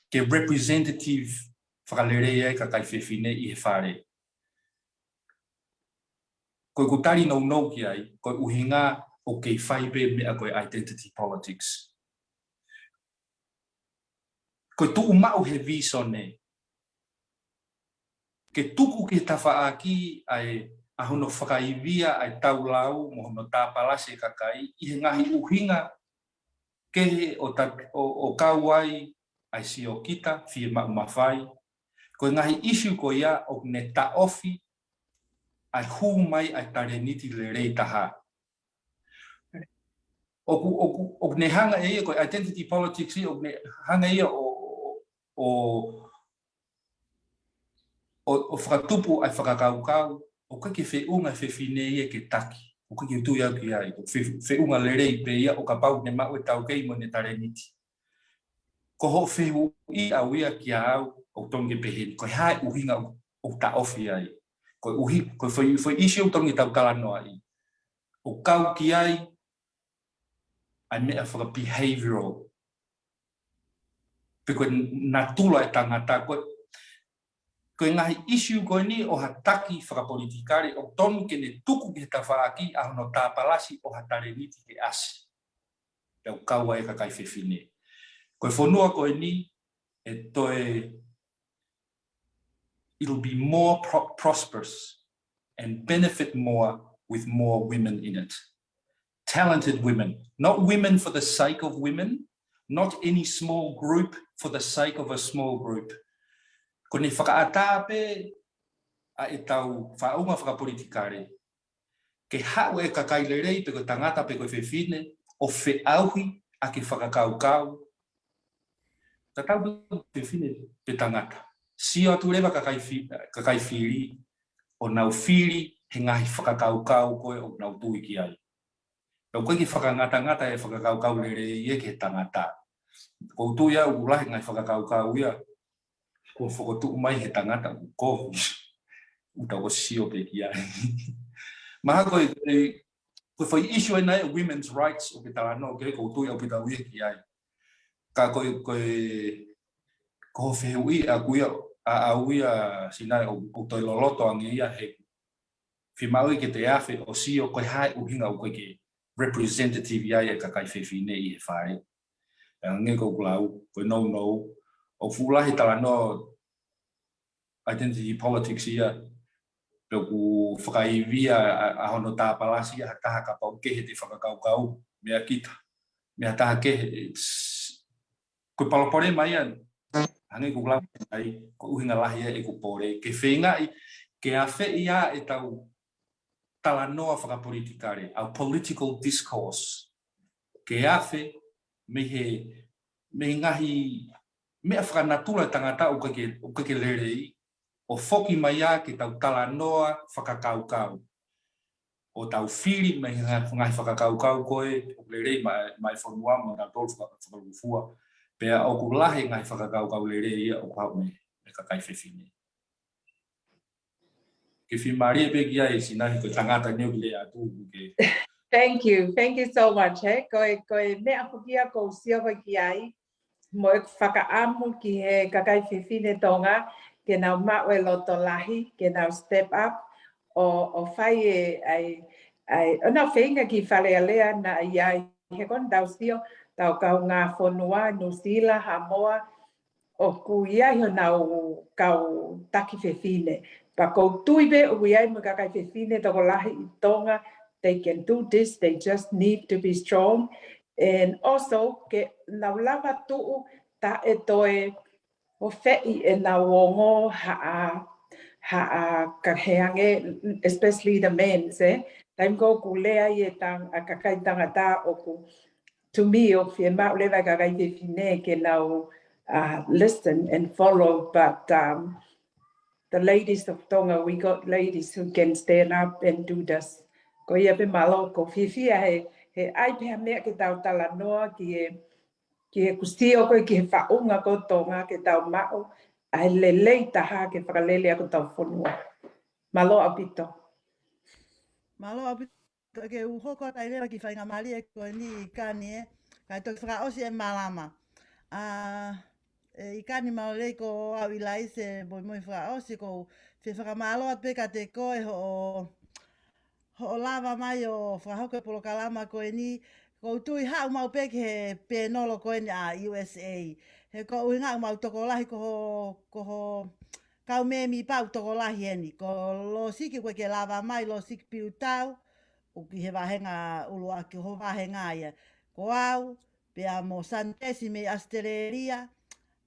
ke representative fakalelei ai e kakai fefine ʻi he fale. Ko ʻeku tali nounou ki ai, ko e ʻuhinga ʻoku kei fai pē meʻa ko e identity politics. Ko e tuʻu maʻu he vīsone, ke tuku ki he tafaʻaki ʻa e, ʻa hono fakaivia ʻa e taulau mo hono tāpalasi e kakai ʻi he ngaahi ʻuhinga kehe ʻo ta-, ʻo, ʻo kau ai ʻa e siokita, fiemaʻu mafai. Ko e ngaahi issue ko ia ʻoku ne taʻofi ʻa e hū mai ʻa e talēniti lelei taha. ʻOku, ʻoku, ʻoku ne hanga ʻe ia, ko e identity politics ia, ʻoku ne hanga ʻe ia ʻo, ʻo, ʻo, ʻo fakatupu ʻa e fakakaukau ʻoku ʻikai ke feʻunga e fefine ia ke taki. ʻOku ʻikai ke u tui au ki ai, ʻoku fe-, feʻunga lelei pē ia ʻo kapau ne maʻu e taukei mo ʻene talēniti. Ko hoʻo fehuʻi ʻaʻau ia kiate au, ʻoku tonu ke pehē ni, ko e hā e ʻuhinga ʻoku, ʻoku taʻofi ai. Ko e ʻuhi-, ko e foʻi, foʻi issue ʻoku tonu ke tau talanoaʻi. ʻOku kau ki ai ʻa e meʻa fakabehavioral. Pe ko e natula e tangata, ko e, ko e ngaahi issue ko eni ʻo ha taki fakapolitikale ʻoku tonu ke ne tuku ki he tafaʻaki ʻa hono tāpalasi ʻo ha talēniti ke ʻasi. Pea ʻoku kau ai e kakai fefine. Ko e fonua ko eni ʻe toe, it'll be more pro-, prosperous and benefit more with more women in it. Talented women, not women for the sake of women, not any small group for the sake of a small group. Ko ʻene fakaʻatā pē ʻa ʻetau faʻunga fakapolitikale, ke haʻu e kakai lelei pe ko e tangata pe ko e fefine ʻo feʻauhi ʻaki e fakakaukau. Tatau pe ko e fefine pe tangata. Sio atu leva kakai fi-, kakai fili ʻo nau fili he ngaahi fakakaukau ko ē ʻoku nau tui ki ai. Pea ʻoku ʻikai ke fakangatangata e fakakaukau lelei ia ki he tangata. ʻOku ou tui au ʻoku lahi e ngaahi fakakaukau ia kuo fokotuʻu mai he tangata ʻoku kovi. ʻOku tau ʻosi sio pē ki ai. Mahalo ko e, ko e, ko e foʻi issue ʻeni ʻa e women's rights ʻoku ke talanoa ki ai, ʻoku ou tui ʻaupito au ia ki ai. Ka ko e, ko e, ko hoʻo fehuʻi ʻaʻaku ia, ʻa, ʻaʻaku ia Sinae, ʻoku, ʻoku toe loloto ange ia he fiemaʻu ke te afe ʻo sio ko e hā e ʻuhinga ʻoku ʻikai ke representative ia e kakai fefine ʻi he fale. Pea hangē ko ʻeku lau, ko e nounou, ʻoku fuʻu lahi e talanoa identity politics ia, pe ʻoku fakaivia ʻa, ʻa hono tāpalasi ʻa ha taha kapau ʻoku kehe ʻete fakakaukau meiate kita. Meiate ha taha kehe, it's, ko e palopalema ia, hangē ko ʻeku lau ai, ko e ʻuhinga lahi ia ʻeku pole, ke feingaʻi, ke afeʻi ʻa ʻetau talanoa fakapolitikale, our political discourse. Ke afe mei he, mei he ngaahi meʻa fakanatula e tangata ʻoku ʻikai ke, ʻoku ʻikai ke lelei, ʻo foki mai ia ke tau talanoa fakakaukau. ʻO tau fili mei he ngaahi, ngaahi fakakaukau ko ē ʻoku lelei maʻa, maʻa e fonua mo tautolu faka-, fakalūkufua. Pea ʻoku lahi e ngaahi fakakaukau lelei ia ʻoku haʻu mei, mei he kakai fefine. Ke fiemālie pē ki ai Sinae, ko e tangata ʻeni ʻoku ke lea atu ke. Thank you. Thank you so much. He, ko e, ko e meʻa foki ia ʻoku ou sio ko ē ki ai. Mo e fakaʻamu ki he kakai fefine Tonga, ke nau maʻu e loto lahi, ke nau step up, ʻo, ʻo fai e, ʻa e, ʻa e, ʻo nau feinga ki Fale Alea naʻa ʻi ai, he ko ʻetau sio, ʻetau kaungā fonua, Nuʻusila, Haʻamoa, ʻoku ʻi ai honau kau taki fefine. Pea ʻoku ou tui pē ʻoku ʻi ai mo e kakai fefine tokolahi ʻi Tonga, they can do this, they just need to be strong. And also, ke nau lava tuʻu taʻe toe ʻofeʻi ʻenau ongo haʻa, haʻa kakehe ange, especially the men's, eh? Taimi ko ē ʻoku lea ai e tang-, ʻa e kakai tangata ʻoku, to me, ʻoku fiemaʻu leva e kakai fefine ke nau, uh, listen and follow, but, um, the ladies of Tonga, we got ladies who can stand up and do this. Ko ia pē, mālō, ʻoku ou fiefia he, he ʻi ai pē ha meʻa ke tau talanoa ki he, ki he kuo sio ko ē ki he faʻunga ko ē ʻo Tonga ke tau maʻu ʻa e lelei taha ke fakalele ʻaki hotau fonua. Mālō ʻaupito. Mālō ʻaupito. Ke u hoko atu ai leva ki he faingamālie ko eni ʻIkani ē. Kae toki fakaʻosi e malama. ʻA, ē, ʻIkani, mālō lelei ko au ʻi Laise, moimoi fakaʻosi, ʻoku ou fie fakamālō atu pē kiate koe hoʻo, hoʻo lava mai ʻo fakahoko e polokalama ko eni. ʻOku ou tui haʻu maʻu pē ki he pēnolo ko eni ʻa U S A. He ko e ʻuhinga ʻoku mau tokolahi ko ho, ko ho kau mēmipa ʻoku tokolahi eni. Ko Losiki ʻoku ʻikai ke lava mai, Losiki Piutau, ʻoku ʻi he vāhenga ʻuluaki, ho vāhenga ia. Ko au, pea mo Santesi mei ʻAositelēlia,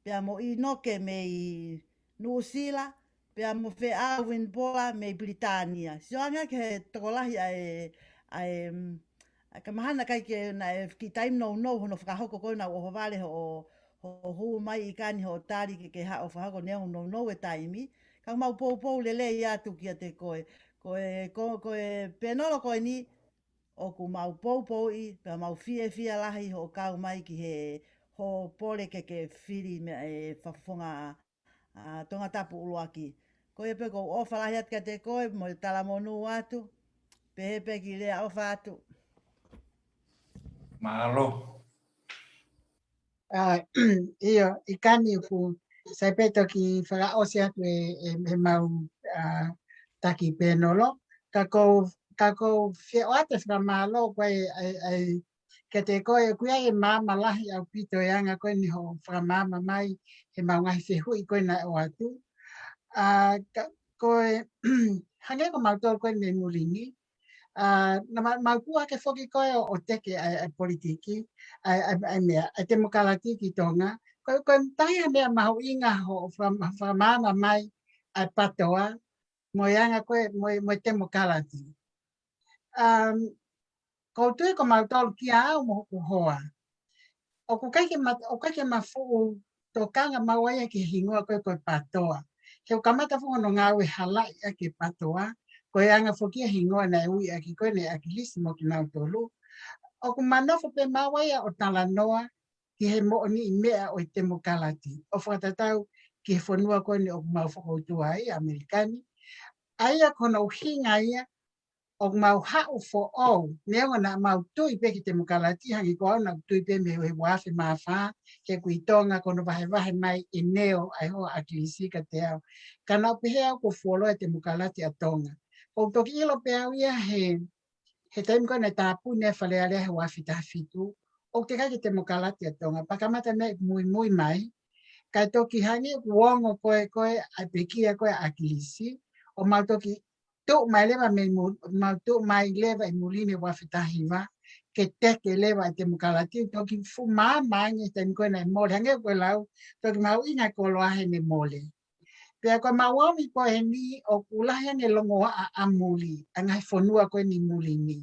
pea mo ʻInoke mei Nuʻusila, pea mo Feʻau Winipola mei Pilitānia. Sio ange ki he tokolahi ʻa e, ʻa e, mm, ʻa e ka mahalo naʻe ʻikai ke, naʻe kiʻi taimi nounou hono fakahoko ko ē, naʻa ku ʻohovale hoʻo, hoʻo hū mai ʻIkani hoʻo tali ke, ke haʻu ʻo fakahoko, neongo nounou e taimi. Ka ʻoku mau poupou lelei atu kiate koe. Ko e, ko, ko e pēnolo ko eni, ʻoku mau poupouʻi, pea mau fiefia lahi hoʻo kau mai ki he, hoʻo pole ke ke fili mei he, ē, fakafofonga ʻa Tongatapu ʻuluaki. Ko ia pē, ʻoku ou ʻofa lahi atu kiate koe, mo e talamonū atu, pehē pē ki he lea ʻofa atu. Mālō. ʻIo, ʻIkani, ʻoku sai pē toki fakaʻosi atu e, e, e mau, ʻa, taki pēnolo. Ka ʻoku ou, ka ʻoku ou fie ʻoatu e fakamālō ko e, e, e, kiate koe, ʻoku ʻi ai e maama lahi ʻaupito e anga ko eni hoʻo fakamaama mai he mau ngaahi fehuʻi ko ē naʻe ʻoatu. ʻA, ka, ko e, hangē ko mautolu ko eni mei muli ni, ʻa, naʻa ma-, mau tuʻu hake foki ko ē ʻo, ʻo teke ʻa e, ʻa e politiki, ʻa e, ʻa e, ʻa e meʻa, ʻa e temokalati ki Tonga. Ko e, ko e taha e meʻa mahuʻinga hoʻo faka-, fakamaama mai ʻa e PATOA, mo e anga ko ē, mo e, mo e temokalati. Um, ʻOku ou tui ko mautolu kia au mo hoku hoa, ʻoku ʻikai ke ma-, ʻoku ʻikai ke ma fuʻu tokanga maua ia ki he hingoa ko ē ko e PATOA. He ʻoku kamata foki hono ngāue halaʻi ʻaki e PATOA, ko e anga foki e hingoa naʻe ui ʻaki ko ē ʻe ʻAkilisi mo kinautolu. ʻOku ma nofo pē maua ia ʻo talanoa ki he moʻoniʻi meʻa ʻo e temokalati, ʻo fakatatau ki he fonua ko eni ʻoku mau fakautua ai, ʻAmelika ni. ʻA ia ko hono ʻuhinga ia ʻoku mau haʻu foʻou, neongo naʻa mau tui pē ki he temokalati, hangē ko au naʻa ku tui pē mei he ua afe mā fā, he ʻoku ʻi Tonga ko hono vahevahe mai ʻe Neo ʻa e hoa ʻo ʻAkilisi kiate au. Ka naʻa ku pehē au ʻoku ou fuoloa e temokalati ʻa Tonga. ʻOku ou toki ʻilo pē au ia he, he taimi ko ē naʻe tāpuni ai e Fale Alea he ua afe taha fitu, ʻoku teʻeki ke temokalati ʻa Tonga, pea kamata meʻa muimui mai, kae toki hangē ʻoku ongo ko ē ko ē ʻa e pekia ko ē ʻa ʻAkilisi, ʻo mau toki tuʻu mai leva mei mu-, mau tuʻu mai leva ʻi muli ni ua afe taha hiva, ke teke leva e temokalati, toki fuʻu maama ange he taimi ko ē naʻe mole, hangē ko e lau, toki mahuʻinga e koloa he ne mole. Pea ko e mau omi ko eni ʻoku lahi ange e longoaʻa ʻa muli, ʻa e ngaahi fonua ko eni muli ni.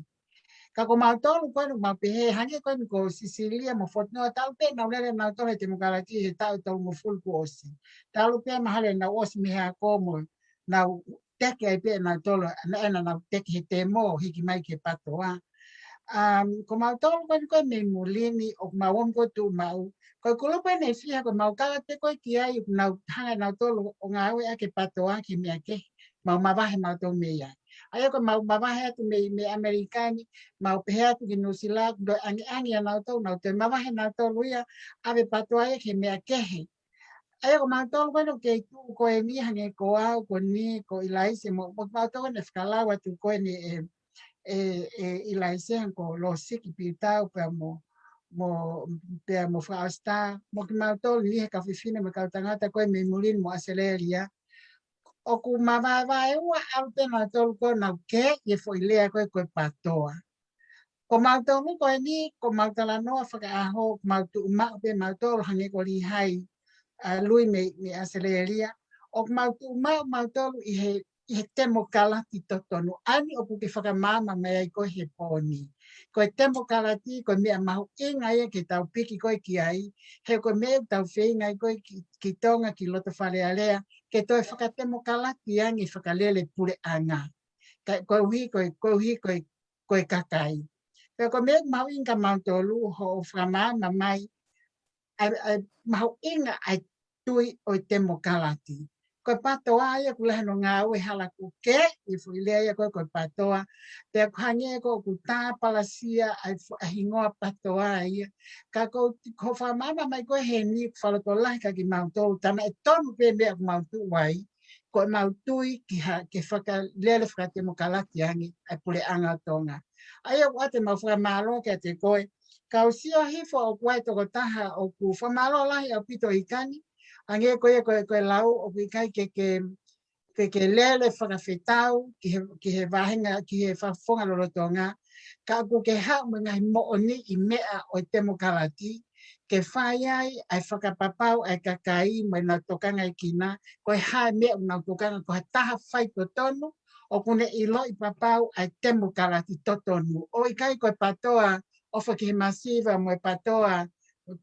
Ka ko mautolu ko eni ʻoku mau pehē, hangē ko eni ko Sisilia mo Fotinoa, talu pē naʻa nau lele nautolu he temokalati he taʻu tolungofulu kuo ʻosi. Talu pē mahalo naʻa nau ʻosi mei he ako mo nau teke ai pē nautolu, naʻa, naʻa nau teke he temo ʻo hiki mai ki he PATOA. Um, ko mautolu ko eni ko ē mei muli ni ʻoku mau omi ko ē tuʻumaʻu. Ko e kulupu eni ʻe fiha ʻoku mau kau atu ko ē ki ai, ʻoku nau hanga ʻe nautolu ʻo ngāueʻaki e PATOA ki he meʻa kehe, mau mavahe mautolu mei ai. ʻA ia ko e mau mavahe atu mei, mei ʻAmelika ni, mau pehē atu ki Nuʻusila, ʻoku toe ʻangeʻange ʻia nautolu, nau toe mavahe nautolu ia, ʻave PATOA ia ki he meʻa kehe. ʻA ia ko mautolu ko eni ʻoku kei tuʻu ko eni hangē ko au, ko Ni, ko ʻIlaise, mo, mo mautolu ko eni ʻe fakalau atu ko eni ʻe, ʻe, ʻe ʻIlaise, hangē ko Losiki Piutau pea mo, mo, pea mo Fakaʻositā, mo kimautolu ni he kau fefine mo e kau tangata ko ē mei muli ni mo ʻAositelēlia. ʻOku mavaevae ua ʻalu pē nautolu ko ē ʻo nau kē ʻi he foʻi lea ko ē ko e PATOA. Ko mautolu ko eni, ko mau talanoa fakaʻaho, ko mau tuʻumaʻu pē mautolu hangē ko Lihai, ʻa, Lui mei, mei ʻAositelēlia. ʻOku mau tuʻumaʻu mautolu ʻi he, ʻi he temokalati totonu. ʻA eni ʻoku ke fakamaama mai ai ko ē he pō ni. Ko e temokalati, ko e meʻa mahuʻinga ia ke tau piki ko ē ki ai, he ko e meʻa ʻoku tau feinga ai ko ē ki, ki Tonga, ki loto Fale Alea, ke toe fakatemokalati ange fakalele puleʻanga. Ka, koeʻuhi, ko e, koeʻuhi, ko e, ko e kakai. Pea ko e meʻa mahuʻinga kia mautolu hoʻo fakamaama mai, ʻa e, ʻa e mahuʻinga ʻa e tui ʻo e temokalati. Ko e PATOA ia ʻoku lahi hono ngāue hala ʻoku kē, ʻi he foʻi lea ia ko ē ko e PATOA. Pea ʻoku hangē ko ē ʻoku tāpalasia ʻa e fo-, ʻa e hingoa PATOA ia. Ka ko, ko e fakamaama mai ko ē heni ʻoku fakalotolahi kia kimautolu, tā naʻe tonu pē meʻa ʻoku mau tuʻu ai, ko e mau tui ki ha, ke fakalele fakatemokalati ange ʻa e puleʻanga ʻo Tonga. ʻA ia ʻoku ʻoatu ʻemau fakamālō kiate koe. Ka u sio hifo ʻoku ʻi ai e tokotaha ʻoku fakamālō lahi ʻaupito ʻIkani, hangē ko ia ko e, ko e lau ʻoku ʻikai ke, ke, ke, ke lele fakafetau ki he, ki he vāhenga, ki he fakafofonga lolotonga, ka ʻoku ke haʻu mo e ngaahi moʻoniʻi meʻa ʻo e temokalati, ke fai ai ʻa e fakapapau ʻa e kakai mo ʻenau tokangaʻi kinautolu, ko e hā e meʻa ʻoku nau tokanga, ko ha taha faitotonu, ʻoku ne ʻiloʻi papau ʻa e temokalati totonu. ʻOku ʻikai ko e PATOA ʻofa ki he masiva mo e PATOA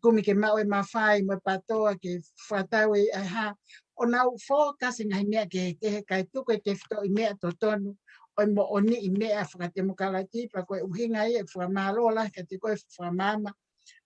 kumi ke maʻu e mafai mo e PATOA ke fakatau e ʻa e hā. ʻOku nau fōkasi he ngaahi meʻa kehekehe kae tuku e tefitoʻi meʻa totonu ʻo e moʻoniʻi meʻa fakatemokalati, pea ko e ʻuhinga ia ʻeku fakamālō lahi kiate koe he fakamaama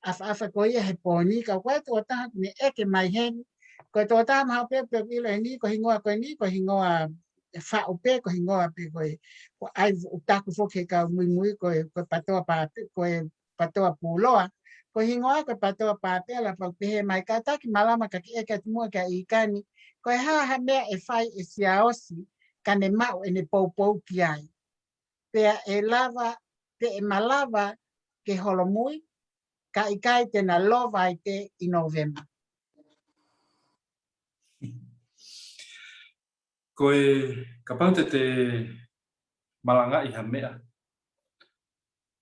ʻafaʻafa ko ia he pō ni. Ka ko e tokotaha ʻoku ne ʻeke mai heni, ko e tokotaha maha pē pē ʻilo eni, ko e hingoa ko eni, ko e hingoa ʻe faʻu pē, ko e hingoa pē ko ē, ko ʻai ʻoku taku foki he kau muimui, ko e, ko e PATOA pā pē, ko e PATOA Pūloa. Ko e hingoa ko e PATOA Pātela, pea u pehē mai kātaki Malama ka ke ʻeke atu muʻa kia ʻIkani, ko e hā ha meʻa ʻe fai ʻe Siaosi ka ne maʻu ʻene poupou ki ai. Pea ʻe lava, pe ʻe malava ke holomui, ka ʻikai te na lova ai pē ʻi Nōvema. Ko e kapau te te malangaʻi ha meʻa,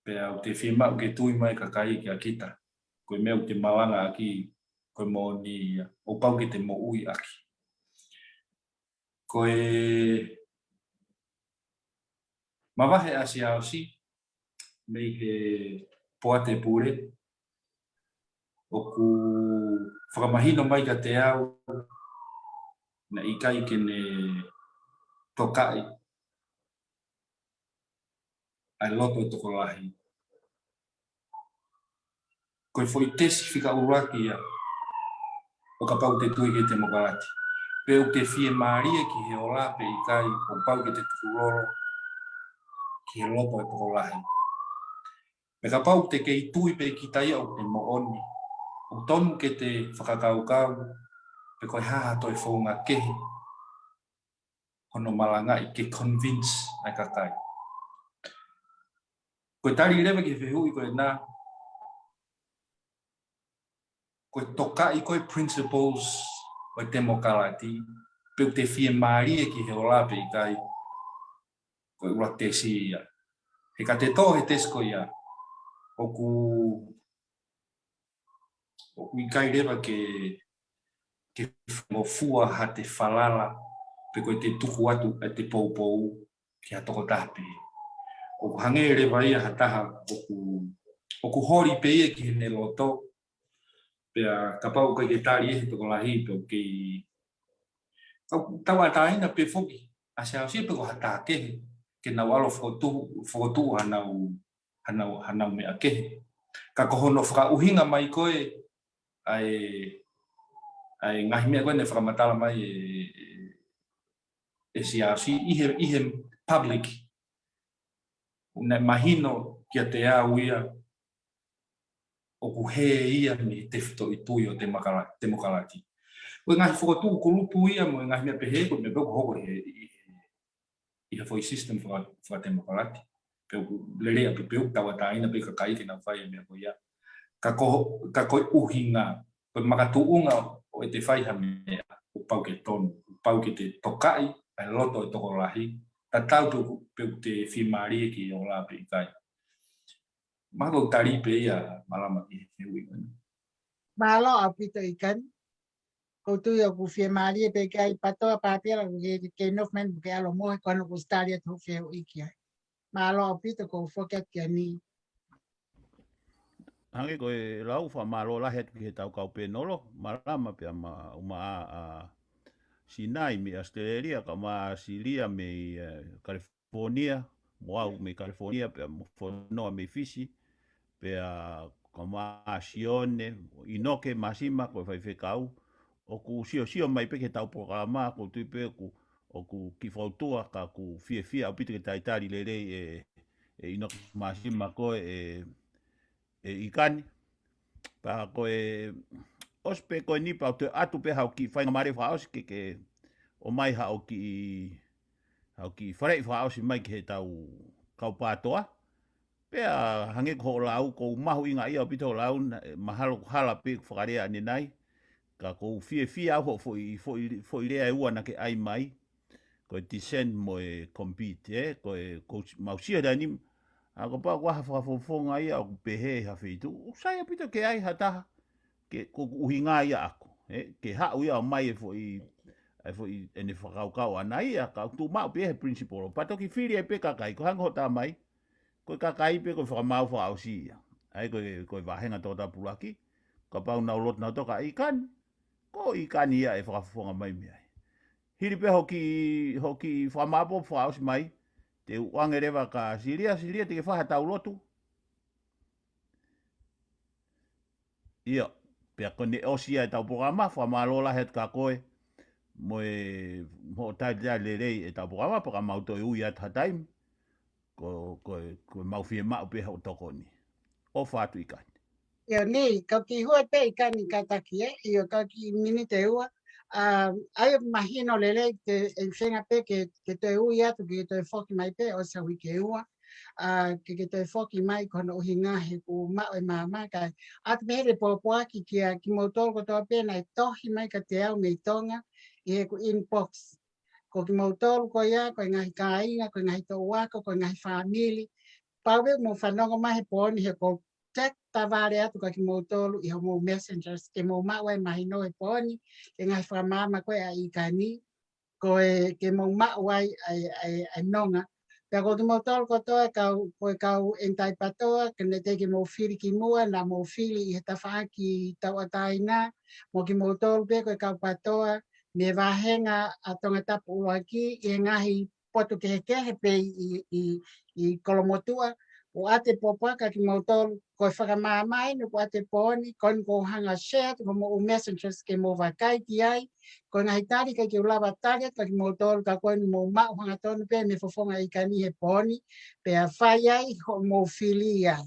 pea ʻoku te fiemaʻu ke tui mai e kakai kia kita, ko e meʻa ʻoku te malangaʻaki, ko e moʻoni ia, ʻoku pau ke te moʻui ʻaki. Ko e mavahe ʻa Siaosi mei he poate pule, ʻoku fakamahino mai kiate au naʻe ʻikai ke ne tokaʻi ʻa e loto ʻo e tokolahi. Ko e foʻi tesi fika ʻuluaki ia ʻo kapau te tui ki he temokalati. Pe ʻoku te fiemālie ki he ola pe ʻikai, ʻoku pau ke te tukulolo ki he loto ʻo e tokolahi. Pe kapau te kei tui pē kita ia ʻoku te moʻoni, ʻoku tonu ke te fakakaukau pe ko e hā ha toe founga kehe hono malangaʻi ke convince ʻa e kakai. Ko e tali leva ki he fehuʻi ko ena, ko e tokaʻi ko e principles ʻo e temokalati, pe ʻoku te fiemālie ki he ola pe ʻikai, ko e ʻuluaki tesi ia. He ka te tō he tesi ko ia, ʻoku ʻoku ʻikai leva ke, ke fangofua ha te falala, pe ko e te tuku atu ʻa e te poupou ki ha tokotaha pē. ʻOku hangē leva ia ha taha ʻoku, ʻoku holi pē ia ki heʻene loto, pea kapau ʻoku ʻikai ke tali ʻe he tokolahi pe ʻoku kei, ʻoku tauʻatāina pē foki ʻa Siaosi pe ko ha taha kehe, ke nau ʻalu ʻo fokotuʻu, fokotuʻu hanau, hanau, hanau meʻa kehe. Ka ko hono fakaʻuhinga mai ko ē ʻa e, ʻa e ngaahi meʻa ko ē naʻe fakamatala mai ʻe, ʻe, ʻe Siaosi ʻi he, ʻi he public, naʻe mahino kiate au ia ʻoku hē ia mei he tefitoʻi tui ʻo e temakala-, temokalati. Ko e ngaahi fokotuʻu kulupu ia mo e ngaahi meʻa pehē, ko e meʻa pē ʻoku hoko he, ʻi he, ʻi he foʻi system faka-, fakatemokalati. Pe ʻoku lelei ʻaupito, pe ʻoku tauʻatāina pē kakai ke nau fai e meʻa ko ia. Ka ko, ka ko e ʻuhinga, ko e makatuʻunga ʻo e te fai ha meʻa, ʻoku pau ke tonu, ʻoku pau ke te tokaʻi ʻa e loto ʻo e tokolahi, tatau pe ʻoku, pe ʻoku te fiemālie ki he ola pe ʻikai. Mahalo ʻoku tali pē ia Malama ki he fehuʻi ko ena. Mālō ʻaupito ʻIkani. ʻOku ou tui ʻoku fiemālie pē ke ʻai PATOA Pātela, ʻoku ke, ke nofo mai, ʻoku ke ʻalu ʻo mohe, ko hono ʻosi tali atu hoʻo fehuʻi ki ai. Mālō ʻaupito, ʻoku ou foki atu kia Ni. Hangē ko e lau, fakamālō lahi atu ki heʻetau kau pēnolo, Malama pea mo ʻUmaʻā, ʻa Sinai mei ʻAositelēlia, kae ʻumaʻā Silia mei, eh, Kalif-, California, mo au mei California, pea mo Fonoa mei Fisi, pea kae ʻumaʻā Sione, ʻInoke Masima, ko e faifekau, ʻoku siosio mai pē ki heʻetau polokalama, ʻoku ou tui pē ʻoku, ʻoku kiʻi fautua, ka ʻoku fiefia ʻaupito ke talitali lelei ʻe, ʻe ʻInoke Masima ko ē, ʻe, ʻe ʻIkani. Pea ko e, ʻosi pē ko eni pea u toe ʻatu pē haʻo kiʻi faingamālie fakaʻosi ke, ke ʻomai haʻo kiʻi, haʻo kiʻi faleʻi fakaʻosi mai ki heʻetau kau PATOA. Pea hangē ko hoʻo lau, ʻoku ou mahuʻingaʻia ʻaupito hoʻo lau, naʻe mahalo ʻoku hala pē ʻeku fakalea ʻanenai. Ka ʻoku ou fiefia au hoʻo foʻi, foʻi, foʻi lea ʻe ua naʻa ke ʻai mai. Ko e dissent mo e compete, ē? Ko e, ʻoku mau sio atu eni, ʻa kapau ʻoku ʻi ai ha fakafofonga ia ʻoku pehē ʻi ha feituʻu, ʻoku sai ʻaupito ke ʻai ha taha, ke, ko ʻeku ʻuhinga ia ʻaʻaku, ē? Ke haʻu ia ʻo ʻomai e foʻi, e foʻi ʻene fakakaukau ʻana ia, ka ʻoku tuʻu maʻu pē he principle. Pea toki fili ai pē kakai, ko e hangē ko hoʻo tala mai, ko e kakai pē ko e fakamaau fakaʻosi ia. ʻA ia ko e, ko e vāhenga toko taha pulaki, kapau naʻa nau loto nau tokaʻi ʻIkani, ko ʻIkani ia ʻe fakafofonga mai mei ai. Hili pē hoʻo kiʻi, hoʻo kiʻi fakamāʻopoʻopo fakaʻosi mai, te u ʻoange leva kia Silia, Silia te ke fai haʻatau lotu. ʻIo, pea ko ʻene ʻosi ia ʻetau polokalama, fakamālō lahi atu kia koe, mo e, mo hoʻo talitali lelei ʻetau polokalama, pea ka mau toe ui atu ha taimi, ko, ko, ko ʻemau fiemaʻu pē hoʻo tokoni. ʻofa atu ʻIkani. ʻIo, nei, kau kiʻi hua pē ʻIkani kātaki, ē? ʻIo, kau kiʻi miniti ʻe ua. ʻA, ʻai mahino lelei te, ʻe fenga pē ke, ke toe ui atu, ke toe foki mai pē ʻosi e uike ʻe ua. ʻA, ke, ke toe foki mai ko hono ʻuhinga he ʻoku maʻu e maama kae. ʻAtu mei he pōpoaki kia kimoutolu kotoa pē naʻe tohi mai kiate au mei Tonga, ʻi heʻeku inbox. Ko kimoutolu ko ia, ko e ngaahi kāinga, ko e ngaahi toʻu ako, ko e ngaahi fāmili. Pau pē mou fanongo mai he pō ni he ʻoku ou text tavale atu kia kimoutolu ʻi hoʻomou messengers, ke mou maʻu ai mahino he pō ni, ki he ngaahi fakamaama ko ē ʻa ʻIkani, ko e ke mou maʻu ai, ai, ai, ai nonga. Pea ko kimoutolu kotoa kau, ko e kau ʻEnitai PATOA, ka ne teʻeki ke mou fili kimuʻa, naʻa mou fili ʻi he tafaʻaki tauʻatāina, mo kimoutolu pē ko e kau PATOA, mei he vāhenga ʻa Tongatapu ʻUluaki, ʻi he ngaahi potu kehekehe pē ʻi, ʻi, ʻi Kolomotuʻa, ʻoku ou ʻoatu e pōpoaki kia kimoutolu, ko e fakamaama eni ʻoku ou ʻoatu he pō ni, ko eni ʻoku ou hanga share atu ki hoʻomou messengers ke mou vakai ki ai, ko e ngaahi tali ʻikai ke u lava tali atu kia kimoutolu, ka ko eni mou maʻu hangatonu pē mei he fofonga ʻIkani he pō ni, pea fai ai hoʻomou fili ai.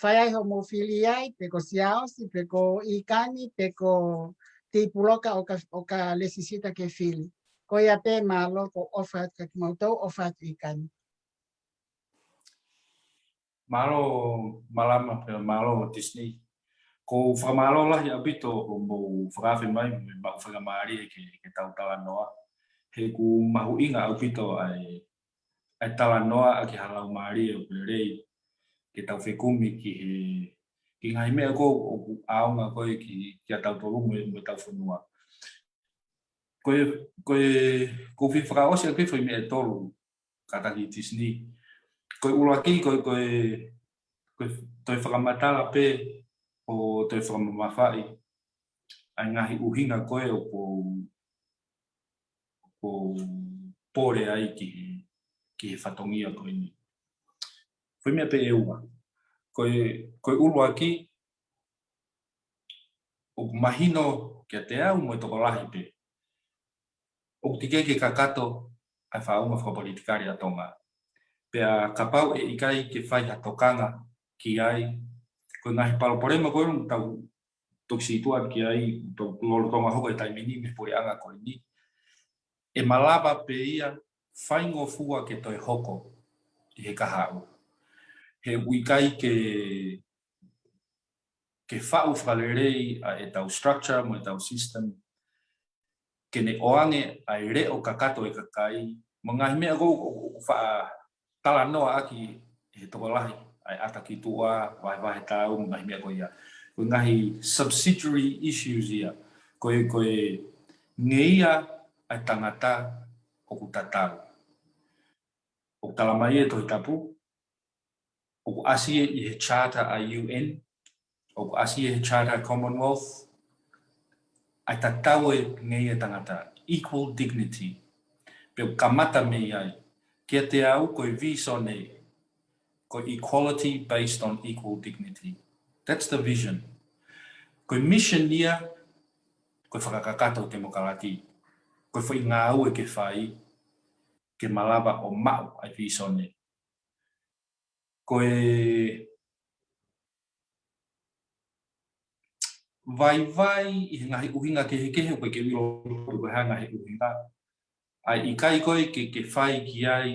Fai ai hoʻomou fili ai, pe ko Siaosi, pe ko ʻIkani, pe ko Tei Puloka ʻo ka, ʻo ka lēsisita ke fili. Ko ia pē, mālō, ʻoku ou ʻofa atu kia kimoutolu, ʻofa atu ʻIkani. Mālō Malama pea mālō Tisini. ʻOku ou fakamālō lahi ʻaupito hoʻomou fakaafe mai mo e maʻu faingamālie ke, ke tau talanoa. He ʻoku mahuʻinga ʻaupito ʻa e, ʻa e talanoa ʻaki ha laumālie ʻoku lelei ke tau fekumi ki he, ki he ngaahi meʻa ko ē ʻoku ʻaonga ko ē ki, kiate kitautolu mo e, mo ʻetau fonua. Ko e, ko e, ʻoku ou fie fakaʻosi ʻaki e foʻi meʻa ʻe tolu, kātaki Tisini. Ko e ʻuluaki, ko e, ko e, ko e toe fakamatala pē ʻo toe fakamamafaʻi ʻa e ngaahi ʻuhinga ko ē ʻoku ou, ʻoku ou pole ai ki he, ki he fatongia ko eni. Foʻi meʻa pē ʻe ua. Ko e, ko e ʻuluaki, ʻoku mahino kiate au mo e tokolahi pē, ʻoku teʻeki ke kakato ʻa e faʻunga fakapolitikale ʻa Tonga. Pea kapau ʻe ʻikai ke fai ha tokanga ki ai, ko e ngaahi palopalema ko ē ʻoku tau toki situʻa ki ai, tau lolotonga hoko he taimi ni mei he puleʻanga ko eni, ʻe malava pē ia faingofua ke toe hoko ʻi he kahaʻu. He ʻoku ʻikai ke, ke faʻu fakalelei ʻa ʻetau structure mo ʻetau system ke ne ʻoange ʻa e leʻo kakato ʻa e kakai, mo e ngaahi meʻa ko ē ʻoku, ʻoku, ʻoku faʻa talanoa ʻaki ʻe he tokolahi, ʻa e ʻata ki tuʻa, vahevahe tau, mo e ngaahi meʻa ko ia. Ko e ngaahi subsidiary issues ia. Ko e, ko e ngeia ʻa e tangata ʻoku tatau. ʻOku tala mai ʻe he Tohi Tapu, ʻoku ʻasi ia ʻi he charter ʻa e U N, ʻoku ʻasi ia he charter ʻa e Commonwealth, ʻa e tatau ʻa e ngeia ʻa e tangata, equal dignity. Pea ʻoku kamata mei ai, kiate au ko e vīsone, ko e equality based on equal dignity. That's the vision. Ko e mission ia, ko e fakakakato temokalati. Ko e foʻi ngāue ke fai, ke malava ʻo maʻu ʻa e vīsone. Ko e vaivai ʻi he ngaahi ʻuhinga kehekehe, ʻoku ʻikai ke u ʻilo pe ko e hā e ngaahi ʻuhinga. ʻA e ʻikai ko ē ke, ke fai ki ai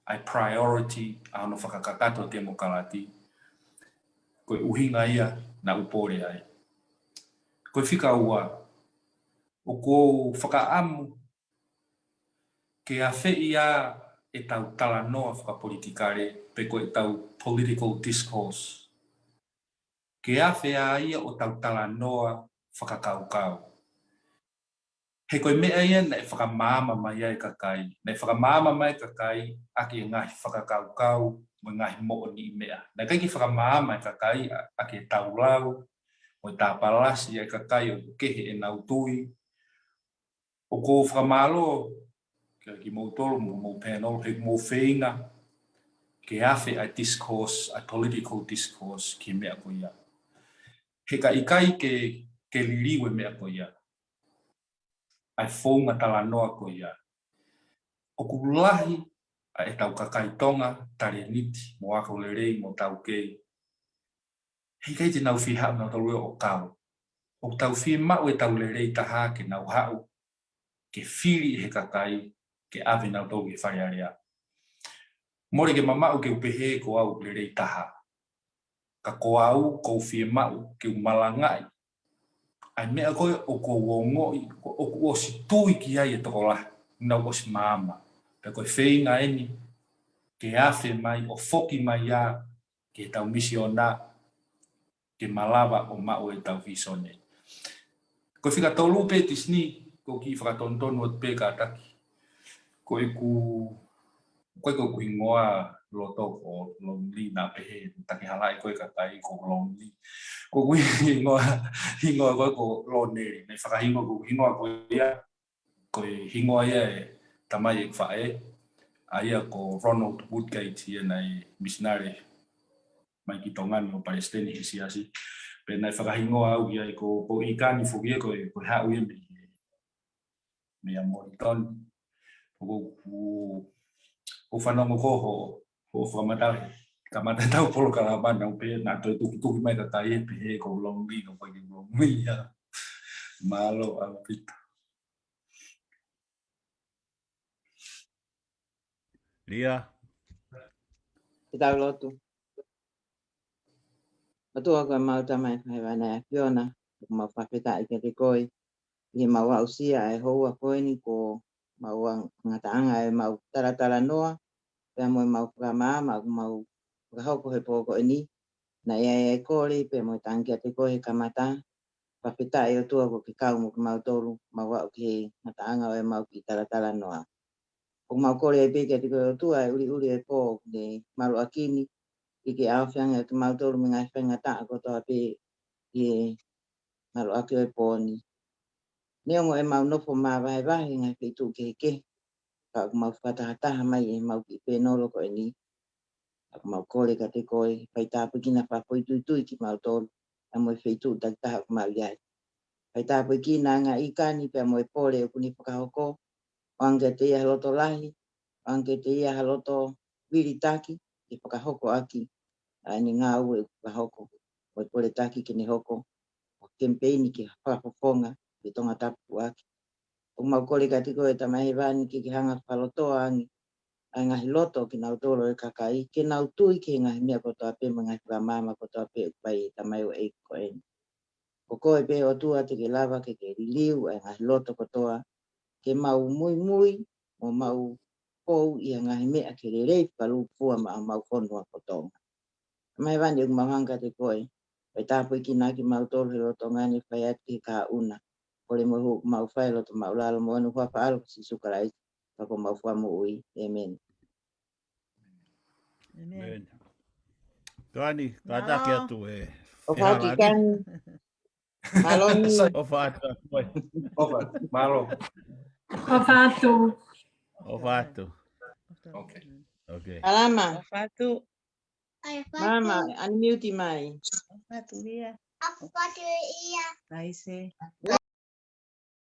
ʻa e priority ʻa hono fakakakato temokalati. Ko e ʻuhinga ia naʻa ku pole ai. Ko e fika ua, ʻoku ou fakaʻamu ke afeʻi ʻa ʻetau talanoa fakapolitikale, pe ko ʻetau political discourse. Ke afe ʻa ia ʻo tau talanoa fakakaukau. He ko e meʻa ia naʻe fakamaama mai ai e kakai. Naʻe fakamaama mai e kakai ʻaki e ngaahi fakakaukau mo e ngaahi moʻoniʻi meʻa. Naʻe ʻikai ke fakamaama e kakai ʻa-, ʻaki e taulau, mo e tāpalasi ʻa e kakai ʻoku kehe ʻenau tui. ʻOku ou fakamālō kia kimoutolu mo hoʻomou panel, he mou feinga ke afe ʻa e discourse, ʻa e political discourse ki he meʻa ko ia. He ka ʻikai ke, ke liliu e meʻa ko ia, ʻa e founga talanoa ko ia, ʻoku lahi ʻa ʻetau kakai Tonga, talēniti, mo ako lelei, mo taukei, He ʻikai te nau fie haʻu nautolu ia ʻo kau. ʻOku tau fiemaʻu ʻetau lelei taha ke nau haʻu, ke fili ʻe he kakai, ke ʻave nautolu ki he Fale Alea. Mole ke mamaʻu ke u pehē ko au lelei taha. Ka ko au, ʻoku ou fiemaʻu ke u malangaʻi ʻa e meʻa ko ē ʻoku ou ongoʻi, ʻoku ʻosi tui ki ai e tokolahi, nau ʻosi maama. Pea ko e feinga eni ke afe mai, ʻo foki mai ia ki heʻetau misiona, ke malava ʻo maʻu ʻetau visone. Ko e fika tolu pē Tisini, ʻoku ou kiʻi fakatonutonu atu pē kātaki. Ko ʻeku, ko ʻeku hingoa loto ko Lonely, naʻa pehē takihalaʻi ko e kakai ko Lonely. Ko ʻeku hingoa, hingoa ko ē ko Lonely, naʻe fakahingoa ko ʻeku hingoa ko ia, ko e hingoa ia ʻe tamai ʻeku faʻē, ʻa ia ko Ronald Woodgate, ia naʻe misinale mai ki Tonga ni ʻo palesiteni he siasi. Pea naʻe fakahingoa au ia ʻe ko, ko ʻIkani foki ia ko e, ko e haʻu ia mei, mei a Moreton. ʻOku, ʻoku, ʻoku fanongo ko ho, ho fakamatala, kamata ʻetau polokalama naʻa pē, naʻa toe tukituki mai kakai he pehē ko Lonely, naʻa pehē ko Lonely ia. Mālō ʻaupito. Lia. Ke tau lotu. ʻOtua ko ʻemau Tamai ʻi hēvani ʻa e ʻAfiona, ʻoku mau fakafetaʻi kiate koe ʻi heʻemau aʻusia ʻa e houa ko eni ko ʻemau ngataʻanga ʻemau talatalanoa, pea mo ʻemau fakamaama ʻoku mau fakahoko he pō ko eni. Naʻe ʻi ai e kole pea mo e tangi kiate koe he kamata. Fakafetaʻi ʻOtua ʻoku ke kau mo kimautolu, mau aʻu ki he ngataʻanga ʻo ʻemau kiʻi talatalanoa. ʻOku mau kole ai pē kiate koe ʻOtua ʻi he ʻuliʻuli e pō ʻoku ne maluʻaki ni, ke ke ʻaofi ange ʻa kimautolu mei he ngaahi faingataʻa kotoa pē ʻi he maluʻaki ʻo e pō ni. Neongo ʻemau nofo māvahevahe he ngaahi feituʻu kehekehe, ka ʻoku mau fakatahataha mai ʻi heʻemau kiʻi pēnolo ko eni. ʻOku mau kole kiate koe, fai tāpuekina fakafoʻituitui kimautolu, pea mo e feituʻu takitaha ʻoku mau ʻi ai. Fai tāpuekina ʻa e ngaahi ʻIkani pea mo e pole ʻoku ne fakahoko, ʻoange kiate ia ha loto lahi, ʻoange kiate ia ha loto vilitaki, ke fakahoko ʻaki ʻa ʻene ngāue ʻoku fakahoko, mo e pole taki ke ne hoko, ʻo kemipeini ke fakafofonga, ke Tongatapu ʻaki. ʻOku mau kole kiate koe Tamai hēvani ke ke hanga fakalotoa ange ʻa e ngaahi loto kinautolu ʻo e kakai, ke nau tui ki he ngaahi meʻa kotoa pē mo e ngaahi fakamaama kotoa pē ʻoku fai ʻe he tamaioʻeiki ko eni. Ko koe pē ʻOtua te ke lava ke ke liliu ʻa e ngaahi loto kotoa, ke mau muimui, mo mau pou ʻi he ngaahi meʻa ke lelei fakalūkufua maʻa homau fonua ko Tonga. Tamai hēvani ʻoku mau hanga kiate koe, fai tāpuekina kimautolu he lolotonga ni, fai atu ki he kahaʻu na. Kole mo e hū ʻoku mau fai ʻi loto māʻulalo mo ʻene huafa ʻalo ko Sīsū Kalaisi, ka ko homau Fakamoʻui. ʻĒmeni. ʻĒmeni. ʻĒmeni. Tuʻani, kātaki atu e. ʻOfa atu Kani. Mālō ni. ʻOfa atu atu ai. ʻOfa, mālō. ʻOfa atu. ʻOfa atu. Okay. Okay. Alama. ʻOfa atu. Mālama, unmute mai. ʻOfa atu ia. ʻOfa atu ia. Taise.